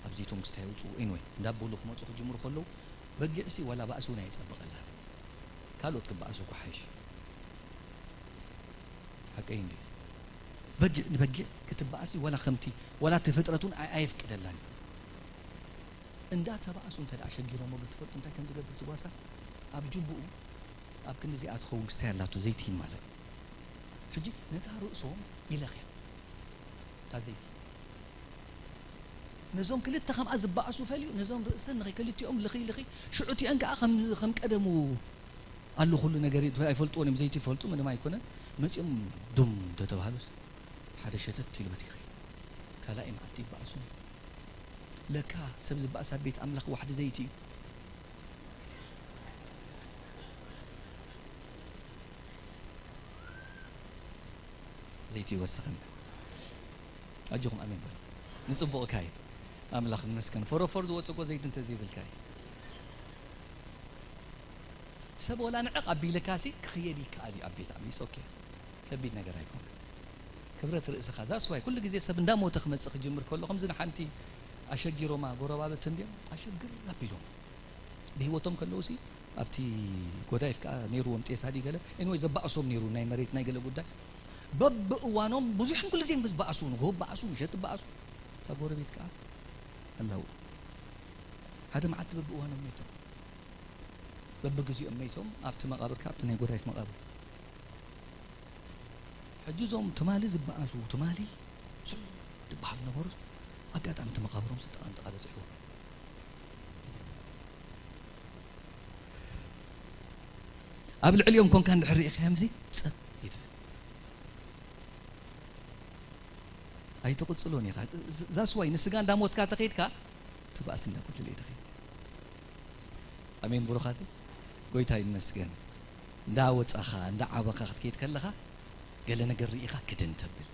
ኣብ ዘይቶም ክስታይ የውፅኡ። ኤንወይ፣ እንዳበሉ ክመፁ ክጅምሩ ከለዉ፣ በጊዕሲ ዋላ ባእሲ እውን ኣየፀበቐላን። ካልኦት ክበኣሱ እኮ ሓይሽ። ሓቀይ እንዴ? በጊዕ ንበጊዕ ክትበኣሲ ዋላ ከምቲ፣ ዋላ እቲ ፍጥረት እውን ኣይ-፣ ኣየፍቅደላን እዩ። እንዳተባእሱ እንተ ደኣ ሸጊሮሞ ግን ትፈልጡ እንታይ ከም ዝገብር እቲ ጓሳ? ኣብ ጅቡኡ፣ ኣብ ክንዲ እዚኣ ትኸውን ክስታይ ኣላቶ፣ ዘይትሂን ማለት እዩ። ሕጂ ነታ ርእሶም ይለኽያ። እታ ዘይቲ። ነዞም ክልተ ከምኣ ዝበኣሱ ፈልዩ፣ ነዞም ርእሰን ንኸይ ክልቲኦም ልኽይ ልኽይ፣ ሽዑ እቲአን ከኣ ከም፣ ከም ቀደሙ ኣሎ ኩሉ ነገር ይጥፋ፣ ኣይፈልጥዎን እዮም፣ ዘይቲ ይፈልጡ፣ ምንም ኣይኮነን። መጺኦም ዱም እንተተባህሉስ፣ ሓደ ሸተት ኢሉ በቲ ይኸይድ። ካልኣይ መዓልቲ ይበኣሱ። ለካ ሰብ ዝበኣስ ኣብ ቤት ኣምላኽ ዋሕዲ ዘይቲ እዩ። ዘይቲ ይወስኸና። ኣጆኹም ኣሜን በሉ። ንጽቡቕካ እዩ። ኣምላኽ ይመስገን። ፎሮፎር ዝወጽእ እኮ ዘይቲ እንተዘይብልካ እዩ። ሰብ ወላ ንዕቕ ኣቢልካሲ ክኽየድ ይከኣል እዩ ኣብ ቤት ኣምላኽ። ኦኬ። ከቢድ ነገር ኣይኮነን። ክብረት ርእስኻ። ዛስ ዋይ ኩሉ ግዜ ሰብ እንዳሞተ ክመጽእ ክጅምር ከሎ፣ ከምዚ ንሓንቲ ኣሸጊሮማ ጎረባብቲ እንድዮም ኣሸግር ኣቢሎም። ብህይወቶም ከለውሲ ኣብቲ ጎዳይፍ ከኣ ነይርዎም ጤሳ ድዩ ገለ፣ ኤንወይ ዘባእሶም ነይሩ ናይ መሬት ናይ ገለ ጉዳይ። በብእዋኖም ብዙሕን ኩሉ ግዜ ምስ በኣሱ፣ ንግሆ በኣሱ፣ ምሸት በኣሱ። እታ ጎረቤት ከኣ ኣላው። ሓደ መዓልቲ በብእዋኖም መይቶም። በብግዚኦም መይቶም ኣብቲ መቓብር ከኣ ኣብቲ ናይ ጎዳይፍ መቓብር። ሕጂ እዞም ትማሊ ዝበኣሱ፣ ትማሊ ስቕ ዝበሃሉ ነበሩ፣ ኣጋጣሚ እቲ መቓብሮም ስጥቓ ንጥቓ በጺሕዎ። ኣብ ልዕሊኦም ኮንካ እንድሕር ርኢኻዮምሲ ጸጥ እዩ ትብል። ኣይትቕጽሎን ኢኻ። ዝ-፣ ዛስዋይ ንስጋ እንዳሞትካ ተኸይድካ፣ እቲ ባእሲ እንዳጎደለ እዩ ዝኸይድ። ኣሜን ብሩኻት። ጎይታ ይመስገን። እንዳወጻኻ፣ እንዳዓበኻ ክትከይድ ከለኻ፣ ገለ ነገር ርኢኻ ክድን ተብል።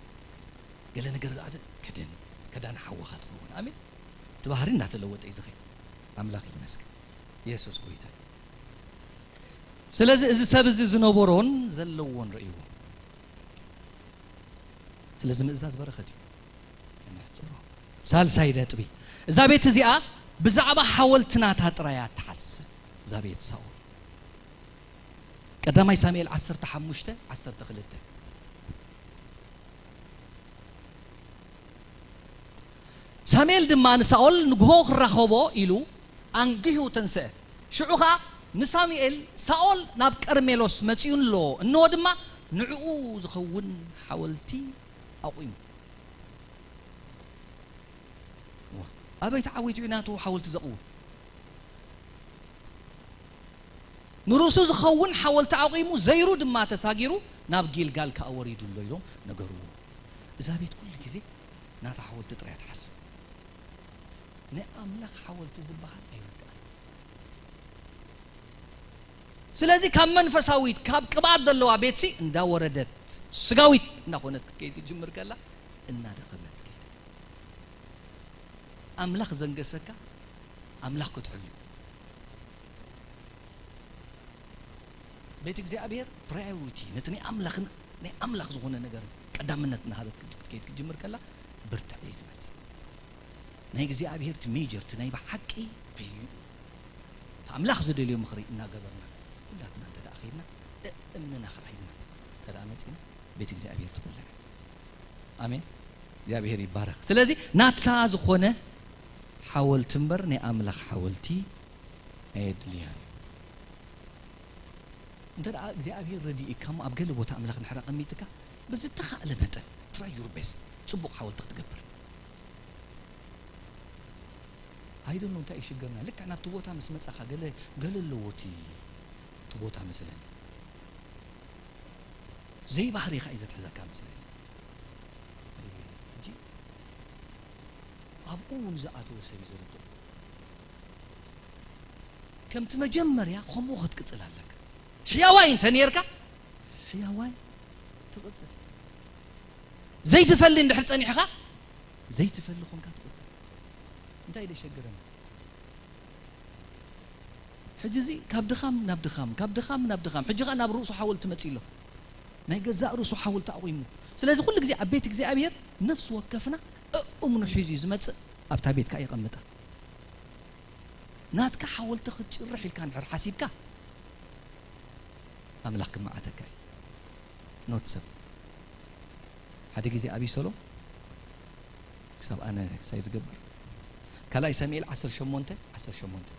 ገለ ነገር ዝኣተ ክድን፣ ከዳን ሓወኻ ትኸውን። ኣሜን። እቲ ባህሪ እንዳተለወጠ እዩ ዝኸይድ። ኣምላኽ ይመስገን። የሱስ ጎይታ እዩ። ስለዚ እዚ ሰብ እዚ ዝነበሮን ዘለዎን ርእይዎ። ስለዚ ምእዛዝ በረኸት እዩ። ነሕጽሮ። ሳልሳይ ነጥቢ፣ እዛ ቤት እዚኣ ብዛዕባ ሓወልቲ ናታ ጥራይ እያ ትሓስብ። እዛ ቤት ሳኦል። ቀዳማይ ሳሙኤል ዓሰርተ ሓሙሽተ ዓሰርተ ክልተ። ሳሙኤል ድማ ንሳኦል ንግሆ ክራኸቦ ኢሉ ኣንጊሁ ተንስአ። ሽዑ ኸኣ ንሳሙኤል፣ "ሳኦል ናብ ቀርሜሎስ መጺኡ ኣሎ፣ እንሆ ድማ ንዕኡ ዝኸውን ሓወልቲ ኣቑሙ።" ዋ፣ ኣበይ ተዓዊቱ እዩ ናቱ ሓወልቲ ዘቕውም? ንርእሱ ዝኸውን ሓወልቲ ኣቑሙ፣ ዘይሩ ድማ ተሳጊሩ ናብ ጊልጋል ከኣ ወሪዱ ኣሎ ኢሎም ነገርዎ። እዛ ቤት ኩሉ ግዜ ናታ ሓወልቲ ጥራይ ትሓስብ። ናይ ኣምላኽ ሓወልቲ ዝበሃል ኣይርድኣን። ስለዚ ካብ መንፈሳዊት፣ ካብ ቅብኣት ዘለዋ ቤትሲ እንዳወረደት፣ ስጋዊት እንዳኾነት ክትከይድ ክትጅምር ከላ፣ እናደኸመት ትከይድ። ኣምላኽ ዘንገሰካ፣ ኣምላኽ ክትሕሉ። ቤት እግዚኣብሔር ፕራዮሪቲ፣ ነቲ ናይ ኣምላኽን፣ ናይ ኣምላኽ ዝኾነ ነገር ቀዳምነት እናሃበት ክድ-፣ ክትከይድ ክትጅምር ከላ፣ ብርትዕ እየ ትመጽእ። ናይ እግዚኣብሔር እቲ ሜጀር፣ እቲ ናይ ብሓቂ ዕዩ። እቲ ኣምላኽ ዝደልዮ ምኽሪ እናገበርና፣ ኩላትና እንተ ደኣ ኸይድና፣ እእምንና ኸዓ ሒዝና እንተ ደኣ መጺና፣ ቤት እግዚኣብሔር ትኹላ እያ። ኣሜን። እግዚኣብሔር ይባረኽ። ስለዚ ናታ ዝኾነ ሓወልቲ እምበር ናይ ኣምላኽ ሓወልቲ ኣየድልያን እዩ። እንተ ደኣ እግዚኣብሔር ረዲእካ እሞ ኣብ ገለ ቦታ ኣምላኽ እንድሕር ኣቐሚጥካ፣ ብዝተኻእለ መጠን try your best፣ ጽቡቕ ሓወልቲ ክትገብር። I don't know እንታይ እዩ ሽግርና። ልክዕ ናብቲ ቦታ ምስ መጻኻ፣ ገለ፣ ገለ ኣለዎ እቲ፣ እቲ ቦታ መስለኒ። ዘይባህሪኻ እዩ ዘትሕዘካ መስለኒ። ሕጂ ኣብኡ እውን ዝኣተወ ሰብ እዩ ዝርድኦ። ከምቲ መጀመርያ ከምኡ ክትቅጽል ኣለካ። ሕያዋይ እንተ ኔርካ፣ ሕያዋይ ትቕጽል። ዘይትፈሊ እንድሕር ጸኒሕኻ፣ ዘይትፈሊ ኮንካ ትቕጽል። እንታይ ደሸግረኒ? ሕጂ እዚ ካብ ድኻም ናብ ድኻም፣ ካብ ድኻም ናብ ድኻም፣ ሕጂ ኸኣ ናብ ርእሱ ሓወልቲ መጺኡ ኣሎ። ናይ ገዛእ ርእሱ ሓወልቲ ኣቑሙ። ስለዚ ኩሉ ግዜ ኣብ ቤት እግዚኣብሔር ነፍሲ ወከፍና እእምኑ ሒዙ እዩ ዝመጽእ፣ ኣብታ ቤት ከኣ የቐምጣ። ናትካ ሓወልቲ ክትጭርሕ ኢልካ እንድሕር ሓሲብካ፣ ኣምላኽ ክመዓተካ እዩ። ኖት ሰብ። ሓደ ግዜ ኣቢሰሎም ክሳብ ኣነ ሳይ ዝገብር። ካልኣይ ሳሙኤል ዓሰርተ ሸሞንተ፣ ዓሰርተ ሸሞንተ።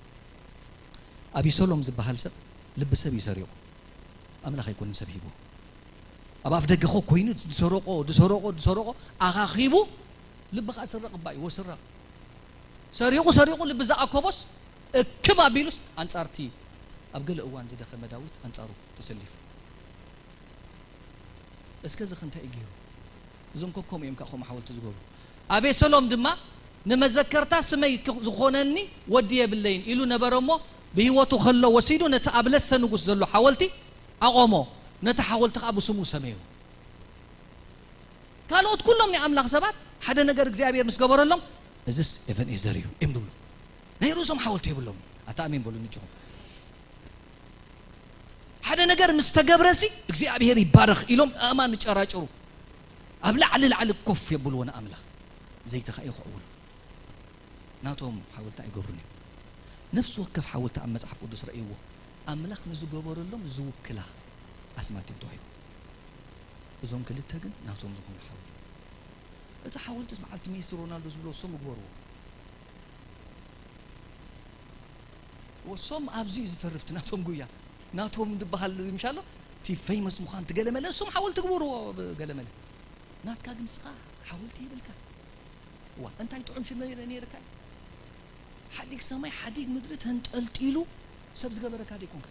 ኣቢሰሎም ዝበሃል ሰብ ልቢ ሰብ እዩ ሰሪቑ። ኣምላኽ ኣይኮነን ሰብ ሂብዎ። ኣብ ኣፍ ደገ ኾ ኮይኑ ዝሰረቆ፣ ዝሰረቆ፣ ዝሰረቆ ኣኻኺቡ ልቢ ኸኣ ስረቕ እባ እዩ፣ ወስረቕ። ሰሪቑ፣ ሰሪቑ ልቢ ዝኣኮቦስ እክብ ኣቢሉስ ኣንጻርቲ ኣብ ገለ እዋን ዝደኸመ ዳዊት ኣንጻሩ ተሰሊፉ። እስከ እዚ ኸ እንታይ እዩ ገይሩ? እዞም ከከምኡ እዮም ከኣ ከምኡ ሓወልቲ ዝገብሩ። ኣቤሰሎም ድማ ንመዘከርታ ስመይ ክ-፣ ዝኾነኒ ወዲ የብለይን ኢሉ ነበረ እሞ፣ ብህይወቱ ኸሎ ወሲዱ ነቲ ኣብ ለሰ ንጉስ ዘሎ ሓወልቲ ኣቖሞ፣ ነቲ ሓወልቲ ኸኣ ብስሙ ሰመዮ። ካልኦት ኩሎም ናይ ኣምላኽ ሰባት ሓደ ነገር እግዚኣብሔር ምስ ገበረሎም፣ "እዝስ ኤቨንኤዘር እዩ" እዮም ዝብሉ። ናይ ርእሶም ሓወልቲ የብሎም። ኣታ ኣሜን በሉ ንጭኹም። ሓደ ነገር ምስ ተገብረሲ እግዚኣብሔር ይባረኽ ኢሎም ኣእማን ይጨራጭሩ። ኣብ ላዕሊ ላዕሊ ኮፍ የብልዎ ንኣምላኽ። ዘይተኻእዩ ከእውሉ። ናቶም ሓወልቲ ኣይገብሩን እዮም። ነፍሲ ወከፍ ሓወልቲ ኣብ መጽሓፍ ቅዱስ ረእይዎ። ኣምላኽ ንዝገበረሎም ዝውክላ ኣስማት እዮም ተዋሂቦም። እዞም ክልተ ግን ናቶም ዝኾኑ ሓወልቲ። እቲ ሓወልትስ በዓልቲ ሜሲ ሮናልዶ ዝብሎ እሶም ይግበርዎ። ወሶም ኣብዚ እዩ ዝተርፍ እቲ ናቶም ጉያ። ናቶም ዝበሃል ምሻሎ፣ እቲ ፌመስ ምዃን፣ እቲ ገለመለ፣ እሶም ሓወልቲ ግበርዎ ገለመለ። ናትካ ግን ንስኻ ሓወልቲ የብልካ። እዋ፣ እንታይ ጥዑም ሽም ነይረ-፣ ነይርካ እዩ። ሓዲግ ሰማይ፣ ሓዲግ ምድሪ ተንጠልጢሉ ሰብ ዝገበረካ ዶ ይኮንካ?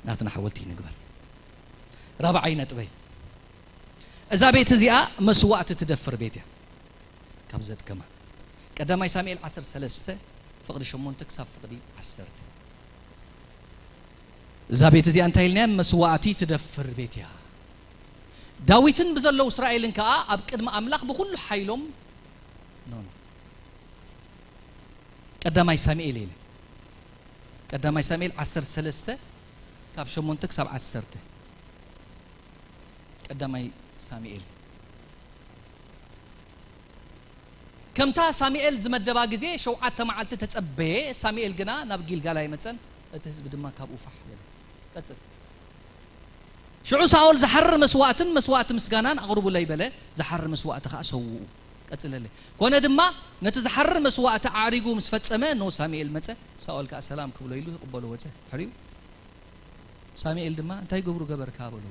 ናትና ሓወልቲ ንግበር። ራብዓይ ነጥበይ፣ እዛ ቤት እዚኣ መስዋእቲ ትደፍር ቤት እያ። ካብ ዘድከማ፣ ቀዳማይ ሳሙኤል ዓሰርተ ሰለስተ ፍቕዲ ሸሞንተ ክሳብ ፍቕዲ ዓሰርተ። እዛ ቤት እዚኣ እንታይ ኢልናያ? መስዋእቲ ትደፍር ቤት እያ። ዳዊትን ብዘለዉ እስራኤልን ከኣ ኣብ ቅድሚ ኣምላኽ ብኹሉ ሓይሎም፣ ኖ፣ ኖ። ቀዳማይ ሳሙኤል ኢለ። ቀዳማይ ሳሙኤል ዓሰርተ ሰለስተ ካብ ሸሞንተ ክሳብ ዓሰርተ። ቀዳማይ ሳሙኤል። ከምታ ሳሙኤል ዝመደባ ግዜ ሸውዓተ መዓልቲ ተጸበየ፣ ሳሙኤል ግና ናብ ጊልጋል ኣይመጸን፣ እቲ ህዝቢ ድማ ካብኡ ፋሕ በለ። ቀጽል። ሽዑ ሳኦል ዝሓርር መስዋእትን መስዋእቲ ምስጋናን ኣቕርቡለይ በለ፣ ዝሓርር መስዋእቲ ኸኣ ሰውኡ። ቀጽለለይ። ኮነ ድማ ነቲ ዝሓርር መስዋእቲ ኣዕሪጉ ምስ ፈጸመ፣ እነሆ ሳሙኤል መጸ፣ ሳኦል ከኣ ሰላም ክብሎ ኢሉ ክቕበሎ ወጸ። ሕሪኡ ሳሙኤል ድማ፣ "እንታይ ገብሩ ገበርካ?" በሎ።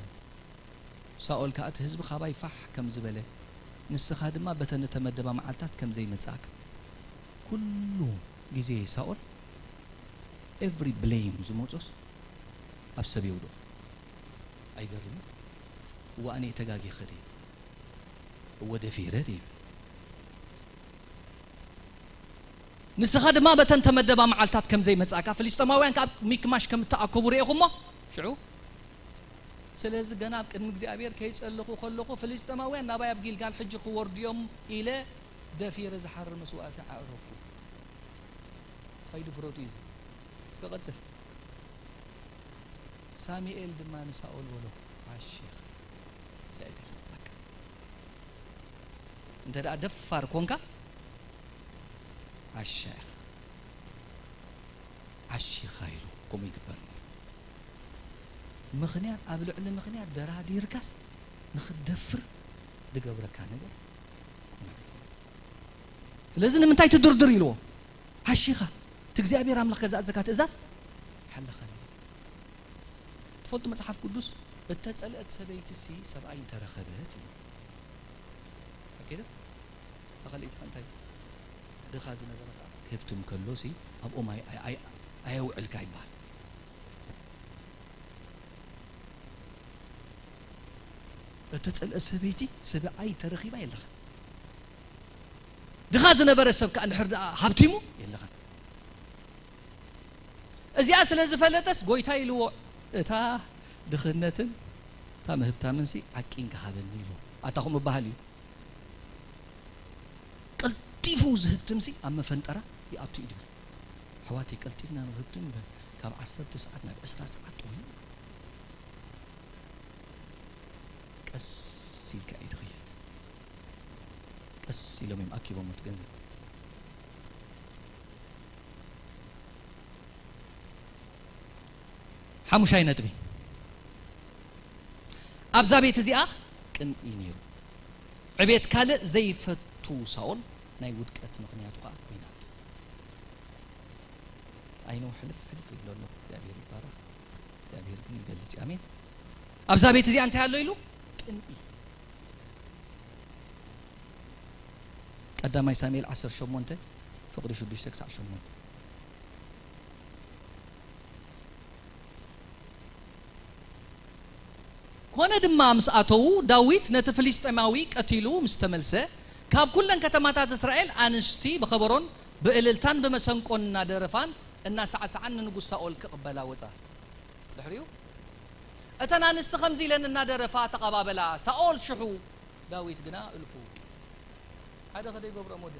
ሳኦል ከኣ፣ "እቲ ህዝቢ ካባይ ፋሕ ከም ዝበለ፣ ንስኻ ድማ በተን እተመደባ መዓልታት ከም ዘይመጻእካ." ኩሉ ግዜ ሳኦል ኤቭሪ ብሌም ዝመጾስ ኣብ ሰብ የውድቖ። ኣይገርምን? እዋ ኣነ ተጋጊኸ ድየ? እወ ደፊረ ድየ? ንስኻ ድማ በተን ተመደባ መዓልታት ከም ዘይመጻእካ፣ ፍልስጤማውያን ከኣ ኣብ ሚክማሽ ከም እተኣከቡ ርኤኹ እሞ፣ ሽዑ፣ ስለዚ ገና ኣብ ቅድሚ እግዚኣብሔር ከይጸለኹ ከለኹ፣ ፍልስጤማውያን ናባይ ኣብ ጊልጋል ሕጂ ክወርዱ እዮም ኢለ ደፊረ ዝሓርር መስዋእቲ ኣዕረግኩ። ከይዲ ፍረቱ እዩ እዚ። እስከ ቀጽል። ሳሙኤል ድማ ንሳኦል በሎ፣ "ዓሺኻ ሰኢድ ኢኻ፣ በቃ። እንተ ደኣ ደፋር ኮንካ፣ ዓሻ ኢኻ። ዓሺኻ" ኢሉ። ከምኡ ይግበር ነይሩ። ምኽንያት ኣብ ልዕሊ ምኽንያት ደራዲርካስ ንኽትደፍር ዝገብረካ ነገር ቅኑዕ ኣይኮነን። ስለዚ ንምንታይ ትድርድር ኢልዎ? ዓሺኻ እቲ እግዚኣብሔር ኣምላኽ ከዝኣዘካ ትእዛዝ ሓለኻኒ። ትፈልጡ መጽሓፍ ቅዱስ እተጸልአት ሰበይቲ ሲ ሰብኣይ እንተረኸበት እዩ። ኣኬደ ኣኸልኢትኻ እንታይ ድኻ ዝነበረ ከዓ ክህብትም ከሎ ሲ ኣብኦም ኣይ- ኣይ- ኣይ- ኣየውዕልካ ይበሃል። እተጸልአ ሰበይቲ ሰብኣይ ተረኺባ የለኻ። ድኻ ዝነበረ ሰብ ከዓ እንድሕር ደኣ ሃብቲሙ የለኻ። እዚኣ ስለ ዝፈለጠስ ጎይታ ኢልዎ እታ ድኽነትን እታ ምህብታምን ሲ ዓቂን ክሃበኒ ኢልዎ። ኣታ ከምኡ በሃል እዩ። ቀልጢፉ ዝህብትም ሲ ኣብ መፈንጠራ ይኣቱ እዩ ድብል። ኣሕዋተይ ቀልጢፍና ንህብትም ካብ ዓሰርተ ሰዓት ናብ ዕስራ ሰዓት ጥቕዩ። ቀስ ኢልካ እዩ ድኽየድ። ቀስ ኢሎም እዮም ኣኪቦም እቲ ገንዘብ። ሓሙሻይ ነጥቢ ኣብዛ ቤት እዚኣ ቅንኢ ነይሩ። ዕቤት ካልእ ዘይፈቱ ሳኦል ናይ ውድቀት ምኽንያቱ ከዓ ኮይና። ኣይነው ሕልፍ ሕልፍ ይብሎ ኣሎ። እግዚኣብሔር ይባረክ። እግዚኣብሔር ግን ይገልጽ እዩ። ኣሜን። ኣብዛ ቤት እዚኣ እንታይ ኣሎ ኢሉ ቅንኢ። ቀዳማይ ሳሙኤል ዓሰርተ ሸሞንተ ፍቕዲ ሽዱሽተ ክሳዕ ሸሞንተ። ኮነ ድማ ምስ ኣተዉ፣ ዳዊት ነቲ ፍልስጤማዊ ቀቲሉ ምስ ተመልሰ፣ ካብ ኩለን ከተማታት እስራኤል ኣንስቲ ብኸበሮን ብእልልታን ብመሰንቆን እናደረፋን እናሳዕሳዓን ንንጉስ ሳኦል ክቕበላ ወጻ። ድሕሪኡ፣ እተን ኣንስቲ ከምዚ ኢለን እናደረፋ ተቐባበላ፣ ሳኦል ሽሑ፣ ዳዊት ግና እልፉ። ሓደ ከደይ ገብሮም ወደ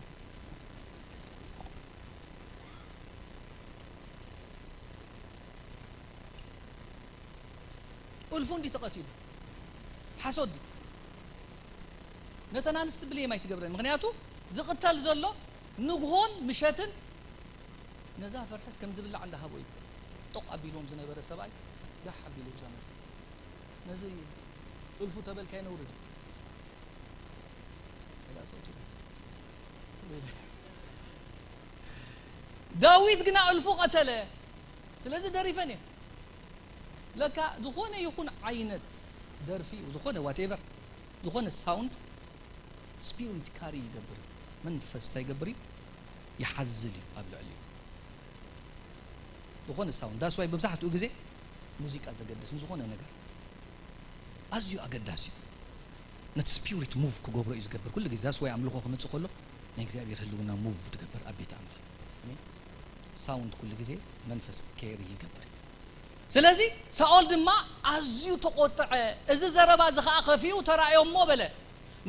እልፉ እንዲ ተቐቲሉ ሓሶት ድዩ? ነተን ኣንስቲ ብሌም ኣይትገብረን። ምኽንያቱ ዝቕተል ዘሎ ንግሆን ምሸትን ነዛ ፈርሕስ ከም ዝብላዕ እንዳሃቦ እዩ። ጦቕ ኣቢልዎም ዝነበረ ሰብኣይ ጋሕ ኣቢሉ ብዛ መ ነዚ እልፉ ተበልካዮ ነውሪ ድዩ? ዳዊት ግና እልፉ ቀተለ። ስለዚ ደሪፈን እየ። ለካ ዝኾነ ይኹን ዓይነት ደርፊ፣ ዝኾነ ዋቴቨር፣ ዝኾነ ሳውንድ ስፒሪት ካሪ ይገብር እዩ። መንፈስ እንታይ ይገብር እዩ? ይሓዝል እዩ ኣብ ልዕሊኡ። ዝኾነ ሳውንድ። ዳስ ዋይ መብዛሕትኡ ግዜ ሙዚቃ ዘገድስ ንዝኾነ ነገር ኣዝዩ ኣገዳሲ እዩ። ነቲ ስፒሪት ሙቭ ክገብሮ እዩ ዝገብር ኩሉ ግዜ። ዳስ ዋይ ኣምልኾ ክመጽእ ከሎ ናይ እግዚኣብሔር ህልውና ሙቭ ትገብር ኣብ ቤት ኣምላኽ። ኣሜን። ሳውንድ ኩሉ ግዜ መንፈስ ኬሪ ይገብር። ስለዚ ሳኦል ድማ ኣዝዩ ተቖጥዐ። እዚ ዘረባ እዚ ኸኣ ከፊኡ ተራእዮ እሞ በለ፣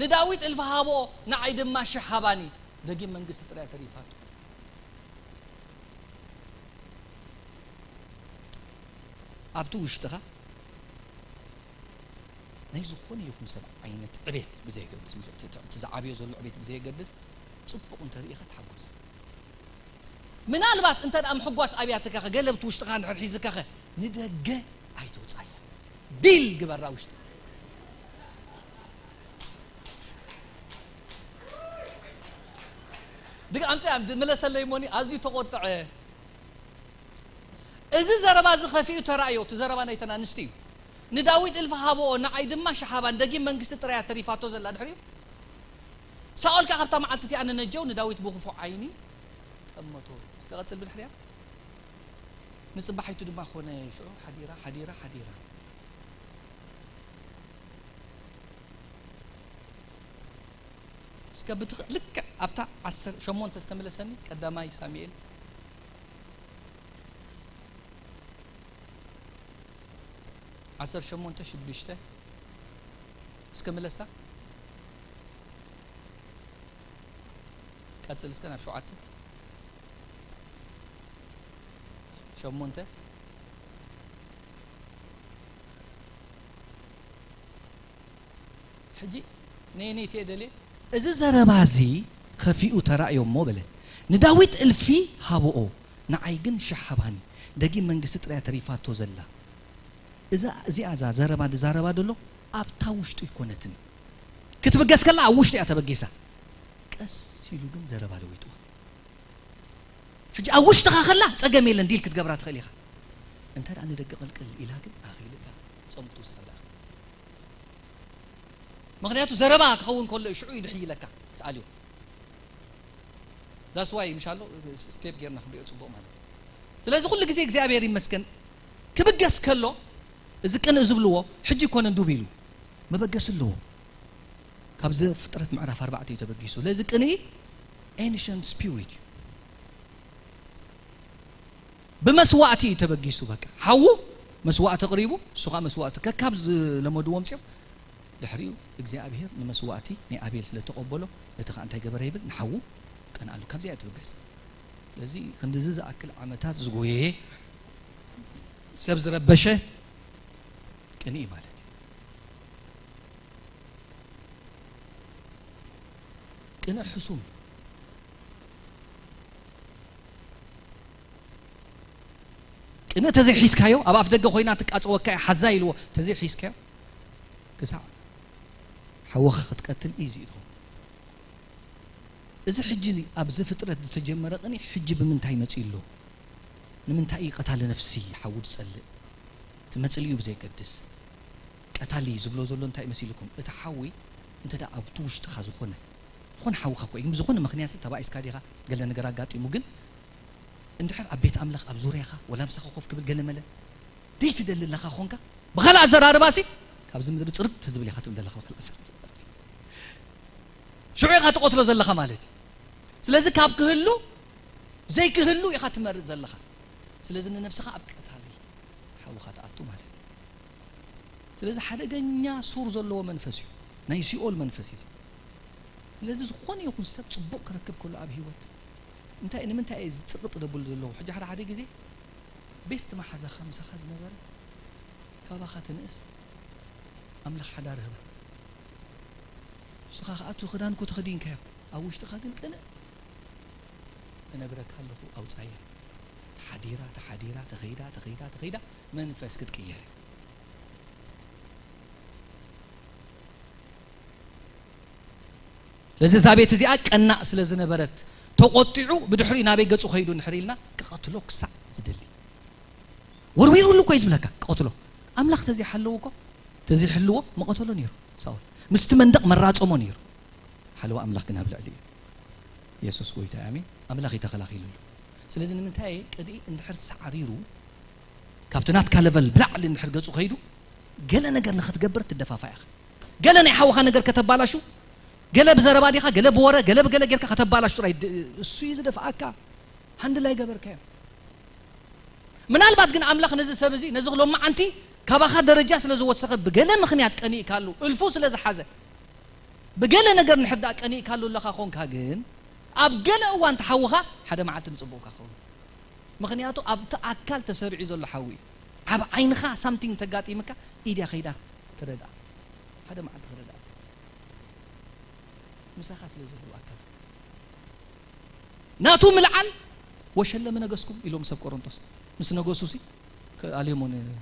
ንዳዊት እልፊ ሃቦ፣ ንዓይ ድማ ሽሕ ሃባኒ፣ ደጊም መንግስቲ ጥራይ ተሪፋቶ። ኣብቲ ውሽጥኻ ናይ ዝኾነ ይኹን ሰብ ዓይነት ዕቤት ብዘየገድስ፣ ምስ እቲ እቲ ዝዓብዮ ዘሎ ዕቤት ብዘየገድስ፣ ጽቡቕ እንተርኢኻ ተሓጎስ። ምናልባት እንተ ደኣ ምሕጓስ ኣብያትካኸ፣ ገለ ብቲ ውሽጥኻ እንድሕር ሒዝካኸ፣ ንደገ ኣይተውጻያ። ዲል ግበራ ውሽጢ። ድግ ኣምጽያ፣ ምለሰለይ እሞኒ፣ ኣዝዩ ተቖጥዐ። እዚ ዘረባ እዚ ከፊኡ ተራእዮ፣ እቲ ዘረባ ናይተን ኣንስቲ እዩ። ንዳዊት እልፊ ሃብኦ፣ ንዓይ ድማ ሽሕ ሃባን፣ ደጊም መንግስቲ ጥራይ እያ ተሪፋቶ ዘላ። ድሕሪኡ ሳኦል ከኣ ካብታ መዓልቲ እቲኣ ንነጀው ንዳዊት ብኽፉእ ዓይኒ ጠመቶ። እስከ ቀጽል ብድሕሪኣ። ንጽባሒቱ ድማ ኾነ፣ ሽዑ ሓዲራ፣ ሓዲራ፣ ሓዲራ። እስከ ብትኽ-፣ ልክዕ ኣብታ ዓሰርተ ሸሞንተ እስከ ምለሰኒ፣ ቀዳማይ ሳሙኤል ዓሰርተ ሸሞንተ ሽዱሽተ እስከ ምለሳ። ቀጽል እስከ ናብ ሸውዓተ። ሸሞንተ። ሕጂ ነየነይቲ እየ ደልየ? እዚ ዘረባ እዚ ኸፊኡ ተራእዮ እሞ በለ፣ ንዳዊት እልፊ ሃብኦ፣ ንዓይ ግን ሽሕ ሃባኒ፣ ደጊም መንግስቲ ጥራይ ተሪፋቶ ዘላ። እዛ፣ እዚኣ እዛ ዘረባ ዝዛረባ ዘሎ ኣብታ ውሽጡ ኣይኮነትን። ክትብገስ ከላ ኣብ ውሽጡ እያ ተበጊሳ። ቀስ ኢሉ ግን ዘረባ ለዊጥዎ። ሕጂ ኣብ ውሽጥኻ ከላ ጸገም የለን፣ ዲል ክትገብራ ትኽእል ኢኻ። እንተ ደኣ ንደገ ቅልቅል ኢላ ግን ኣኺልካ ጾም ክትውስኽ ኣለኻ። ምኽንያቱ ዘረባ ክኸውን ከሎ እዩ ሽዑ ይድሕይለካ ክትኣልዮ። That's why ምሻሎ ስቴፕ ጌርና ክንሪኦ ጽቡቕ ማለት እዩ። ስለዚ ኩሉ ግዜ እግዚኣብሔር ይመስገን ክብገስ ከሎ እዚ ቅንእ ዝብልዎ ሕጂ ኮነ እንዱብ ኢሉ መበገሲ ኣለዎ። ካብ ዘፍጥረት ምዕራፍ ኣርባዕተ እዩ ተበጊሱ። ለዚ ቅንኢ ኤንሸንት ስፒሪት እዩ። ብመስዋእቲ እዩ ተበጊሱ። በቃ ሓዉ መስዋእቲ ኣቕሪቡ፣ እሱ ኸዓ መስዋእቲ ከካብ ዝለመድዎ ኣምፅኦም። ድሕሪኡ እግዚኣብሔር ንመስዋእቲ ናይ ኣቤል ስለ ተቐበሎ፣ ነቲ ኸዓ እንታይ ገበረ ይብል? ንሓዉ ቀንኣሉ። ካብዚኣ እያ ትብገስ። ስለዚ ክንድዚ ዝኣክል ዓመታት ዝጎየየ ሰብ ዝረበሸ ቅንኢ ማለት እዩ። ቅንኢ ሕሱም እዩ። ቅንኢ ተዘይሒዝካዮ፣ ኣብ ኣፍ ደገ ኮይና ትቃጸወካ እያ፣ ሓዛ ኢልዎ፣ ተዘይሒዝካዮ፣ ክሳዕ ሓወኻ ክትቀትል ኢዚ እዩ ትኸውን። እዚ ሕጂ ኣብዚ ፍጥረት ዝተጀመረ ቅንኢ ሕጂ ብምንታይ መጺኡ ኣሎ? ንምንታይ እዩ ቀታሊ ነፍሲ ሓዊ ዝጸልእ? እቲ መጽልኡ ብዘየገድስ፣ ቀታሊ ዝብሎ ዘሎ እንታይ መሲልኩም? እቲ ሓዊ እንተ ደኣ ኣብቲ ውሽጥኻ ዝኾነ፣ ዝኾነ ሓዊኻ እኮ እዩ፣ ዝኾነ ምኽንያት ተባኢስካ ዲኻ? ገለ ነገር ኣጋጢሙ፣ ግን እንድሕር ኣብ ቤት ኣምላኽ ኣብ ዙርያኻ፣ ወላ ምሳኻ ኮፍ ክብል ገለ መለ ዘይትደሊ ኣለኻ ኾንካ፣ ብኻልእ ኣዘራርባሲ ካብዚ ምድሪ ጽርግ ተዝብል ኢኻ ትብል ዘለኻ ብኻልእ ኣዘራርባ። ሽዑ ኢኻ ትቐትሎ ዘለኻ ማለት እዩ። ስለዚ ካብ ክህሉ ዘይክህሉ ኢኻ ትመርጽ ዘለኻ። ስለዚ ንነብስኻ ኣብ ቀታሊ ሓዊኻ ትኣቱ ማለት እዩ። ስለዚ ሓደገኛ ሱር ዘለዎ መንፈስ እዩ። ናይ ሲኦል መንፈስ እዩ። ስለዚ ዝኾነ ይኹን ሰብ ጽቡቕ ክረክብ ከሎ ኣብ ህይወት እንታይ፣ ንምንታይ እየ ዝጽቕጥ ደብሉ ዘለኹ? ሕጂ ሓደ ሓደ ግዜ ቤስት መሓዛኻ ምሳኻ ዝነበረ ካባኻ ትንእስ ኣምላኽ ሓዳር ህባ። ንስኻ ከኣ እቲ ክዳንኩ ተኸዲንካዮ ኣብ ውሽጥኻ ግን ቅንእ። እነግረካ ኣለኹ ኣውጻየ። ተሓዲራ፣ ተሓዲራ፣ ተኸይዳ፣ ተኸይዳ፣ ተኸይዳ መንፈስ ክትቅየር እያ። ስለዚ እዛ ቤት እዚኣ ቀናእ ስለ ዝነበረት ተቖጢዑ ብድሕሪኡ ናበይ ገጹ ከይዱ እንድሕር ኢልና ክቐትሎ ክሳዕ ዝደሊ። ወርዊሩሉ እኮ እዩ ዝብለካ ክቐትሎ። ኣምላኽ ተዘይሓለዎ እኮ፣ ተዘይሕልዎ መቐተሎ ነይሩ ሳኦል። ምስቲ መንደቕ መራጸሞ ነይሩ። ሓለዋ ኣምላኽ ግን ኣብ ልዕሊ እዩ። የሱስ ጎይታ እዩ። ኣሜን። ኣምላኽ እዩ ተኸላኺሉሉ። ስለዚ ንምንታይ ቅንኢ እንድሕር ሳዕሪሩ ካብቲ ናትካ ለቨል ብላዕሊ እንድሕር ገጹ ከይዱ ገለ ነገር ንኽትገብር ትደፋፋ ኢኻ። ገለ ናይ ሓውኻ ነገር ከተባላሹ፣ ገለ ብዘረባ ዲኻ፣ ገለ ብወረ፣ ገለ ብገለ ጌርካ ከተባላሹ ጥራይ ድ-፣ እሱ እዩ ዝደፍኣካ። ሃንድል ኣይገበርካዮ። ምናልባት ግን ኣምላኽ ነዚ ሰብ እዚ፣ ነዚ ሎማዓንቲ ካባኻ ደረጃ ስለ ዝወሰኸ ብገለ ምኽንያት ቀኒእካሉ፣ እልፉ ስለ ዝሓዘ፣ ብገለ ነገር እንድሕር ደኣ ቀኒእካሉ ኣለኻ ኾንካ ግን፣ ኣብ ገለ እዋን ተሓውኻ ሓደ መዓልቲ ንጽቡቕካ ክኸውን። ምኽንያቱ ኣብቲ ኣካል ተሰሪዑ ዘሎ ሓዊ እዩ። ኣብ ዓይንኻ ሳምቲንግ ተጋጢምካ፣ ኢድያ ከይዳ ትረድኣ። ሓደ መዓልቲ ክረድኣ። ምሳኻ ስለ ዘሎ ኣካል። ናቱ ምልዓል፣ "ወሸለ ምነገስኩም?" ኢሎም ሰብ ቆሮንቶስ። ምስ ነገሱ ሲ፣ ከ-፣ ኣልዮሞ ን-፣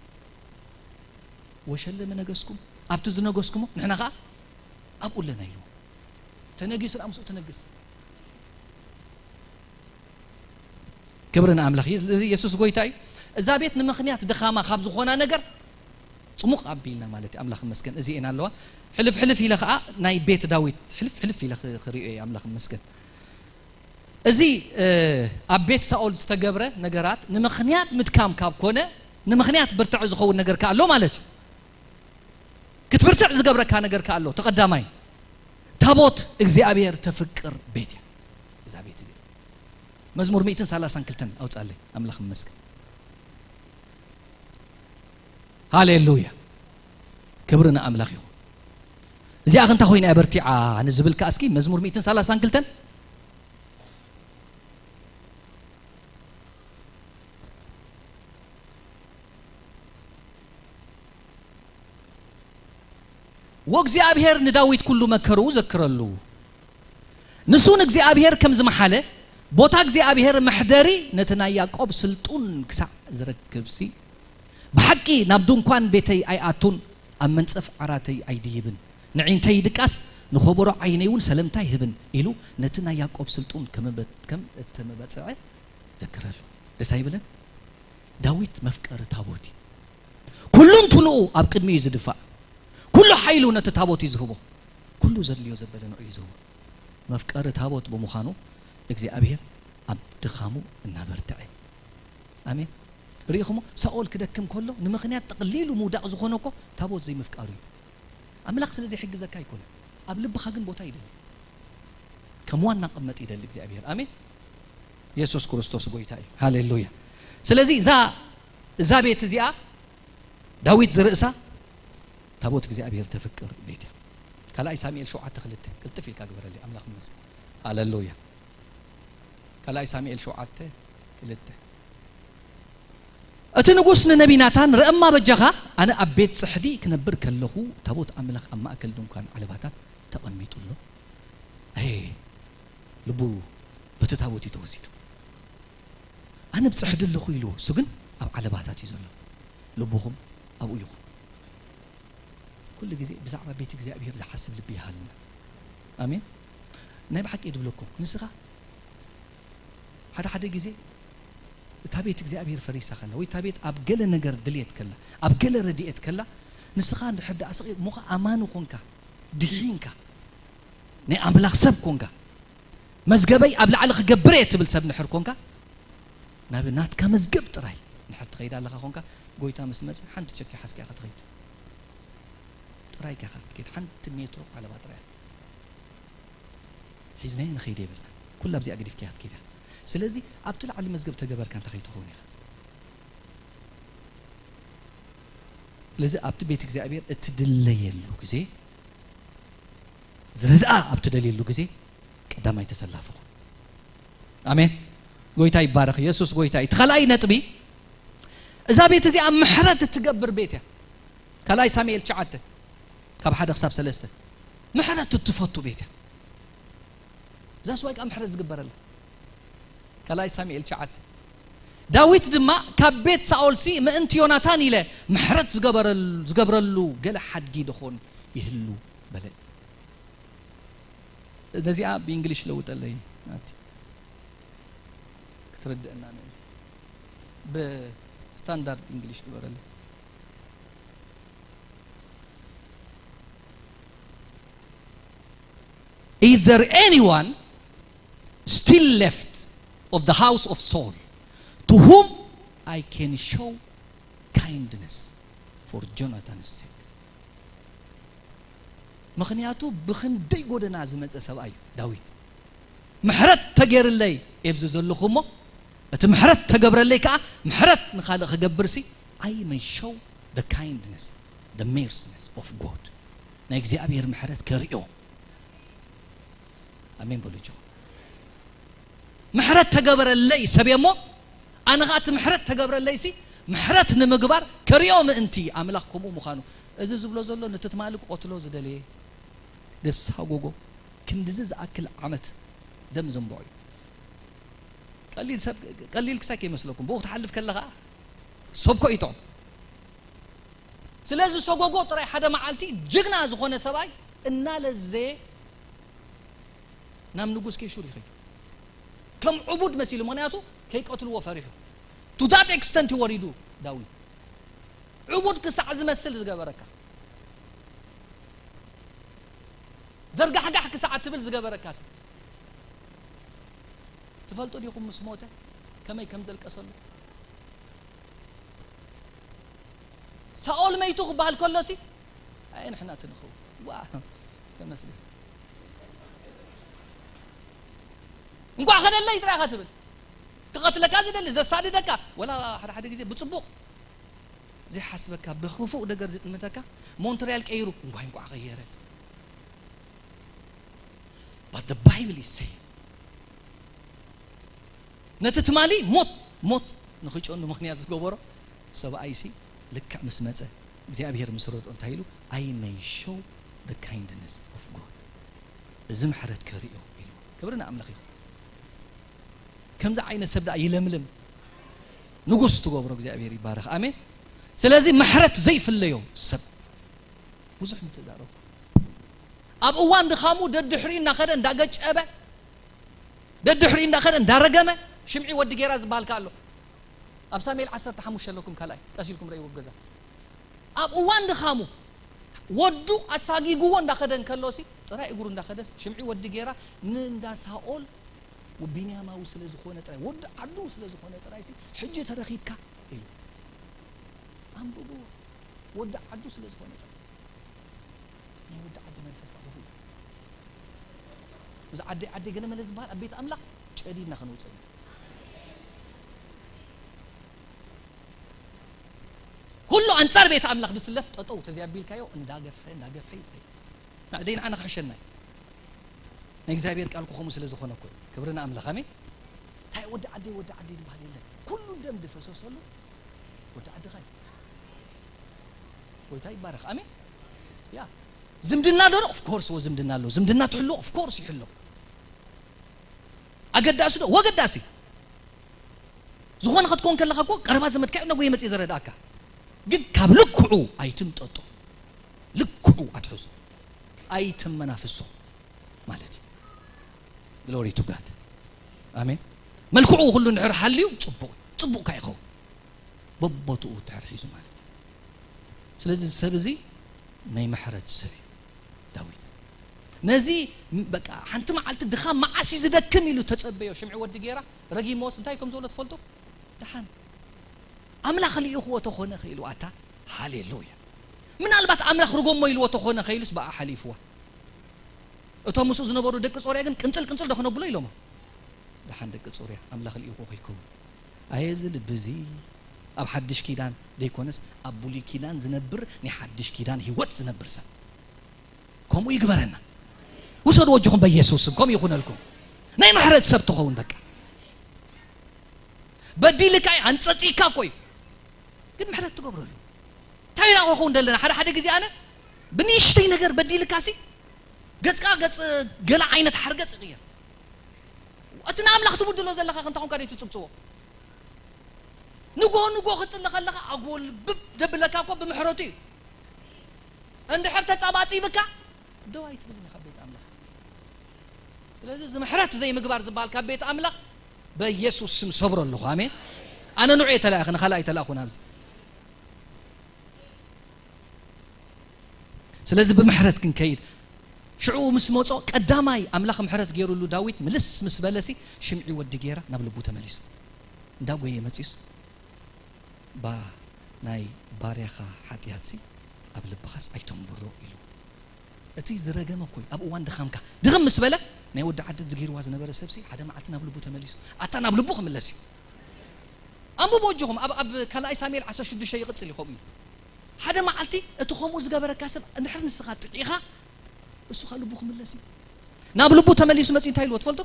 "ወሸለ ምነገስኩም?" ኣብቲ ዝነገስኩሞ፣ ንሕና ኸኣ ኣብኡ ኣለና ኢልዎ። ተነጊሱ ደኣ ምስኡ ትነግስ። ክብሪ ንኣምላኽ። እዚ የሱስ ጎይታ እዩ። እዛ ቤት ንምኽንያት ድኻማ ካብ ዝኾና ነገር ጽሙቕ ኣቢልና ማለት እዩ። ኣምላኽ ይመስገን። እዚ እየን ኣለዋ። ሕልፍ ሕልፍ ኢለ ኸኣ ናይ ቤት ዳዊት ሕልፍ ሕልፍ ኢለ ኽ-፣ ክርእዮ እየ። ኣምላኽ ይመስገን። እዚ፣ እ፣ ኣብ ቤት ሳኦል ዝተገብረ ነገራት ንምኽንያት ምድካም ካብ ኮነ፣ ንምኽንያት ብርትዕ ዝኸውን ነገር ከኣ ኣሎ ማለት እዩ። ክትብርትዕ ዝገብረካ ነገር ከኣ ኣሎ። ተቐዳማይ፣ ታቦት እግዚኣብሔር ተፍቅር ቤት እያ። እዛ ቤት እዚኣ መዝሙር ሚእትን ሰላሳን ክልተን ኣውጻለይ። ኣምላኽ ይመስገን። ሃሌሉያ። ክብሪ ንኣምላኽ ይኹን። እዚኣ ክንታ ኮይና እያ በርቲዓ ንዝብል ከኣ እስኪ መዝሙር ሚእትን ሰላሳን ክልተን ወእግዚኣብሔር ንዳዊት ኩሉ መከርኡ ዘክረሉ። ንሱ ንእግዚኣብሔር ከም ዝመሓለ፣ ቦታ እግዚኣብሔር መሕደሪ ነቲ ናይ ያዕቆብ ስልጡን ክሳዕ ዝረክብሲ፣ ብሓቂ ናብ ድንኳን ቤተይ ኣይኣቱን፣ ኣብ መንጸፍ ዓራተይ ኣይድይብን። ንዒንተይ ድቃስ ንኸበሮ ዓይነይ እውን ሰለምታ ይህብን ኢሉ ነቲ ናይ ያዕቆብ ስልጡን ከም እተመበጽዐ ዘክረሉ። ደስ ኣይብልን? ዳዊት መፍቀሪ ታቦት እዩ። ኩሉ እንትንኡ ኣብ ቅድሚ እዩ ዝድፋእ። ኩሉ ሓይሉ ነቲ ታቦት እዩ ዝህቦ። ኩሉ ዘድልዮ ዘበለ ንዑ እዩ ዝህቦ። መፍቀሪ ታቦት ብምዃኑ እግዚኣብሔር ኣብ ድኻሙ እናበርትዐ። ኣሜን። ርኢኹሞ? ሳኦል ክደክም ከሎ ንምኽንያት ጠቕሊሉ ምውዳቕ ዝኾነ እኮ ታቦት ዘይምፍቃሩ እዩ። ኣምላኽ ስለ ዘይሕግዘካ ኣይኮነን። ኣብ ልብኻ ግን ቦታ ይደሊ። ከም ዋና ቅመጥ ይደሊ እግዚኣብሔር። ኣሜን። የሱስ ክርስቶስ ጎይታ እዩ። ሃሌሉያ። ስለዚ እዛ እዛ ቤት እዚኣ ዳዊት ዝርእሳ ታቦት እግዚኣብሔር ተፍቅር ቤት እያ። ካልኣይ ሳሙኤል ሸውዓተ ክልተ ቅልጥፍ ኢልካ ግበረለይ። ኣምላኽ ይመስገን። ሃሌሉያ። ካልኣይ ሳሙኤል ሸውዓተ ክልተ። እቲ ንጉስ ንነቢይ ናታን፣ "ርእ እማ በጃኻ፣ ኣነ ኣብ ቤት ጽሕዲ ክነብር ከለኹ ታቦት ኣምላኽ ኣብ ማእከል ድንኳን ዓለባታት ተቐሚጡ ኣሎ?" ኣየ፣ ልቡ በቲ ታቦት እዩ ተወሲዱ። "ኣነ ኣብ ጽሕዲ ኣለኹ" ኢሉ፣ እሱ ግን ኣብ ዓለባታት እዩ ዘሎ። ልብኹም ኣብኡ ይኹን። ኩሉ ግዜ ብዛዕባ ቤት እግዚኣብሔር ዝሓስብ ልቢ ይሃልና። ኣሜን። ናይ ብሓቂ እየ ድብለኩም፣ ንስኻ ሓደ ሓደ ግዜ እታ ቤት እግዚኣብሔር ፈሪሳ ከላ፣ ወይ እታ ቤት ኣብ ገለ ነገር ድልየት ከላ፣ ኣብ ገለ ረድኤት ከላ፣ ንስኻ እንድሕር ደኣ ስቕ እሞ ኸኣ ኣማኒ ኾንካ፣ ድሒንካ፣ ናይ ኣምላኽ ሰብ ኮንካ፣ "መዝገበይ ኣብ ላዕሊ ክገብር እየ" ትብል ሰብ እንድሕር ኮንካ፣ ናብ ናትካ መዝገብ ጥራይ እንድሕር ትኸይድ ኣለኻ ኮንካ፣ ጎይታ ምስ መጸ ሓንቲ ቸክ ሓዝካ ኢኻ ትኸይድ። ጥራይ ኢኻ ክትከይድ፣ ሓንቲ ሜትሮ ዓለባ ጥራይ ሒዝናዮ ንኸይድ የብልና። ኩላ ኣብዚኣ ገዲፍካያ ክትከይድ እያ። ስለዚ ኣብቲ ላዕሊ መዝገብ ተገበርካ እንታይ ከይትኸውን ኢኻ። ስለዚ ኣብቲ ቤት እግዚኣብሔር እትድለየሉ ግዜ፣ ዝረድኣ ኣብ ትደልየሉ ግዜ ቀዳማይ ተሰላፊ ኹን። ኣሜን። ጎይታ ይባረኽ። የሱስ ጎይታ እዩ። እቲ ካልኣይ ነጥቢ፣ እዛ ቤት እዚኣ ምሕረት እትገብር ቤት እያ። ካልኣይ ሳሙኤል ትሽዓተ ካብ ሓደ ክሳብ ሰለስተ፣ ምሕረት እትፈቱ ቤት እያ። እዛ ስዋይ ከዓ ምሕረት ዝግበረላ። ካልኣይ ሳሙኤል ትሽዓተ። ዳዊት ድማ፣ "ካብ ቤት ሳኦልሲ ምእንቲ ዮናታን ኢለ ምሕረት ዝገበረል-፣ ዝገብረሉ ገለ ሓድጊ ደኾን ይህሉ?" በለ። ነዚኣ ብእንግሊሽ ለውጠለይ ናቲ፣ ክትርድእና ምእንቲ። ብስታንዳርድ እንግሊሽ ግበረለይ። "Is there anyone still left of the house of Saul to whom I can show kindness for Jonathan's sake?" ምኽንያቱ ብኽንደይ ጎደና ዝመጸ ሰብኣይ እዩ ዳዊት። "ምሕረት ተገይርለይ እየ ኣብዚ ዘለኹ እሞ፣ እቲ ምሕረት ተገብረለይ ከኣ ምሕረት ንኻልእ ክገብርሲ፣ I may show the kindness, the mercies of God." ናይ እግዚኣብሔር ምሕረት ከርእዮ። ኣሜን በሉ እጆ። "ምሕረት ተገበረለይ ሰብ እየ እሞ፣ ኣነ ኸኣ እቲ ምሕረት ተገብረለይሲ፣ ምሕረት ንምግባር ከርእዮ ምእንቲ ኣምላኽ ከምኡ ምዃኑ." እዚ ዝብሎ ዘሎ ነቲ ትማሊ ክቐትሎ ዝደለየ፣ ዘሳጎጎ፣ ክንድዚ ዝኣክል ዓመት ደም ዘንብዖ እዩ። ቀሊል ሰብ፣ ቀሊል ክሳይ ከይመስለኩም፣ ብኡ ክትሓልፍ ከለኻ ሰብ ኮ ይጥዕም። ስለዚ ሰጎጎ ጥራይ ሓደ መዓልቲ ጅግና ዝኾነ ሰብኣይ እናለዘየ ናብ ንጉስ ጌሹር ይኸይድ። ከም ዕቡድ መሲሉ፣ ምኽንያቱ ከይቀትልዎ ፈሪሑ። To that extent እዩ ወሪዱ ዳዊት። ዕቡድ ክሳዕ ዝመስል ዝገበረካ፣ ዘርጋሕጋሕ ክሳዕ እትብል ዝገበረካ ሰብ። ትፈልጡ ዲኹም ምስ ሞተ ከመይ ከም ዘልቀሰሉ? ሳኦል መይቱ ክበሃል ከሎሲ፣ ኣየ ንሕና ትንኸው። ዋ፣ ተመስገን። እንኳዕ ከደለይ ጥራይ ኢኻ ትብል። ክቐትለካ ዝደሊ፣ ዘሳድደካ፣ ወላ ሓደ ሓደ ግዜ ብጽቡቕ ዘይሓስበካ፣ ብኽፉእ ነገር ዝጥምተካ፣ ሞንትርያል ቀይሩ፣ እንኳዕ፣ እንኳዕ ቀየረ። But the Bible is saying፣ ነቲ ትማሊ ሞት፣ ሞት ንኽጨኑ ምኽንያት ዝገበሮ ሰብኣይሲ ልክዕ ምስ መጸ፣ እግዚኣብሔር ምስ ረድኦ እንታይ ኢሉ? "I may show the kindness of God." እዚ ምሕረት ከርእዮ ኢሉ። ክብሪ ንኣምላኽ ይኹን። ከምዚ ዓይነት ሰብ ደኣ ይለምልም። ንጉስ ትገብሮ እግዚኣብሔር ይባረኽ። ኣሜን። ስለዚ ምሕረት ዘይፍለዮ ሰብ ብዙሕ ምተዛረብኩ። ኣብ እዋን ድኻሙ ደድሕሪኡ እናኸደ እንዳገጨበ፣ ደድሕሪኡ እንዳኸደ እንዳረገመ፣ ሽምዒ ወዲ ጌራ ዝበሃል ከኣ ኣሎ። ኣብ ሳሙኤል ዓሰርተ ሓሙሽተ ኣለኩም፣ ካልኣይ ቀስ ኢልኩም ረእይዎ ኣብ ገዛ። ኣብ እዋን ድኻሙ ወዱ ኣሳጊግዎ እንዳኸደ እንከሎሲ፣ ጥራይ እግሩ እንዳኸደስ፣ ሽምዒ ወዲ ጌራ ንእንዳ ሳኦል ቢንያማዊ ስለ ዝኾነ ጥራይ፣ ወዲ ዓዱ ስለ ዝኾነ ጥራይሲ፣ ሕጂ ተረኺብካ ኢሉ። ኣንብብዎ። ወዲ ዓዱ ስለ ዝኾነ ጥራይ። ናይ ወዲ ዓዲ መንፈስ ከዓ ክፉእ እዩ። እዚ ዓደይ ዓደይ ገለ መለ ዝበሃል ኣብ ቤት ኣምላኽ ጨዲድና ከነውፅኦ ኢና። ኩሉ ኣንጻር ቤት ኣምላኽ ዝስለፍ ጠጠው ተዘይኣቢልካዮ እንዳገፍሐ እንዳገፍሐ ይስተይ። ናዕደይ ንዓና ክሕሸና እዩ። ናይ እግዚኣብሔር ቃል ክኸሙ ስለ ዝኾነ እኮ እዩ። ክብሪ ንኣምላኽ፣ ኣሜን። እንታይ ወዲ ዓደይ ወዲ ዓደይ ዝበሃል የለን። ኩሉ ደም ዝፈሰሰሉ ወዲ ዓድኻ እዩ። ጎይታ ይባረኽ፣ ኣሜን። ያ ዝምድና ዶ? ኦፍ ኮርስ ወ ዝምድና ኣሎ። ዝምድና ትሕሎ? ኦፍ ኮርስ ይሕሎ። ኣገዳሲ ዶ? ወገዳሲ። ዝኾነ ክትኮን ከለኻ እኮ ቀረባ ዘመድካ እዩ ነጎየ መጽእ ዘረዳእካ። ግን ካብ ልክዑ ኣይትምጠጦ። ልክዑ ኣትሕዞ። ኣይትመናፍሶ ማለት እዩ። ግሎሪ ቱ ጋድ። ኣሜን። መልክዑ ኩሉ እንድሕር ሓልዩ ጽቡቕ፣ ጽቡቕ ከኣ ይኸውን። በቦትኡ እንድሕር ሒዙ ማለት እዩ። ስለዚ እዚ ሰብ እዚ ናይ ምሕረት ሰብ እዩ ዳዊት። ነዚ ም-፣ በቃ ሓንቲ መዓልቲ ድኻ መዓስ እዩ ዝደክም ኢሉ ተጸበዮ ሽምዒ ወዲ ጌራ ረጊሞስ እንታይ ከም ዝበሎ ትፈልጡ? ደሓን ኣምላኽ ልኢኽዎ ተኾነ ከ ኢሉ ኣታ፣ ሃሌሉያ። ምናልባት ኣምላኽ ርጎሞ ኢልዎ ተኾነ ከ ኢሉስ ብኣ ሓሊፍዋ። እቶም ምስኡ ዝነበሩ ደቂ ጾርያ ግን ቅንጽል ቅንጽል ዶ ክነብሎ ኢሎሞ። ደሓን ደቂ ጾርያ ኣምላኽ ልኢኽዎ ከይከውን። ኣየ እዚ ልቢ እዚ ኣብ ሓድሽ ኪዳን ደይኮነስ ኣብ ብሉይ ኪዳን ዝነብር ናይ ሓድሽ ኪዳን ህይወት ዝነብር ሰብ። ከምኡ ይግበረና። ውሰዱ ወጅኹም በኢየሱስ ስም ከምኡ ይኹነልኩም። ናይ ምሕረት ሰብ ትኸውን በቃ። በዲልካ እዩ፣ ኣንጸጺካ እኮ እዩ። ግን ምሕረት ትገብረሉ። እንታይ ኢና ክኸውን ዘለና? ሓደ ሓደ ግዜ ኣነ ብንእሽተይ ነገር በዲልካ ሲ ገጽካ ገጽ ገለ ዓይነት ሓርገጽ ይቕየር። እቲ ንኣምላኽ ትብድሎ ዘለኻ ክንታ ኾንካ ደይ ትጽብጽቦ? ንጎ ንጎ ክጽሊ ከለኻ ኣጎልብብ ደብለካ እኮ ብምሕረቱ እዩ። እንድሕር ተጻባጺብካ ደው ኣይትብልን ኢኻ ቤት ኣምላኽ። ስለዚ እዚ ምሕረት ዘይምግባር ዝበሃል ካብ ቤት ኣምላኽ በኢየሱስ ስም ሰብሮ ኣለኹ። ኣሜን። ኣነ ንዑ እየ ተላእኸ፣ ንኻልእ ኣይተላእኹን ኣብዚ። ስለዚ ብምሕረት ክንከይድ ሽዑ ምስ መጾ ቀዳማይ ኣምላኽ ምሕረት ገይሩሉ ዳዊት ምልስ ምስ በለሲ ሽምዒ ወዲ ጌራ ናብ ልቡ ተመሊሱ። እንዳጎየ መጺኡስ ባ ናይ ባርያኻ ሓጢኣትሲ ኣብ ልብኻስ ኣይተንብሮ ኢሉ። እቲ ዝረገመ እኮ እዩ። ኣብ እዋን ድኻምካ ድኽም ምስ በለ ናይ ወዲ ዓዲ ዝገይርዋ ዝነበረ ሰብሲ ሓደ መዓልቲ ናብ ልቡ ተመሊሱ። ኣታ ናብ ልቡ ክምለስ እዩ። ኣንብቦ ኣጆኹም ኣብ ኣብ ካልኣይ ሳሙኤል ዓሰርተ ሽዱሽተ ይቕጽል እዩ ከምኡ ኢሉ። ሓደ መዓልቲ እቲ ከምኡ ዝገበረካ ሰብ እንድሕር ንስኻ ጥዒኻ እሱ ካብ ልቡ ክምለስ እዩ። ናብ ልቡ ተመሊሱ መጺኡ እንታይ ኢልዎ ትፈልጡ?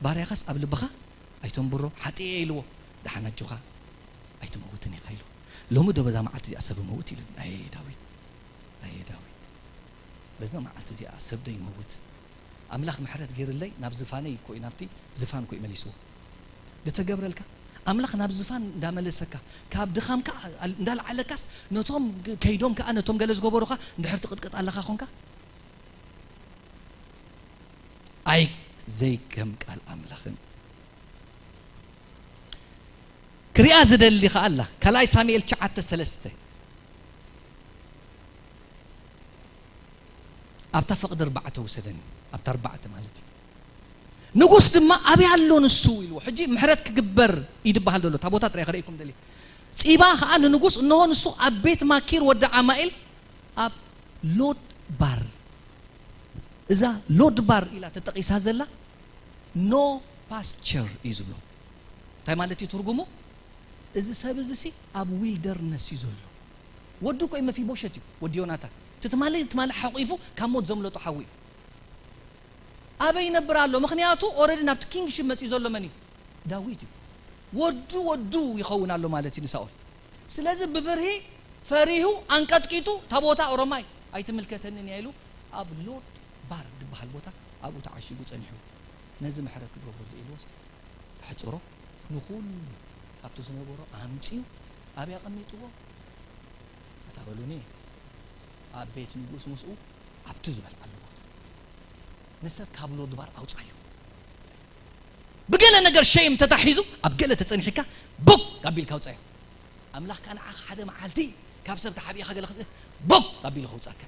ባርያኻስ ኣብ ልብኻ ኣይተንብሮ ሓጥየ ኢልዎ። ደሓን ኣጆኻ ኣይትመውትን ኢኻ ኢሉ። ሎሚ ዶ በዛ መዓልቲ እዚኣ ሰብ እመውት ኢሉ? ኣየ ዳዊት፣ ኣየ ዳዊት፣ በዛ መዓልቲ እዚኣ ሰብ ዶ ይመውት? ኣምላኽ ምሕረት ገይርለይ ናብ ዝፋነይ እኮ እዩ፣ ናብቲ ዝፋን እኮ እዩ መሊስዎ። ዝተገብረልካ ኣምላኽ ናብ ዝፋን እንዳመለሰካ ካብ ድኻምካ እንዳለዓለካስ ነቶም ከይዶም ከኣ ነቶም ገለ ዝገበሩኻ እንድሕር ትቕጥቅጥ ኣለኻ ኾንካ ኣይ ዘይከም ቃል ኣምላኽን ክሪኣ ዝደሊ ከኣ ኣላ ካልኣይ ሳሙኤል ትሽዓተ ሰለስተ ኣብታ ፍቕዲ ኣርባዕተ ውሰደኒ ኣብታ ኣርባዕተ ማለት እዩ ንጉስ ድማ ኣበይ ኣሎ ንሱ ኢልዎ ሕጂ ምሕረት ክግበር ይድበሃል ዘሎ እታ ቦታ ጥራይ ከርእየኩም ደሊ ፂባ ከዓ ንንጉስ እንሆ ንሱ ኣብ ቤት ማኪር ወዲ ዓማኤል ኣብ ሎድ ባር እዛ ሎድ ባር ኢላ ተጠቂሳ ዘላ no pasture እዩ ዝብሎ እንታይ ማለት እዩ ትርጉሙ እዚ ሰብ እዚ ሲ ኣብ ዊልደርነስ እዩ ዘሎ ወዱ እኮ መፊቦሸት እዩ ወዲ ዮናታን ትትማሊ ትማሊ ሓቂፉ ካብ ሞት ዘምለጦ ሓዊ እዩ ኣበይ ይነብር ኣሎ ምክንያቱ ኦረዲ ናብቲ ኪንግሽፕ መፅኡ ዘሎ መን እዩ ዳዊት እዩ ወዱ ወዱ ይኸውን ኣሎ ማለት እዩ ንሳኦል ስለዚ ብፍርሂ ፈሪሁ ኣንቀጥቂጡ እታ ቦታ ኦሮማይ ኣይትምልከተንን እያ ኢሉ ኣብ ሎድ ባር ዝበሃል ቦታ ኣብኡ ተዓሺጉ ፀኒሑ ነዚ ምሕረት ክገብረሉ ኢልዎስ ከሕፅሮ ንኹሉ ካብቲ ዝነበሮ ኣምፅኡ ኣብይ ኣቐሚጥዎ እታ በሉኒ ኣብ ቤት ንጉስ ምስኡ ኣብቲ ዝበልዓሉ ቦታ ንሰብ ካብ ሎድባር ኣውጻዮ። ብገለ ነገር ሸይም ተታሒዙ ኣብ ገለ ተጸኒሕካ ቦግ ኣቢልካ ኣውጻዮ። ኣምላኽ ከኣ ንዓኻ ሓደ መዓልቲ ካብ ሰብ ተሓቢእኻ ገለ ክትእ ቦግ ኣቢሉ ከውጻካ።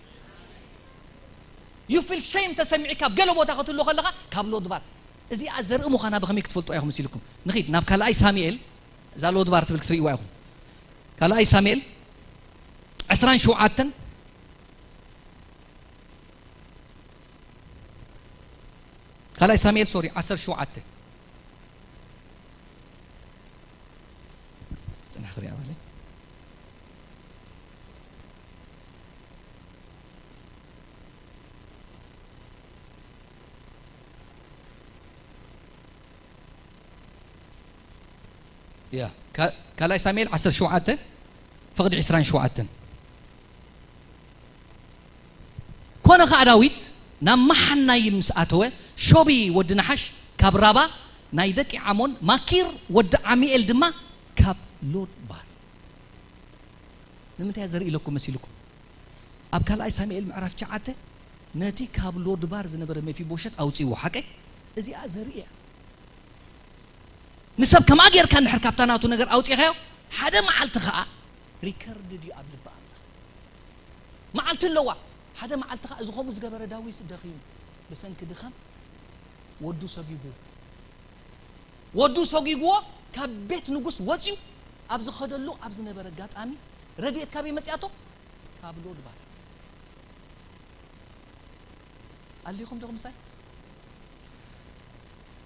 You feel shame ተሰሚዕካ ኣብ ገለ ቦታ ክትህሉ ከለኻ ካብ ሎድባር። እዚኣ ዘርኢ ምዃና ብኸመይ ክትፈልጡ ኢኹም መሲልኩም? ንኺድ ናብ ካልኣይ ሳሙኤል፣ እዛ ሎድባር ትብል ክትርእይዋ ኢኹም። ካልኣይ ሳሙኤል ዕስራን ሸውዓተን፣ ካልኣይ ሳሙኤል ሶሪ ዓሰርተ ሸውዓተ። ጽናሕ ክሪኣ ባለ። ያ፣ ካ-፣ ካልኣይ ሳሙኤል ዓሰርተ ሸውዓተ ፍቕዲ ዕስራን ሸውዓተን። ኮነ ኸኣ ዳዊት ናብ መሓናይም ምስ ኣተወ፣ ሾቢ ወዲ ናሓሽ ካብ ራባ ናይ ደቂ ዓሞን፣ ማኪር ወዲ ዓሚኤል ድማ ካብ ሎድባር። ንምንታይ እያ ዘርኢ ኢለኩም መሲልኩም? ኣብ ካልኣይ ሳሙኤል ምዕራፍ ትሽዓተ ነቲ ካብ ሎድባር ዝነበረ መፊቦሸት ኣውጺእዎ፣ ሓቀይ? እዚኣ ዘርኢ እያ። ንሰብ ከምኣ ጌርካ እንድሕር ካብታ ናቱ ነገር ኣውጺእኻዮ፣ ሓደ መዓልቲ ኸኣ ሪከርድድ እዩ ኣብ ልቢ ኣምላኽ። መዓልቲ ኣለዋ። ሓደ መዓልቲ ኸኣ እዚ ኸምኡ ዝገበረ ዳዊት ደኺሙ፣ ብሰንኪ ድኻም ወዱ ሰጒጉ። ወዱ ሰጒግዎ ካብ ቤት ንጉስ ወጺኡ ኣብ ዝኸደሉ ኣብ ዝነበረ ኣጋጣሚ ረድኤት ካበይ መጺኣቶ? ካብ ሎድባር። ኣሊኹም ዶ ምሳይ?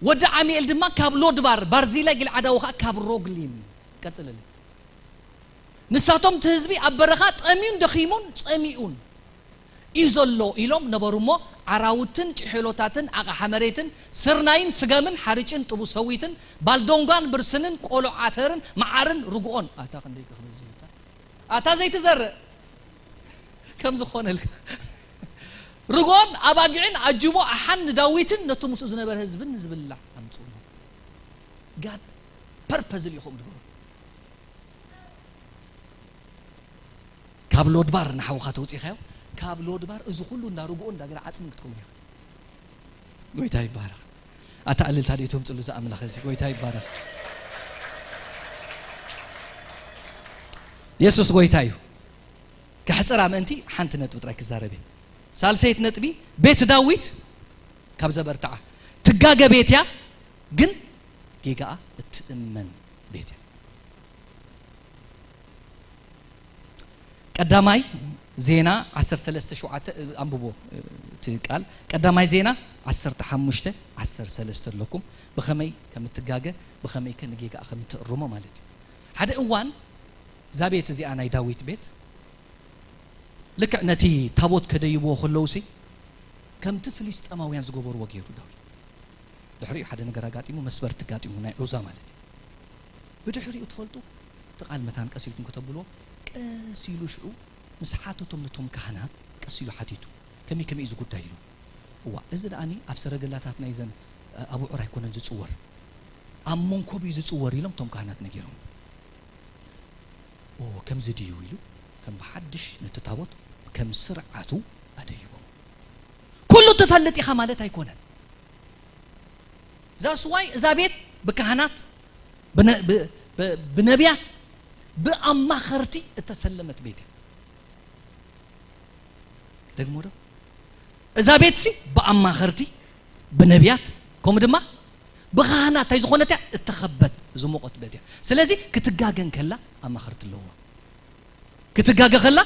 ወዲ ዓሚኤል ድማ ካብ ሎድባር፣ ባርዚላይ ጊልዓዳዊ ኸኣ ካብ ሮግሊም። ቀጽልልኝ። ንሳቶም እቲ ህዝቢ ኣብ በረኻ ጠምዩን ደኺሙን ጸሚኡን እዩ ዘሎ ኢሎም ነበሩ እሞ፣ ዓራውትን ጭሔሎታትን ኣቕሓ መሬትን ስርናይን ስገምን ሓርጭን ጥቡስ ሰዊትን ባልዶንጓን ብርስንን ቆሎ ዓተርን መዓርን ርግኦን። ኣታ ክንደይ ክኽብል ዝብልታ። ኣታ ዘይትዘርእ ከም ዝኾነልካ። ርግኦን ኣባጊዕን ኣጅቦ ኣሓን ንዳዊትን ነቲ ምስኡ ዝነበረ ህዝብን ንዝብላዕ ኣምጽኡሎም። ጋድ ፐርፐዝሊ ኢኹም ትገብሩ። ካብ ሎድባር ንሓውኻ ተውጺኻዮ፣ ካብ ሎድባር እዚ ኩሉ እንዳ ርግኦ እንዳ ገለ ዓጽምን ክትከውን ኢኻ። ጎይታ ይባረኽ። ኣታ እልልታ ዶ ተምጽሉ ዝኣምላኽ እዚ? ጎይታ ይባረኽ። የሱስ ጎይታ እዩ። ከሕጽራ ምእንቲ ሓንቲ ነጥቢ ጥራይ ክዛረብ እየ። ሳልሰይት ነጥቢ፣ ቤት ዳዊት ካብ ዘበርትዓ ትጋገ ቤት እያ፣ ግን ጌጋኣ እትእመን ቤት እያ። ቀዳማይ ዜና ዓሰርተ ሰለስተ ሸውዓተ፣ እ፣ ኣንብቦ፣ እ፣ እቲ ቃል። ቀዳማይ ዜና ዓሰርተ ሓሙሽተ ዓሰርተ ሰለስተ ኣለኩም። ብኸመይ ከም እትጋገ፣ ብኸመይ ከ ንጌጋኣ ከም እትእርሞ ማለት እዩ። ሓደ እዋን እዛ ቤት እዚኣ ናይ ዳዊት ቤት፣ ልክዕ ነቲ ታቦት ከደይብዎ ከለውሲ፣ ከምቲ ፍልስጤማውያን ዝገበርዎ ገይሩ ዳዊት። ድሕሪኡ ሓደ ነገር ኣጋጢሙ፣ መስበርቲ ኣጋጢሙ፣ ናይ ዑዛ ማለት እዩ። ብድሕሪኡ ትፈልጡ፣ እቲ ቃል መታን ቀስ ኢልኩም ከተብልዎ፣ ቀስ ኢሉ ሽዑ ምስ ሓተቶም ነቶም ካህናት ቀስ ኢሉ ሓቲቱ፣ "ከመይ ከመይ እዩ እዚ ጉዳይ?" ኢሉ። "እዋ፣ እዚ ደኣኒ ኣብ ሰረገላታት ናይዘን፣ እ፣ ኣቡዑር ኣይኮነን ዝጽወር፣ ኣብ መንኮብ እዩ ዝጽወር" ኢሎም እቶም ካህናት ነጊሮም። "ኦ፣ ከምዚ ድዩ?" ኢሉ ከም ብሓድሽ ነቲ ታቦት ከም ስርዓቱ ኣደይቦም። ኩሉ ትፈልጥ ኢኻ ማለት ኣይኮነን። ዛስዋይ እዛ ቤት ብካህናት፣ ብነ-፣ ብ-፣ ብ-፣ ብነቢያት፣ ብኣማኸርቲ እተሰለመት ቤት እያ። ደግሞ ዶ? እዛ ቤትሲ ብኣማኸርቲ፣ ብነቢያት፣ ከምኡ ድማ ብካህናት እንታይ ዝኾነት እያ? እተኸበት፣ ዝሞቐት ቤት እያ። ስለዚ ክትጋገ እንከላ ኣማኸርቲ ኣለዋ። ክትጋገ ከላ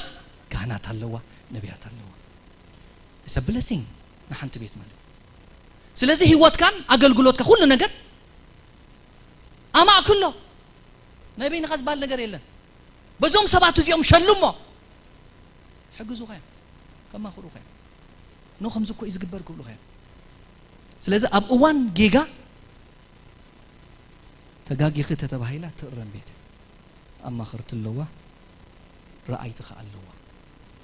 ካህናት ኣለዋ፣ ነቢያት ኣለዋ። It's a blessing ንሓንቲ ቤት ማለት። ስለዚ ህይወትካን ኣገልግሎትካ ኩሉ ነገር ኣማእክሎ። ናይ በይንኻ ዝበሃል ነገር የለን። በዞም ሰባት እዚኦም ሸልሞ። ሕግዙኻ እዮም። ከማኽሩኻ እዮም። ኖ ከምዚ እኮ እዩ ዝግበር ክብሉኻ እዮም። ስለዚ ኣብ እዋን ጌጋ ተጋጊኺ ተተባሂላ ትእረም ቤት። ኣማኽርቲ ኣለዋ፣ ረኣይቲ ኸኣ ኣለዋ።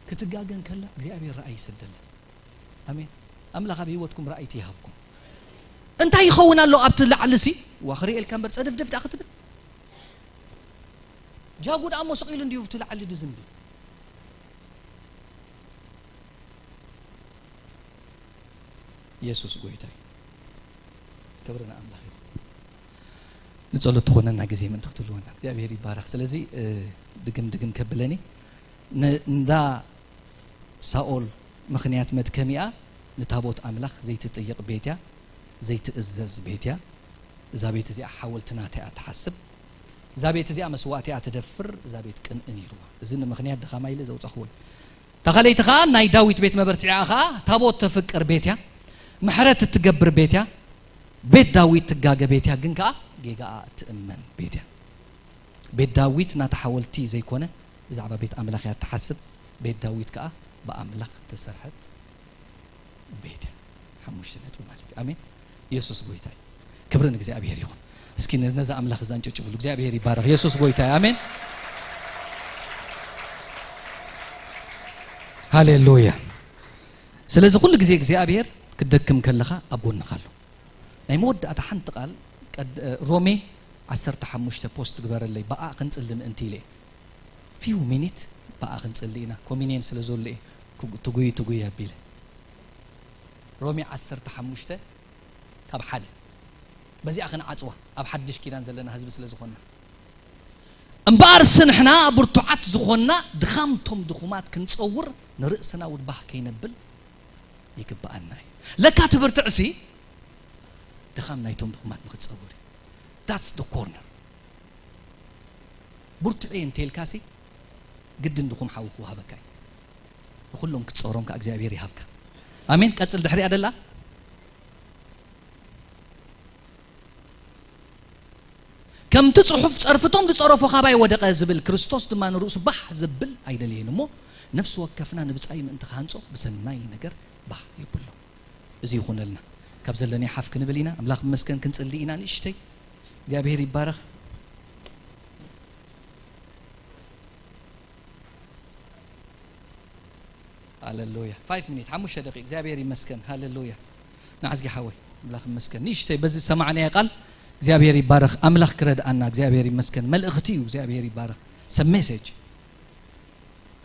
ክትጋገ እንከላ እግዚኣብሔር ረኣይ ይሰደላ። ኣሜን። ኣምላኽ ኣብ ህይወትኩም ረኣይቲ ይሃብኩም። እንታይ ይኸውን ኣሎ ኣብቲ ላዕሊ ሲ? ዋ፣ ክርእየልካ እምበር ጸድፍድፍ ደኣ ክትብል። ጃጉ ደኣ እሞ ስቕ ኢሉ እንድዩ ኣብቲ ላዕሊ ድዝንቢ። የሱስ ጎይታ እዩ። ክብሪ ንኣምላኽ ይኹን። ንጸሎት ትኾነና ግዜ ምእንቲ ክትህልወና እግዚኣብሔር ይባረኽ። ስለዚ፣ እ፣ ድግም ድግም ከብለኒ ን-፣ እንዳ ሳኦል ምኽንያት መድከሚኣ ንታቦት ኣምላኽ ዘይትጥይቕ ቤት እያ፣ ዘይትእዘዝ ቤት እያ። እዛ ቤት እዚኣ ሓወልቲ ናታ እያ ትሓስብ። እዛ ቤት እዚኣ መስዋእቲ እያ ትደፍር፣ እዛ ቤት ቅንኢ ነይርዋ። እዚ ንምኽንያት ድኻማ ኢለ ዘውጻኽዎ እዩ። እታ ካልኣይቲ ኸኣ ናይ ዳዊት ቤት መበርትዒኣ ኸኣ ታቦት ተፍቅር ቤት እያ፣ ምሕረት እትገብር ቤት እያ፣ ቤት ዳዊት ትጋገ ቤት እያ፣ ግን ከኣ ጌጋኣ እትእመን ቤት እያ። ቤት ዳዊት ናታ ሓወልቲ ዘይኮነ ብዛዕባ ቤት ኣምላኽ እያ እትሓስብ። ቤት ዳዊት ከኣ ብኣምላኽ እተሰርሐት ቤት እያ። ሓሙሽተ ነጥቢ ማለት እዩ። ኣሜን። የሱስ ጎይታ እዩ። ክብሪ ንእግዚኣብሔር ይኹን። እስኪ ነዚ፣ ነዚ ኣምላኽ እዚ ኣንጨጭብሉ። እግዚኣብሔር ይባረኽ። የሱስ ጎይታ እዩ። ኣሜን። ሃሌሉያ። ስለዚ ኩሉ ግዜ እግዚኣብሔር ክትደክም ከለኻ ኣብ ጎንኻ ኣሎ። ናይ መወዳእታ ሓንቲ ቃል ቀድ-፣ ሮሜ ዓሰርተ ሓሙሽተ ፖስት ግበረለይ፣ ብኣ ክንጽሊ ምእንቲ ኢለ። ፊው ሚኒት ብኣ ክንጽሊ ኢና። ኮሚኒየን ስለ ዘሎ እየ፣ ክጉ-፣ ትጉይ፣ ትጉይ ኣቢለ። ሮሜ ዓሰርተ ሓሙሽተ ካብ ሓደ። በዚኣ ክንዓጽዋ፣ ኣብ ሓድሽ ኪዳን ዘለና ህዝቢ ስለ ዝኾንና። እምበኣርስ ንሕና ብርቱዓት ዝኾንና፣ ድኻምቶም ድኹማት ክንጸውር፣ ንርእስና እውን ባህ ከይነብል ይግብኣና እዩ። ለካ እቲ ብርትዕሲ ድኻም ናይቶም ድኹማት ንኽትጸውር እዩ። That's the corner። ብርቱዕ እየ እንተኢልካሲ፣ ግድን ድኹም ሓዊ ክወሃበካ እዩ። ንኹሎም ክትጸውሮም ከኣ እግዚኣብሔር ይሃብካ። ኣሜን። ቀጽል፣ ድሕሪኣ ደላ። ከምቲ ጽሑፍ፣ "ጸርፍቶም ዝጸረፎ ካባይ ወደቐ" ዝብል፣ ክርስቶስ ድማ ንርእሱ ባህ ዘብል ኣይደለየን እሞ፣ ነፍሲ ወከፍና ንብጻዩ ምእንቲ ክሃንጾ ብሰናይ ነገር ባህ የብሎ። እዚ ይኹነልና። ካብ ዘለናዮ ሓፍ ክንብል ኢና። ኣምላኽ ይመስገን፣ ክንጽሊ ኢና ንእሽተይ። እግዚኣብሔር ይባረኽ። ሃሌሉያ። ፋይቭ ሚኒት፣ ሓሙሽተ ደቂቕ። እግዚኣብሔር ይመስገን። ሃሌሉያ። ንዓዝጊ ሓወይ፣ ኣምላኽ ይመስገን። ንእሽተይ በዚ ዝሰማዕናዮ ቃል እግዚኣብሔር ይባረኽ። ኣምላኽ ክረድኣና እግዚኣብሔር ይመስገን። መልእኽቲ እዩ። እግዚኣብሔር ይባረኽ። ሰብ ሜሴጅ።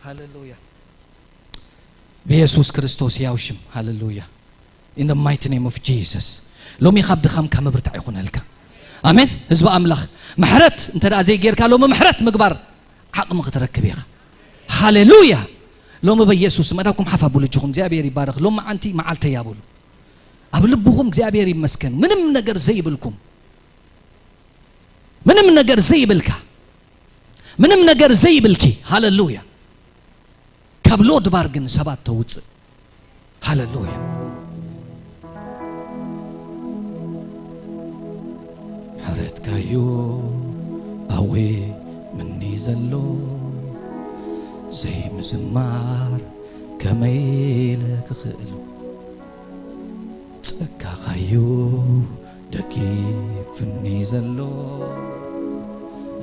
ሃሌሉያ። ብየሱስ ክርስቶስ ያው ሽም። ሃሌሉያ። In the mighty name of Jesus. ሎሚ ካብ ድኻምካ ምብርታዕ ይኹነልካ። ኣሜን። ህዝቢ ኣምላኽ፣ ምሕረት እንተ ደኣ ዘይጌርካ፣ ሎሚ ምሕረት ምግባር ዓቕሚ ክትረክብ ኢኻ። ሃሌሉያ። ሎሚ በየሱስ ስም፣ ኣዳኩም ሓፍ ኣብሉ እጅኹም፣ እግዚኣብሔር ይባረኽ። ሎሚ መዓንቲ መዓልተይ እያ በሉ። ኣብ ልብኹም እግዚኣብሔር ይመስገን። ምንም ነገር ዘይብልኩም፣ ምንም ነገር ዘይብልካ፣ ምንም ነገር ዘይብልኪ፣ ሃሌሉያ፣ ካብ ሎድባር ግን ሰባት ተውፅእ። ሃሌሉያ። ምሕረትካዩ ኣዌ ምኒ ዘሎ ዘይምዝማር ከመይ ኢለ ክኽእሎ? ጸጋኻዩ ደጊፍኒ ዘሎ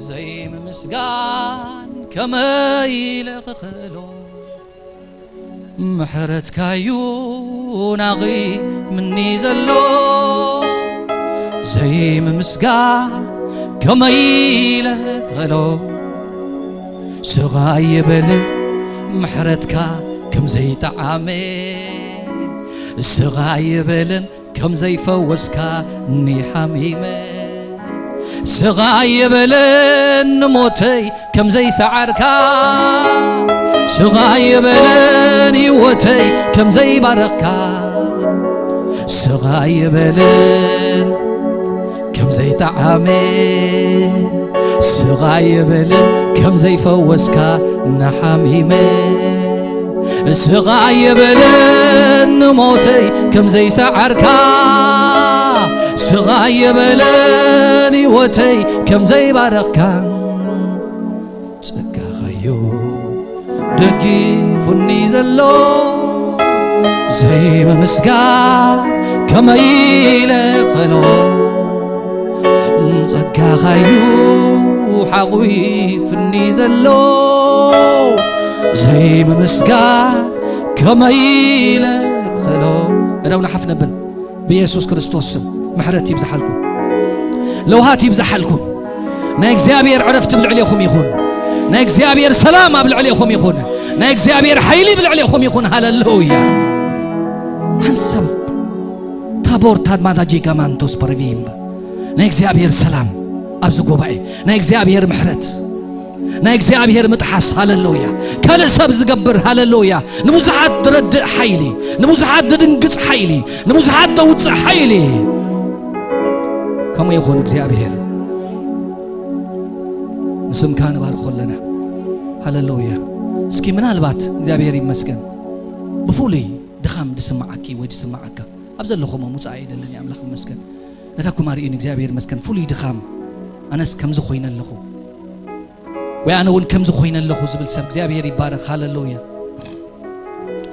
ዘይምምስጋን ከመይ ኢለ ክኽእሎ? ምሕረትካዩ ናቒምኒ ዘሎ ዘይምምስጋን ከመይ ኢለ ክኽእሎ? ስቕ ኣይበልን ምሕረትካ ከም ዘይጠዓመ፣ ስቕ ኣይበልን ከም ዘይፈወስካኒ ሓሚመ፣ ስቕ ኣይበልን ንሞተይ ከም ዘይሰዓርካ፣ ስቕ ኣይበልን ህይወተይ ከም ዘይባረኽካ፣ ስቕ ኣይበልን ከም ዘይጠዓመ፣ ስቕ ኣይበልን ከም ዘይፈወስካ ንሓሚመ፣ ስቕ ኣይበልን ንሞተይ ከም ዘይሰዓርካ፣ ስቕ ኣይበልን ህይወተይ ከም ዘይባረኽካ። ጸጋኻዮ ደጊፉኒ ዘሎ ዘይምምስጋን ከመይ ኢለ ክኽእሎ? ጸጋኻዩ ሓቑፍኒ ዘሎ ዘይምምስጋን ከመይ ኢለ ክኽእሎ? እደው ንሓፍ ነብል። ብየሱስ ክርስቶስ ስም ምሕረት ይብዝሓልኩም። ለውሃት ይብዝሓልኩም። ናይ እግዚኣብሔር ዕረፍቲ ብልዕሌኹም ይኹን። ናይ እግዚኣብሔር ሰላም ኣብ ልዕሌኹም ይኹን። ናይ እግዚኣብሔር ሓይሊ ብልዕሌኹም ይኹን። ሃሌሉያ። ሓንሳብ ኣቦርታድ ማዳጂጋ ማንቶስ ፐርቪምባ። ናይ እግዚኣብሔር ሰላም ኣብዚ ጉባኤ፣ ናይ እግዚኣብሔር ምሕረት፣ ናይ እግዚኣብሔር ምጥሓስ። ሃለሉያ። ካልእ ሰብ ዝገብር። ሃለሉያ። ንብዙሓት ድረድእ ሓይሊ፣ ንብዙሓት ድድንግጽ ሓይሊ፣ ንብዙሓት ደውጽእ ሓይሊ። ከምኡ ይኹን እግዚኣብሔር። ንስምካ ንባርኾ ኣለና። ሃለሉያ። እስኪ ምናልባት እግዚኣብሔር ይመስገን ብፍሉይ ድኻም ድስምዓኪ ወይ ድስምዓካ ኣብ ዘለኹም ምውጻእ ኣይደልን እየ። ኣምላኽ ይመስገን። ነዳኩም ኣርእዩን እግዚኣብሔር ይመስገን። ፍሉይ ድኻም፣ ኣነስ ከምዚ ኮይነ ኣለኹ ወይ ኣነ እውን ከምዚ ኮይነ ኣለኹ ዝብል ሰብ እግዚኣብሔር ይባረኽ። ሃለሉያ።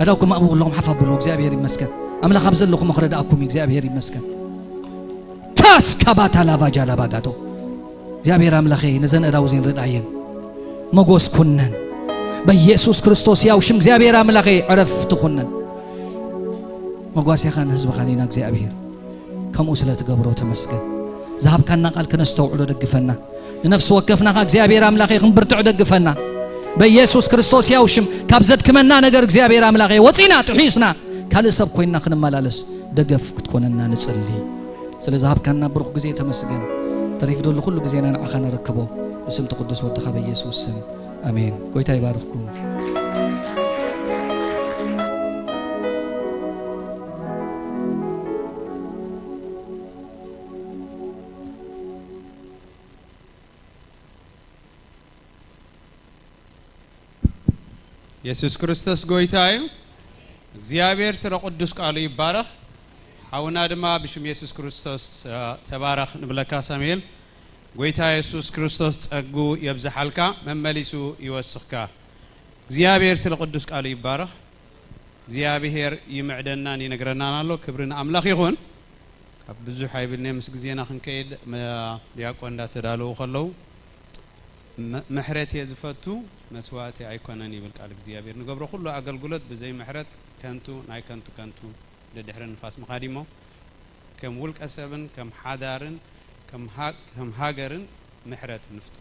ነዳኩም ኣብኡ ከለኹም ሓፍ ኣብሉ። እግዚኣብሔር ይመስገን። ኣምላኽ ኣብ ዘለኹም ክረዳእኩም እዩ። እግዚኣብሔር ይመስገን። ታስ ካባታ ላቫጃ ላባጋቶ። እግዚኣብሔር ኣምላኸይ ነዘን እዳው ዜን ርዳየን መጎስ ኩነን። በኢየሱስ ክርስቶስ ያው ሽም እግዚኣብሔር ኣምላኸይ ዕረፍቲ ኩነን። መጓሴኻን ህዝብኻን ኢና እግዚኣብሔር። ከምኡ ስለ ትገብሮ ተመስገን። ዝሃብካና ቃል ክነስተውዕሎ ደግፈና። ንነፍሲ ወከፍና ኸኣ እግዚኣብሔር ኣምላኸይ ክንብርትዕ ደግፈና። በኢየሱስ ክርስቶስ ያው ሽም ካብ ዘድክመና ነገር እግዚኣብሔር ኣምላኸይ ወጺና ጥሒስና ካልእ ሰብ ኮይንና ክንመላለስ ደገፍ ክትኮነና ንጽሊ። ስለ ዝሃብካና ብሩኽ ግዜ ተመስገን። ተሪፍ ዘሎ ኩሉ ግዜና ንዓኻ ነረክቦ። ብስምቲ ቅዱስ ወድኻ በኢየሱስ ስም። ኣሜን። ጎይታ ይባርኽኩም። የሱስ ክርስቶስ ጎይታ እዩ። እግዚኣብሔር ስለ ቅዱስ ቃሉ ይባረኽ። ሓውና ድማ ብሽም የሱስ ክርስቶስ፣ እ፣ ተባረኽ ንብለካ ሳሙኤል። ጎይታ የሱስ ክርስቶስ ጸጉ የብዝሓልካ፣ መመሊሱ ይወስኽካ። እግዚኣብሔር ስለ ቅዱስ ቃሉ ይባረኽ። እግዚኣብሔር ይምዕደናን ይነግረናን ኣሎ። ክብሪ ንኣምላኽ ይኹን። ካብ ብዙሕ ኣይብልን'የ፣ ምስ ግዜና ክንከይድ፣ መ-፣ ዲያቆን እንዳተዳለዉ ከለዉ፣ "መ-፣ ምሕረት እየ ዝፈቱ፣ መስዋእቲ ኣይኮነን" ይብል ቃል እግዚኣብሔር። ንገብሮ ኩሉ ኣገልግሎት ብዘይ ምሕረት ከንቱ፣ ናይ ከንቱ ከንቱ፣ ደድሕሪ ንፋስ ምኻድ እሞ፣ ከም ውልቀ ሰብን ከም ሓዳርን ከም ሃ-፣ ከም ሃገርን ምሕረት ንፍቱ።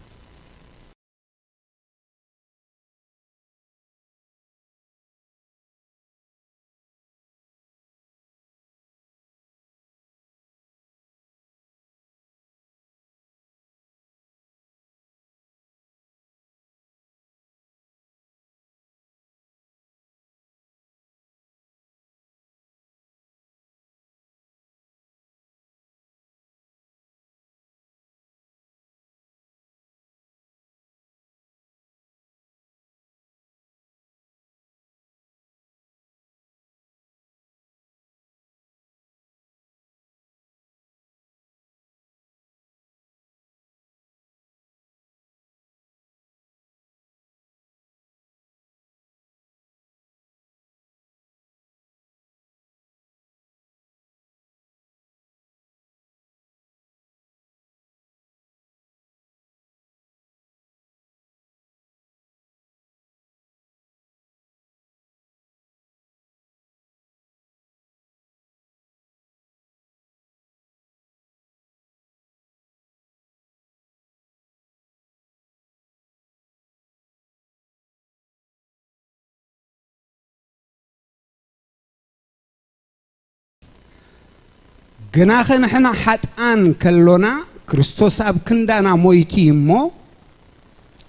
ግናኸ ንሕና ሓጥኣን ከሎና፣ ክርስቶስ ኣብ ክንዳና ሞይቱ እዩ እሞ፣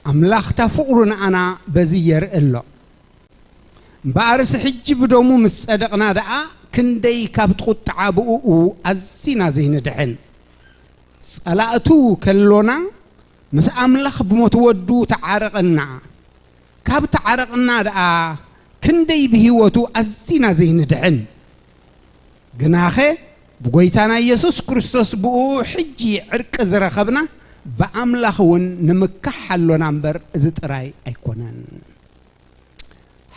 ኣምላኽ እታ ፍቕሩ ንኣና በዚ የርኢ ኣሎ። እምበኣርስ ሕጂ ብደሙ ምስ ጸደቕና ደኣ፣ ክንደይ ካብቲ ቁጥዓ ብእኡ ኣዚና ዘይንድሕን። ጸላእቱ ከሎና፣ ምስ ኣምላኽ ብሞት ወዱ ተዓረቐና። ካብ ተዓረቕና ደኣ፣ ክንደይ ብህይወቱ ኣዚና ዘይንድሕን። ግናኸ ብጎይታና ኢየሱስ ክርስቶስ ብእኡ ሕጂ ዕርቂ ዝረኸብና፣ ብኣምላኽ እውን ንምካሕ ኣሎና እምበር፣ እዚ ጥራይ ኣይኮነን።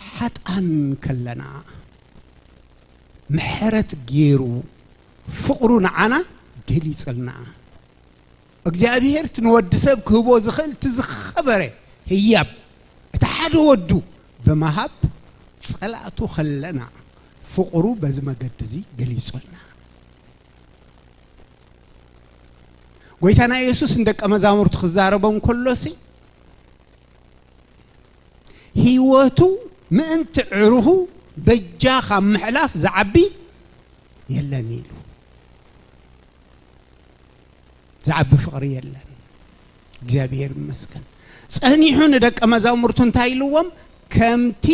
ሓጥኣን ከለና፣ ምሕረት ገይሩ ፍቕሩ ንዓና ገሊጽልና። እግዚኣብሔር እቲ ንወዲ ሰብ ክህቦ ዝኽእል እቲ ዝኸበረ ህያብ፣ እቲ ሓደ ወዱ ብምሃብ፣ ጸላእቱ ከለና ፍቕሩ በዚ መገዲ እዚ ገሊጹልና። ጎይታና የሱስ ንደቀ መዛሙርቱ ክዛረቦም ከሎሲ፣ ህይወቱ ምእንቲ ዕሩኹ በጃ ካብ ምሕላፍ ዝዓቢ የለን ኢሉ። ዝዓቢ ፍቕሪ የለን። እግዚኣብሔር ይመስገን። ጸኒሑ ንደቀ መዛሙርቱ እንታይ ኢልዎም? ከምቲ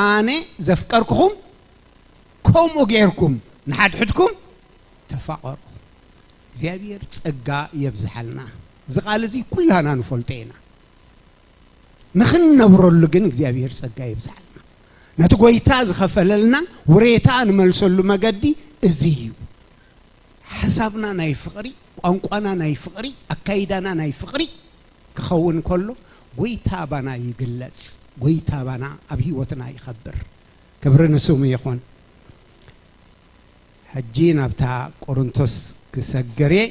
ኣነ ዘፍቀርኩኹም ከምኡ ጌርኩም ንሓድሕድኩም ተፋቐሩ። እግዚኣብሔር ጸጋ የብዝሓልና። እዚ ቃል እዚ ኩላና ንፈልጦ ኢና። ንኽንነብረሉ ግን እግዚኣብሔር ጸጋ የብዝሓልና። ነቲ ጎይታ ዝኸፈለልና ውሬታ ንመልሰሉ መገዲ እዚ እዩ። ሓሳብና ናይ ፍቕሪ፣ ቋንቋና ናይ ፍቕሪ፣ ኣካይዳና ናይ ፍቕሪ ክኸውን ከሎ ጎይታ ባና ይግለጽ። ጎይታ ባና ኣብ ህይወትና ይኸብር። ክብሪ ንስሙ ይኹን። ሕጂ ናብታ ቆሮንቶስ ክሰገር እየ።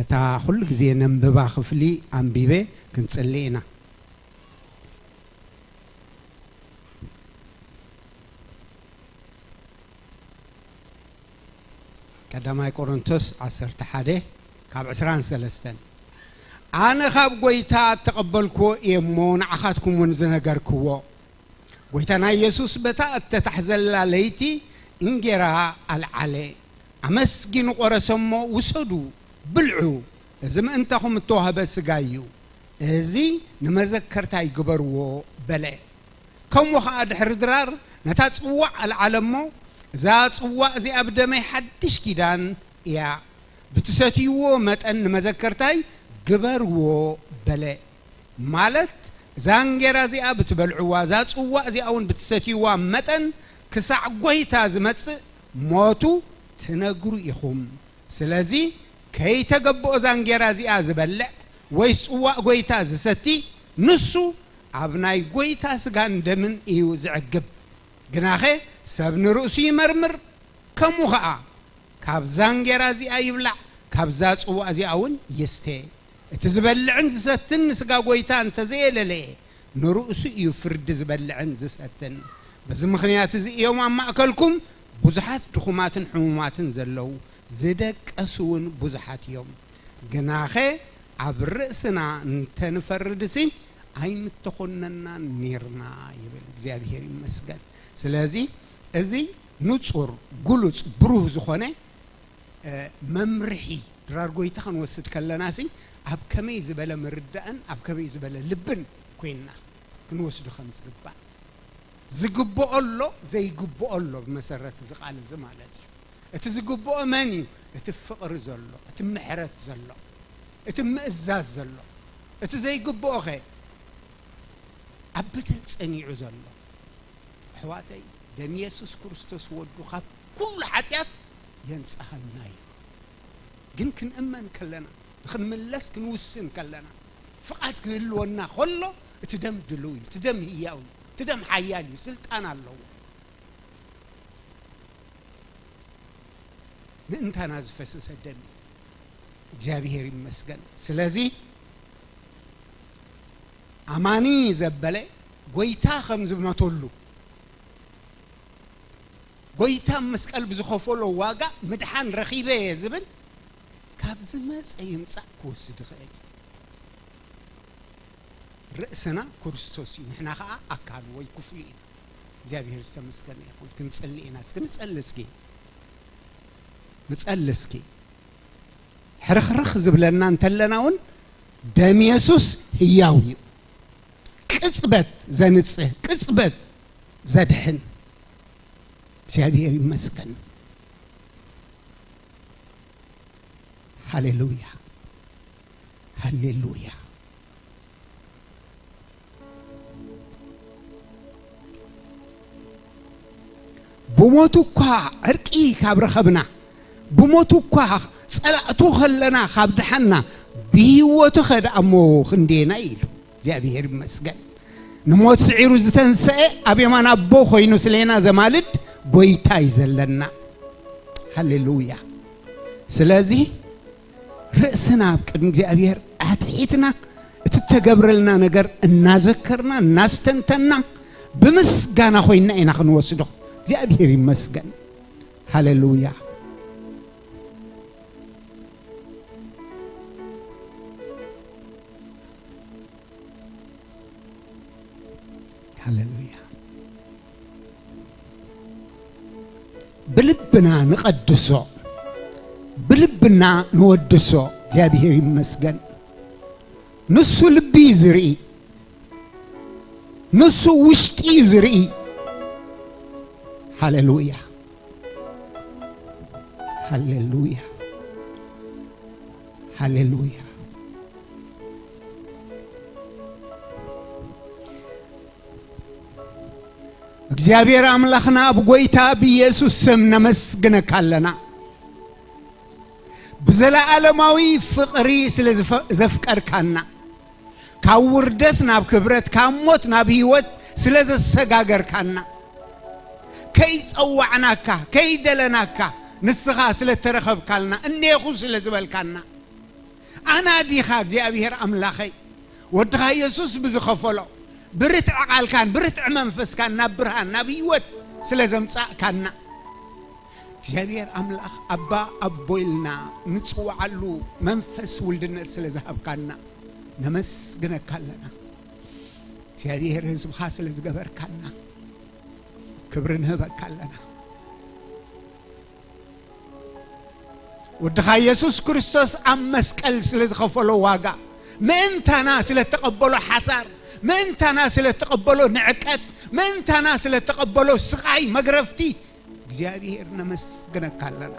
እታ ኩሉ ግዜ ነንብባ ክፍሊ ኣንቢበ ክንጽሊ ኢና። ቀዳማይ ቆሮንቶስ ዓሰርተ ሓደ ካብ ዕስራን ሰለስተን፣ ኣነ ካብ ጎይታ እተቐበልክዎ እየ እሞ ንዓኻትኩም እውን ዝነገርክዎ፣ ጎይታና ኢየሱስ በታ እተታሕዘላ ለይቲ እንጌራ ኣልዓለ፣ ኣመስጊኑ ቖረሰ እሞ፣ ውሰዱ፣ ብልዑ፣ እዚ ምእንታኹም እተዋህበ ስጋይ እዩ፣ እዚ ንመዘከርታይ ግበርዎ በለ። ከምኡ ኸኣ ድሕሪ ድራር ነታ ጽዋዕ ኣልዓለ እሞ፣ እዛ ጽዋዕ እዚኣ ብደመይ ሓድሽ ኪዳን እያ፣ ብትሰትይዎ መጠን ንመዘከርታይ ግበርዎ በለ። ማለት እዛ እንጌራ እዚኣ ብትበልዕዋ፣ እዛ ጽዋዕ እዚኣ እውን ብትሰትይዋ መጠን ክሳዕ ጐይታ ዝመጽእ ሞቱ ትነግሩ ኢኹም። ስለዚ ከይተገብኦ እዛ እንጌራ እዚኣ ዝበልዕ ወይ ጽዋዕ ጐይታ ዝሰቲ፣ ንሱ ኣብ ናይ ጐይታ ስጋን ደምን እዩ ዝዕግብ። ግናኸ ሰብ ንርእሱ ይመርምር፣ ከምኡ ኸኣ ካብዛ እንጌራ እዚኣ ይብላዕ፣ ካብዛ ጽዋእ እዚኣ እውን ይስተ። እቲ ዝበልዕን ዝሰትን ንስጋ ጐይታ እንተዘየለለየ፣ ንርእሱ እዩ ፍርዲ ዝበልዕን ዝሰትን። በዚ ምኽንያት እዚ እዮም ኣብ ማእከልኩም ብዙሓት ድኹማትን ሕሙማትን ዘለዉ፣ ዝደቀሱ እውን ብዙሓት እዮም። ግናኸ ኣብ ርእስና እንተንፈርድሲ ኣይምተኾነናን ኔርና ይብል። እግዚኣብሔር ይመስገን። ስለዚ እዚ ንጹር፣ ግሉጽ፣ ብሩህ ዝኾነ፣ እ፣ መምርሒ ድራር ጐይታ ክንወስድ ከለናሲ ኣብ ከመይ ዝበለ ምርዳእን ኣብ ከመይ ዝበለ ልብን ኮይንና ክንወስዱ ከም ዝግባእ። ዝግብኦ ኣሎ፣ ዘይግብኦ ኣሎ፣ ብመሰረት እዚ ቃል እዚ ማለት እዩ። እቲ ዝግብኦ መን እዩ? እቲ ፍቕሪ ዘሎ፣ እቲ ምሕረት ዘሎ፣ እቲ ምእዛዝ ዘሎ። እቲ ዘይግብኦኸ? ኣብ በደል ጸኒዑ ዘሎ። ኣሕዋተይ፣ ደም የሱስ ክርስቶስ ወዱ ካብ ኩሉ ሓጢኣት የንጽሃልና እዩ። ግን ክንእመን ከለና፣ ንኽንምለስ ክንውስን ከለና፣ ፍቓድ ክህልወና ከሎ፣ እቲ ደም ድሉው እዩ፣ እቲ ደም ህያው እዩ፣ እቲ ደም ሓያል እዩ፣ ስልጣን ኣለዎ። ምእንታና ዝፈሰሰ ደም እዩ። እግዚኣብሔር ይመስገን። ስለዚ ኣማኒ ዘበለ ጐይታ ከም ዝመተሉ፣ ጐይታ ኣብ መስቀል ብዝኸፈሎ ዋጋ ምድሓን ረኺበ እየ ዝብል፣ ካብ ዝመጸ ይምጻእ ክወስድ ይኽእል እዩ። ርእስና ክርስቶስ እዩ፣ ንሕና ኸኣ ኣካሉ ወይ ክፍሉ ኢና። እግዚኣብሔር ዝተመስገነ ይኹን። ክንጽሊ ኢና። እስኪ ንጸሊ እስኪ። ንጸሊ እስኪ። ሕርኽርኽ ዝብለና እንተለና እውን ደም የሱስ ህያው እዩ። ቅጽበት ዘንጽህ፣ ቅጽበት ዘድሕን። እግዚኣብሔር ይመስገን። ሃሌሉያ፣ ሃሌሉያ። ብሞቱ እኳ ዕርቂ ካብ ረኸብና፣ ብሞቱ እኳ ጸላእቱ ከለና ካብ ደሓና፣ ብህይወቱ ኸ ደኣ እሞ ክንደየናይ ኢሉ። እግዚኣብሔር ይመስገን። ንሞት ስዒሩ ዝተንሰአ ኣብ የማን ኣቦ ኮይኑ ስሌና ዘማልድ ጐይታ እዩ ዘለና። ሃሌሉያ። ስለዚ ርእስና ኣብ ቅድሚ እግዚኣብሔር ኣትሒትና እቲ እተገብረልና ነገር እናዘከርና እናስተንተና ብምስጋና ኮይንና ኢና ክንወስዶ። እግዚኣብሔር ይመስገን። ሃሌሉያ። ሃሌሉያ። ብልብና ንቐድሶ፣ ብልብና ንወድሶ። እግዚኣብሔር ይመስገን። ንሱ ልቢ እዩ ዝርኢ፣ ንሱ ውሽጢ እዩ ዝርኢ። ሃሌሉያ፣ ሃሌሉያ፣ ሃሌሉያ። እግዚኣብሔር ኣምላኽና፣ ብጎይታ ብኢየሱስ ስም ነመስግነካ ኣለና። ብዘለኣለማዊ ፍቕሪ ስለ ዝፈ-፣ ዘፍቀርካና፣ ካብ ውርደት ናብ ክብረት፣ ካብ ሞት ናብ ህይወት ስለ ዘሰጋገርካና፣ ከይጸዋዕናካ፣ ከይደለናካ፣ ንስኻ ስለ እተረኸብካልና፣ እኔኹ ስለ ዝበልካና፣ ኣና ዲኻ እግዚኣብሔር ኣምላኸይ፣ ወድኻ የሱስ ብዝኸፈሎ ብርትዕ ቃልካን ብርትዕ መንፈስካን ናብ ብርሃን ናብ ህይወት ስለ ዘምጻእካና፣ እግዚኣብሔር ኣምላኽ ኣባ ኣቦ ኢልና ንጽውዓሉ መንፈስ ውልድነት ስለ ዝሃብካና ነመስግነካ ኣለና። እግዚኣብሔር ህዝብኻ ስለ ዝገበርካና ክብሪ ንህበካ ኣለና። ወድኻ የሱስ ክርስቶስ ኣብ መስቀል ስለ ዝኸፈሎ ዋጋ፣ ምእንታና ስለ እተቐበሎ ሓሳር፣ ምእንታና ስለ እተቐበሎ ንዕቀት፣ ምእንታና ስለ እተቐበሎ ስቓይ መግረፍቲ፣ እግዚኣብሔር ነመስግነካ ኣለና።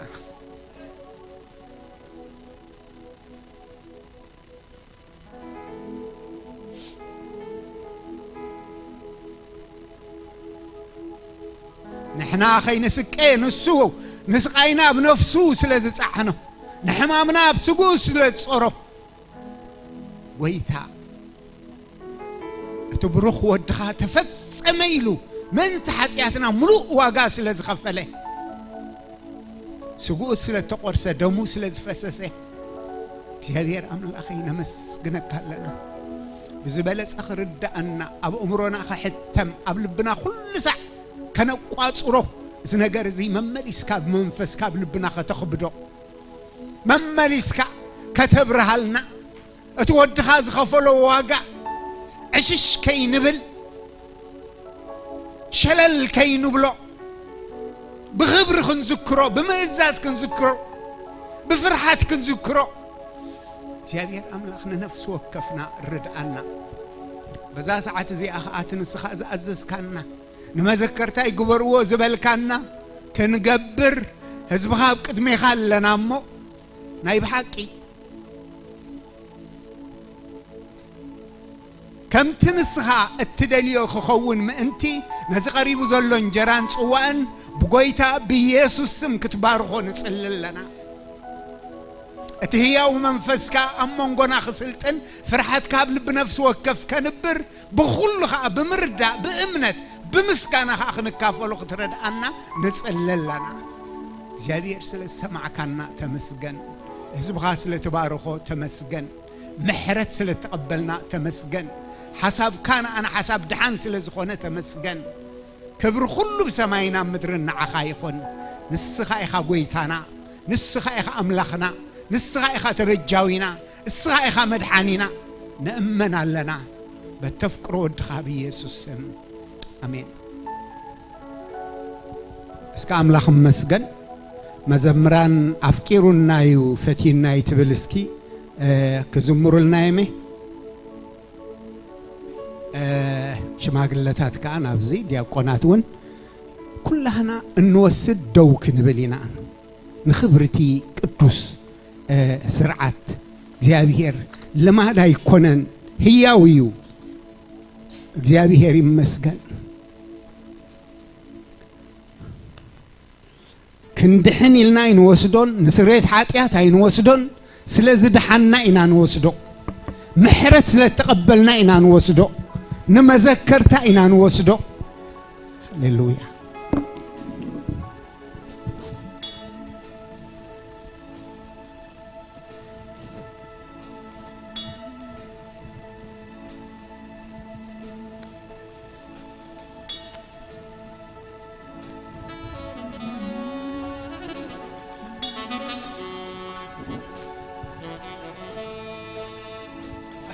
ንሕና ኸይንስቀ ንሱ ንስቓይና ኣብ ነፍሱ ስለ ዝጸዓኖ፣ ንሕማምና ኣብ ስግኡ ስለ ዝጾሮ፣ ጐይታ፣ እቲ ብሩኽ ወድኻ ተፈጸመ ኢሉ ምእንቲ ሓጢኣትና ምሉእ ዋጋ ስለ ዝኸፈለ፣ ስግኡ ስለ እተቖርሰ፣ ደሙ ስለ ዝፈሰሰ፣ እግዚኣብሔር ኣምላኸይ ነመስግነካ ኣለና። ብዝበለጸ ክርድኣና፣ ኣብ ኣእምሮና ክሕተም፣ ኣብ ልብና ኩሉ ሳዕ ከነቋጽሮ፣ እዚ ነገር እዚ መመሊስካ ብመንፈስካ ኣብ ልብና ከተኽብዶ፣ መመሊስካ ከተብርሃልና፣ እቲ ወድኻ ዝኸፈሎ ዋጋ ዕሽሽ ከይንብል፣ ሸለል ከይንብሎ፣ ብኽብሪ ክንዝክሮ፣ ብምእዛዝ ክንዝክሮ፣ ብፍርሓት ክንዝክሮ፣ እግዚኣብሔር ኣምላኽ ንነፍሲ ወከፍና ርድኣና። በዛ ሰዓት እዚኣ ኸኣ እቲ ንስኻ ዝኣዘዝካና፣ ንመዘከርታይ ግበርዎ ዝበልካና ክንገብር፣ ህዝብኻ ኣብ ቅድሜኻ ኣለና እሞ፣ ናይ ብሓቂ ከምቲ ንስኻ እትደልዮ ክኸውን ምእንቲ፣ ነዚ ቀሪቡ ዘሎ እንጀራን ጽዋእን ብጎይታ ብኢየሱስ ስም ክትባርኾ ንጽሊ ኣለና። እቲ ህያው መንፈስካ ኣብ መንጎና ክስልጥን፣ ፍርሓትካ ኣብ ልቢ ነፍሲ ወከፍ ከንብር፣ ብኹሉ ኸኣ ብምርዳእ፣ ብእምነት፣ ብምስጋና ኸኣ ክንካፈሎ ክትረድኣና ንጽሊ ኣለና። እግዚኣብሔር ስለ ዝሰማዕካና ተመስገን። ህዝብኻ ስለ ትባርኾ ተመስገን። ምሕረት ስለ እተቐበልና ተመስገን። ሓሳብካ ንኣና ሓሳብ ደሓን ስለ ዝኾነ ተመስገን። ክብሪ ኩሉ ብሰማይን ኣብ ምድርን ንዓኻ ይኹን። ንስኻ ኢኻ ጐይታና፣ ንስኻ ኢኻ ኣምላኽና፣ ንስኻ ኢኻ ተበጃዊና፣ ንስኻ ኢኻ መድሓኒና። ንእመን ኣለና በተፍቅሮ ወድኻ ብኢየሱስ ስም። ኣሜን። እስከ ኣምላኽ ይመስገን። መዘምራን ኣፍቂሩና እዩ ፈትዩና እዩ ትብል እስኪ፣ እ፣ ክዝምሩልና እየመ። እ፣ ሽማግለታት ከኣ ናብዚ ዲያቆናት እውን ኩላህና እንወስድ ደው ክንብል ኢና። ንኽብሪ እቲ ቅዱስ፣ እ፣ ስርዓት እግዚኣብሔር ልማድ ኣይኮነን፣ ህያው እዩ። እግዚኣብሔር ይመስገን። ክንድሕን ኢልና ኣይንወስዶን፣ ንስሬት ሓጢኣት ኣይንወስዶን፣ ስለ ዝደሓንና ኢና ንወስዶ። ምሕረት ስለ እተቐበልና ኢና ንወስዶ። ንመዘከርታ ኢና ንወስዶ። ሃሌሉያ።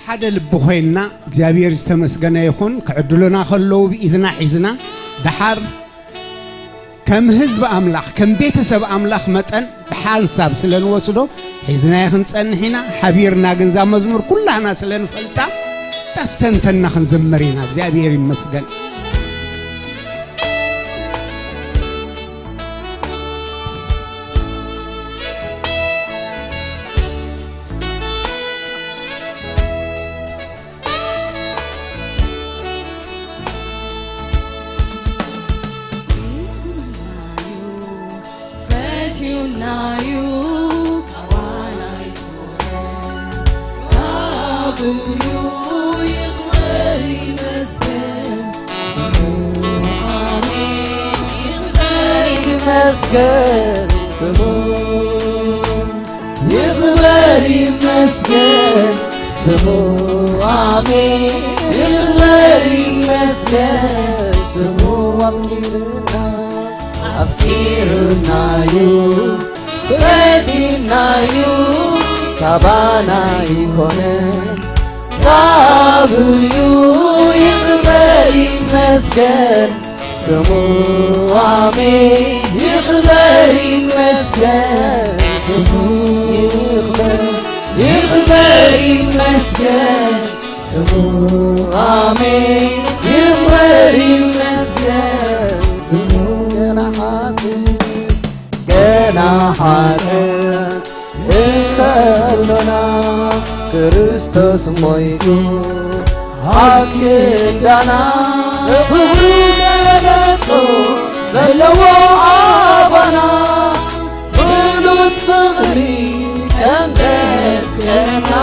ሓደ ልቢ ኮይንና እግዚኣብሔር ዝተመስገነ ይኹን፣ ክዕድሉና ከለዉ ብኢድና ሒዝና፣ ደሓር ከም ህዝቢ ኣምላኽ፣ ከም ቤተሰብ ኣምላኽ መጠን ብሓንሳብ ስለ ንወስዶ፣ ሒዝናዮ ክንጸንሕ ኢና። ሓቢርና ግን እዛ መዝሙር ኩላህና ስለ ንፈልጣ፣ እንዳስተንተንና ክንዝምር ኢና። እግዚኣብሔር ይመስገን። ፈትዩናዩ ካባና ይኮነ፣ ካብዩ ይኽበር ይመስገን። ይመስገን ስሙ፣ ይኽበር ይመስገን ስሙ። ኣሜን፣ ይኽበር ይመስገን ስሙ። ኣፍቂርና፣ ኣፍቂርናዩ፣ ፈቲናዩ፣ ካባና ይኮነ፣ ካብዩ ይኽበር ይመስገን ስሙ። ኣሜን፣ ይኽበር ይመስገን ስሙ። ይኽበር፣ ይኽበር ይመስገን ስሙ። ኣሜን፣ ይኽበር ይመስገን ስሙ። ገና ሓጢ ገና ሓጢኣት እንከሎና፣ ክርስቶስ ሞይቱ ኣብ ክንዳና፣ ንኽብሩ ገለጾ ዘለዎ ኣባና፣ ብሉጽ ፍቕሪ ከም ዘፍቀረና።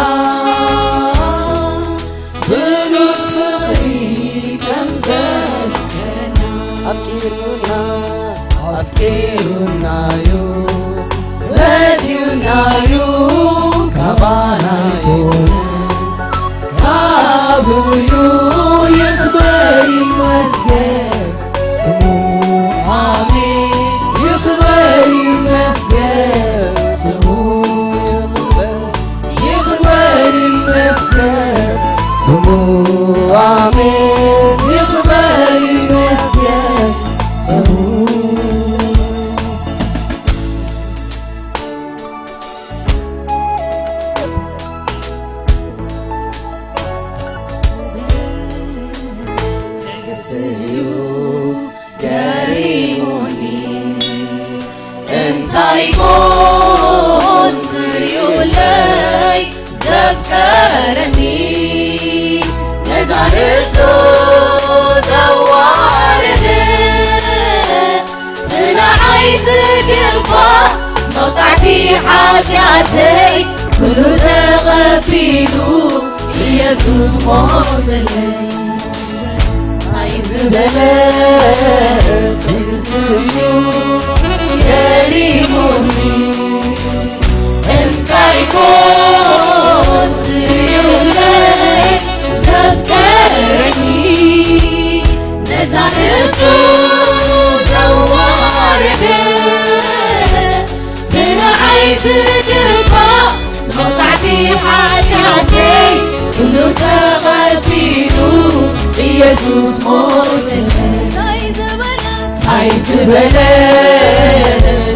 ብሉጽ ፍቕሪ ከም ዘፍቀረና፣ ኣፍቂሩና፣ ኣፍቂሩናዩ፣ ፈትዩናዩ፣ ካባና ይኹን፣ ካብዩ ይኽበር ይመስገን ስሙ። ኣሜን፣ ይኽበር ይመስገን ስሙ። ይኽበር ይመስገን ስሙ። ኣሜን፣ ይኽበር ይመስገን ስሙ። ትዕግስትዩ ገሪሙኒ፣ እንታይ ኮን ርእዩለይ ዘፍቀረኒ፣ ነዛ ርእሱ ዘዋረደ፣ ንዓይ ዝግባእ መቕጻዕቲ ሓጢኣተይ ኩሉ ተቐቢሉ ኢየሱስ ሞተለይ። እንታይ ዝበለ ትዕግስቲ እዩ ገሪሙኒ። እንታይ ኮን ርእዩለይ ዘፍቀረኒ፣ ነዛ ርእሱ ዘዋረደ፣ ንዓይ ዝግባእ መቕጻዕቲ ሓጢኣተይ ኩሉ ተቐቢሉ ኢየሱስ ሞተለይ። እንታይ ዝበለ፣ እንታይ ዝበለ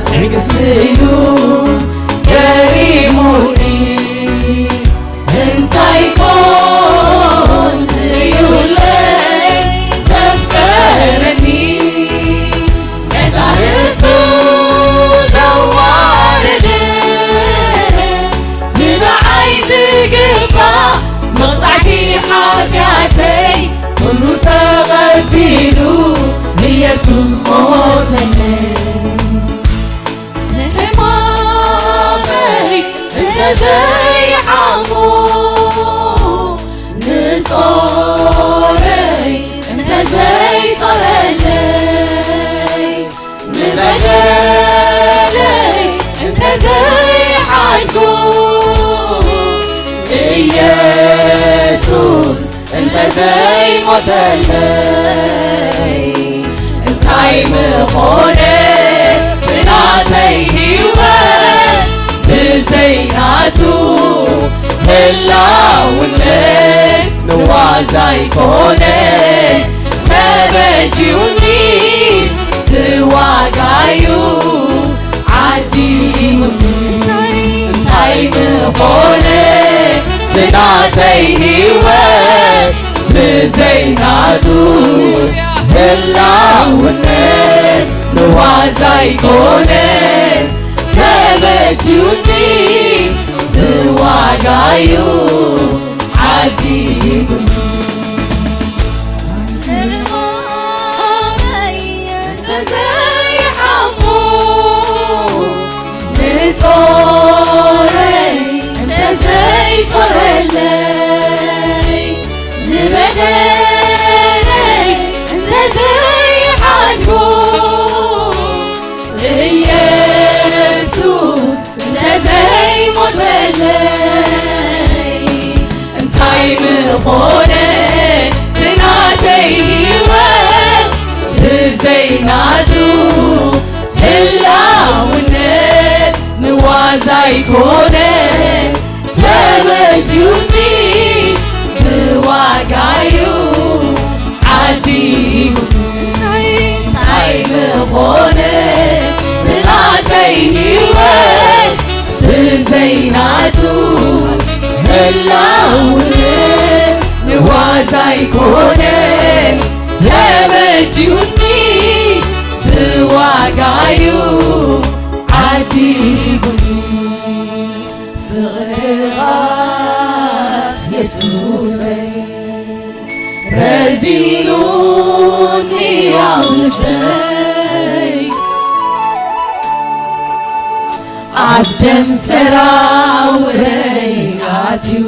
ትዕግስቲ እዩ ገሪሙኒ። እንታይ ኮን ርእዩለይ ዘፍቀረኒ፣ ነዛ ርእሱ ዘዋረደ፣ ንዓይ ዝግባእ መቕጻዕቲ ሓጢኣተይ ኩሉ ተቐቢሉ ኢየሱስ ሞተለይ። ንሕማመይ እንተ ዘይሓሞ፣ ንጾረይ እንተ ዘይጾረለይ፣ ንበደለይ እንተ ዘይሓልኩ፣ ኢየሱስ እንተ ዘይሞተለይ፣ እንታይ ምኾነ እቲ ናተይ ህይወት? ብዘይ ናቱ ህላውነት ንዋዛ ኣይኮነ፣ ተበጅዩኒ ብዋጋዩ ዓዲጉኒ። እንታይ ዝኾነ እቲ ናተይ ህይወት ብዘይ ናቱ ህላውነት ንዋዛ ኣይኮነን ተበጁኒ ብዋጋዩ ዓዲጉኒ። ንጾረይ እንተዘይጾረለይ፣ ንበደለይ እንተዘይሓድጎ፣ ኢየሱስ እንተዘይሞተለይ፣ እንታይ ምኾነ እቲ ናተይ ህይወት ብዘይ ናቱ ህላውነት ንዋዛ ኣይኮነን ተበጁኒ ብዋጋዩ ዓዲጉ እንታይ ምኾነ እቲ ናተይ ህይወት ብዘይ ናቱ ህላውነት ንዋዛ ኣይኮነን ተበጁኒ ብዋጋዩ ዓዲጉኒ። ፍቕርኻስ የሱሰይ ረዚኑኒ ኣብ ልብተይ፣ ኣብ ደም ሰራውረይ ኣትዩ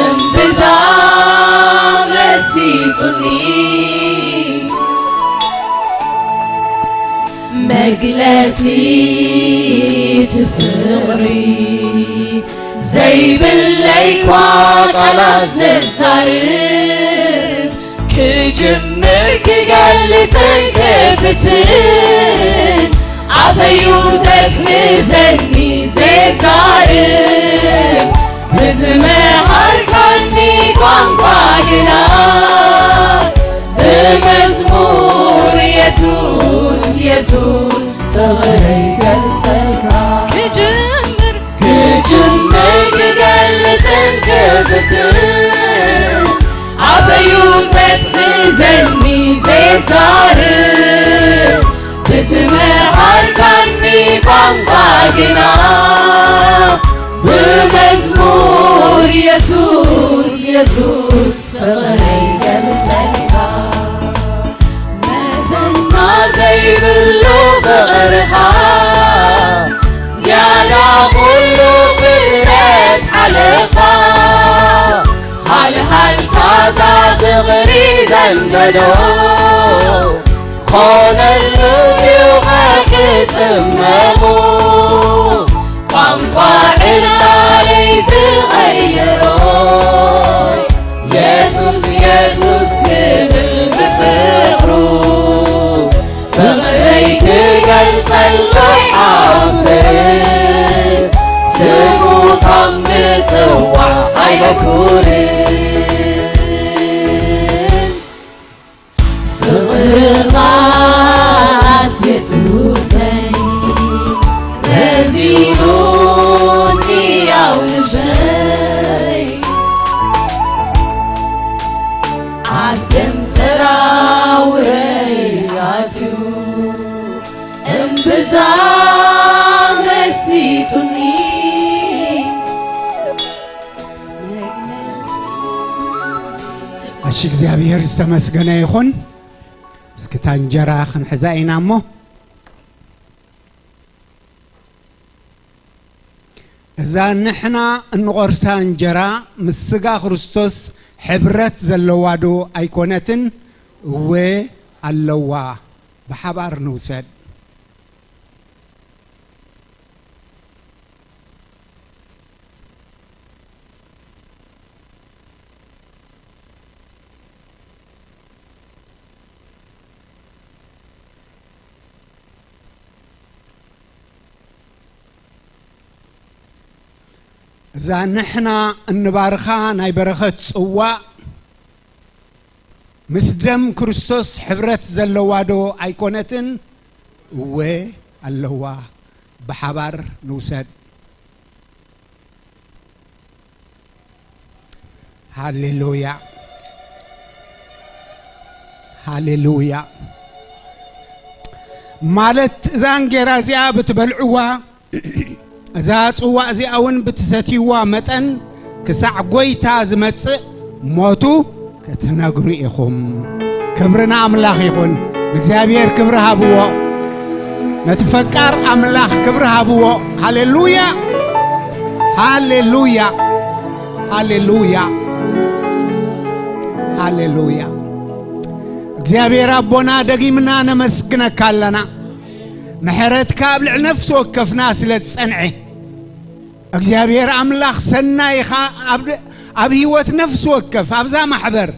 እምብዛ መሲጡኒ። መግለጺ እቲ ፍቕሪ ዘይብለይ እኳ ቃላት ዘዛርብ፣ ክጅምር ክገልጽን ክፍትን ኣፈዩ ዘትሕዘኒ ዘዛርብ፣ ብዝመሃርካኒ ቋንቋ ግና ብመዝሙር የሱስ የሱስ ፍቕረይ ገልጸልካ። ክጅምር ክጅምር ክገልጽን ክፍትን ኣፈዩ ዘትሕዘኒ ዘዛርብ፣ ብዝመሃርካኒ ቋንቋ ግና ብመዝሙር የሱስ የሱስ ፍቕረይ ገልጸልካ። መዘና ዘይብሉ ፍቕርኻ ዝያዳ ኩሉ ፍልጠት ሓለፋ። ሃልሃልታ እዛ ፍቕሪ ዘንበዶ ኾነሉ እዩ ኸክጽመሙ ቋንቋ ዕላለይ ዝቐየሮ የሱስ የሱስ ክብል ብፍቕሩ ፍቕረይ ክገልጸሉ ኣይሓፍር ስሙ ካብ ምጽዋዕ ኣይበኩርን። ፍቕርኻስ የሱሰይ ረዚኑኒ ኣብ ልበይ ኣብ ደም ሰራውረይ ኣትዩ እምብዛ መሲጡኒ። ኣሽ እግዚኣብሔር ዝተመስገነ ይኹን። እስኪ እታ እንጀራ ክንሕዛ ኢና እሞ እዛ ንሕና እንቖርሳ እንጀራ ምስ ስጋ ክርስቶስ ሕብረት ዘለዋ ዶ ኣይኮነትን? እወ ኣለዋ። ብሓባር ንውሰድ። እዛ ንሕና እንባርኻ ናይ በረኸት ጽዋእ ምስ ደም ክርስቶስ ሕብረት ዘለዋ ዶ ኣይኮነትን? እወ ኣለዋ። ብሓባር ንውሰድ። ሃሌሉያ፣ ሃሌሉያ። ማለት እዛ እንጌራ እዚኣ ብትበልዕዋ፣ እዛ ጽዋእ እዚኣ እውን ብትሰትይዋ መጠን፣ ክሳዕ ጐይታ ዝመጽእ ሞቱ ክትነግሩ ኢኹም። ክብሪ ንኣምላኽ ይኹን። ንእግዚኣብሔር ክብሪ ሃብዎ። ነቲ ፈቃር ኣምላኽ ክብሪ ሃብዎ። ሃሌሉያ፣ ሃሌሉያ፣ ሃሌሉያ፣ ሃሌሉያ። እግዚኣብሔር ኣቦና፣ ደጊምና ነመስግነካ ኣለና። ምሕረትካ ኣብ ልዕሊ ነፍሲ ወከፍና ስለ ዝጸንዐ፣ እግዚኣብሔር ኣምላኽ ሰናይኻ ኣብ፣ ኣብ ህይወት ነፍሲ ወከፍ ኣብዛ ማሕበር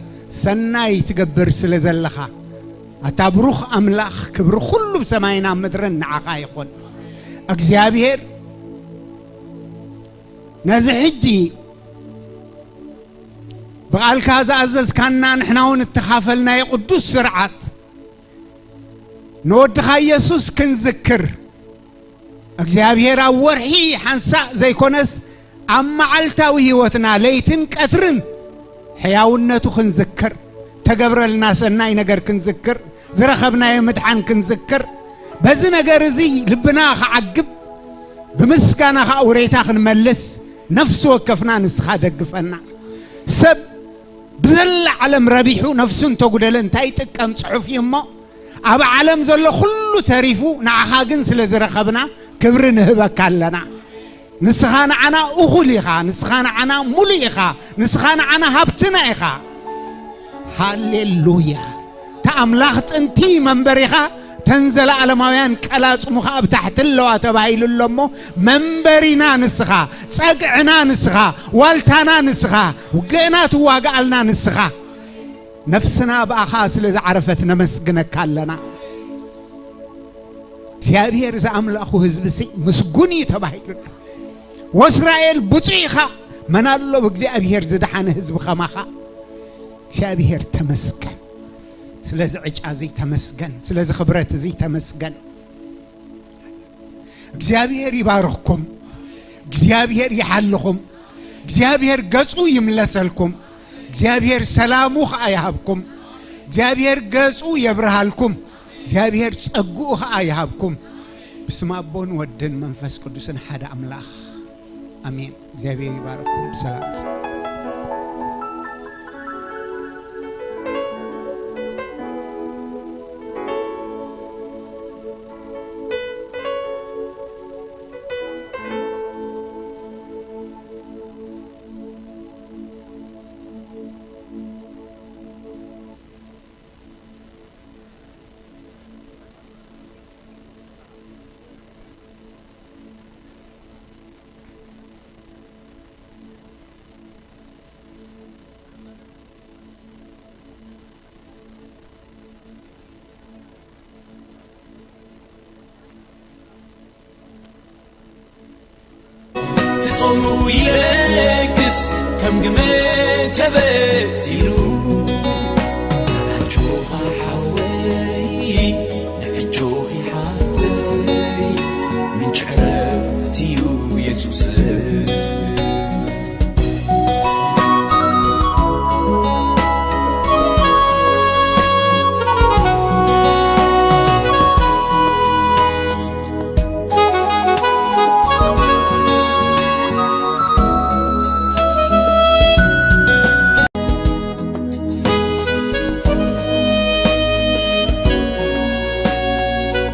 ሰናይ ትገብር ስለ ዘለኻ፣ ኣታ ብሩኽ ኣምላኽ፣ ክብሪ ኩሉ ብሰማይን ኣብ ምድርን ንዓኻ ይኹን። እግዚኣብሔር ነዚ ሕጂ ብቓልካ ዝኣዘዝካና ንሕና እውን እተኻፈልናዮ ቅዱስ ስርዓት ንወድኻ ኢየሱስ ክንዝክር፣ እግዚኣብሔር ኣብ ወርሒ ሓንሳእ ዘይኮነስ ኣብ መዓልታዊ ህይወትና ለይትን ቀትርን ሕያውነቱ ክንዝክር፣ ተገብረልና ሰናይ ነገር ክንዝክር፣ ዝረኸብናዮ ምድሓን ክንዝክር፣ በዚ ነገር እዚ ልብና ክዓግብ፣ ብምስጋና ኸዓ ውሬታ ክንመልስ፣ ነፍሲ ወከፍና ንስኻ ደግፈና። ሰብ ብዘላ ዓለም ረቢሑ ነፍሱ እንተጉደለ እንታይ ይጥቀም? ጽሑፍ እዩ እሞ፣ ኣብ ዓለም ዘሎ ኩሉ ተሪፉ ንዓኻ ግን ስለ ዝረኸብና ክብሪ ንህበካ ኣለና። ንስኻ ንዓና እኹል ኢኻ፣ ንስኻ ንዓና ሙሉእ ኢኻ፣ ንስኻ ንዓና ሃብትና ኢኻ። ሃሌሉያ። እታ ኣምላኽ ጥንቲ መንበሪኻ፣ እተን ዘለኣለማውያን ቀላጽሙ ኸኣ ኣብ ታሕቲ ኣለዋ ተባሂሉ ኣሎ እሞ፣ መንበሪና ንስኻ፣ ጸግዕና ንስኻ፣ ዋልታና ንስኻ፣ ውግእና ትዋግኣልና ንስኻ። ነፍስና ብኣኻ ስለ ዝዓረፈት ነመስግነካ ኣለና። እግዚኣብሔር ዝኣምላኹ ህዝቢ ሲ ምስጉን እዩ ተባሂሉና። ወእስራኤል ብፁዕ ኢኻ፣ መን ኣሎ ብእግዚኣብሔር ዝደሓነ ህዝቢ ኸማኻ? እግዚኣብሔር ተመስገን። ስለዚ ዕጫ እዚ ተመስገን፣ ስለዚ ክብረት እዚ ተመስገን። እግዚኣብሔር ይባርኽኩም፣ እግዚኣብሔር ይሓልኹም፣ እግዚኣብሔር ገጹ ይምለሰልኩም፣ እግዚኣብሔር ሰላሙ ኸኣ ይሃብኩም፣ እግዚኣብሔር ገጹ የብርሃልኩም፣ እግዚኣብሔር ጸግኡ ኸኣ ይሃብኩም። ብስም ኣቦን ወድን መንፈስ ቅዱስን ሓደ ኣምላኽ ኣሜን። እግዚኣብሔር ይባርኽኩም። ሰላም። ትጾሙ ይለግስ ከም ግመ ተበቲሉ፣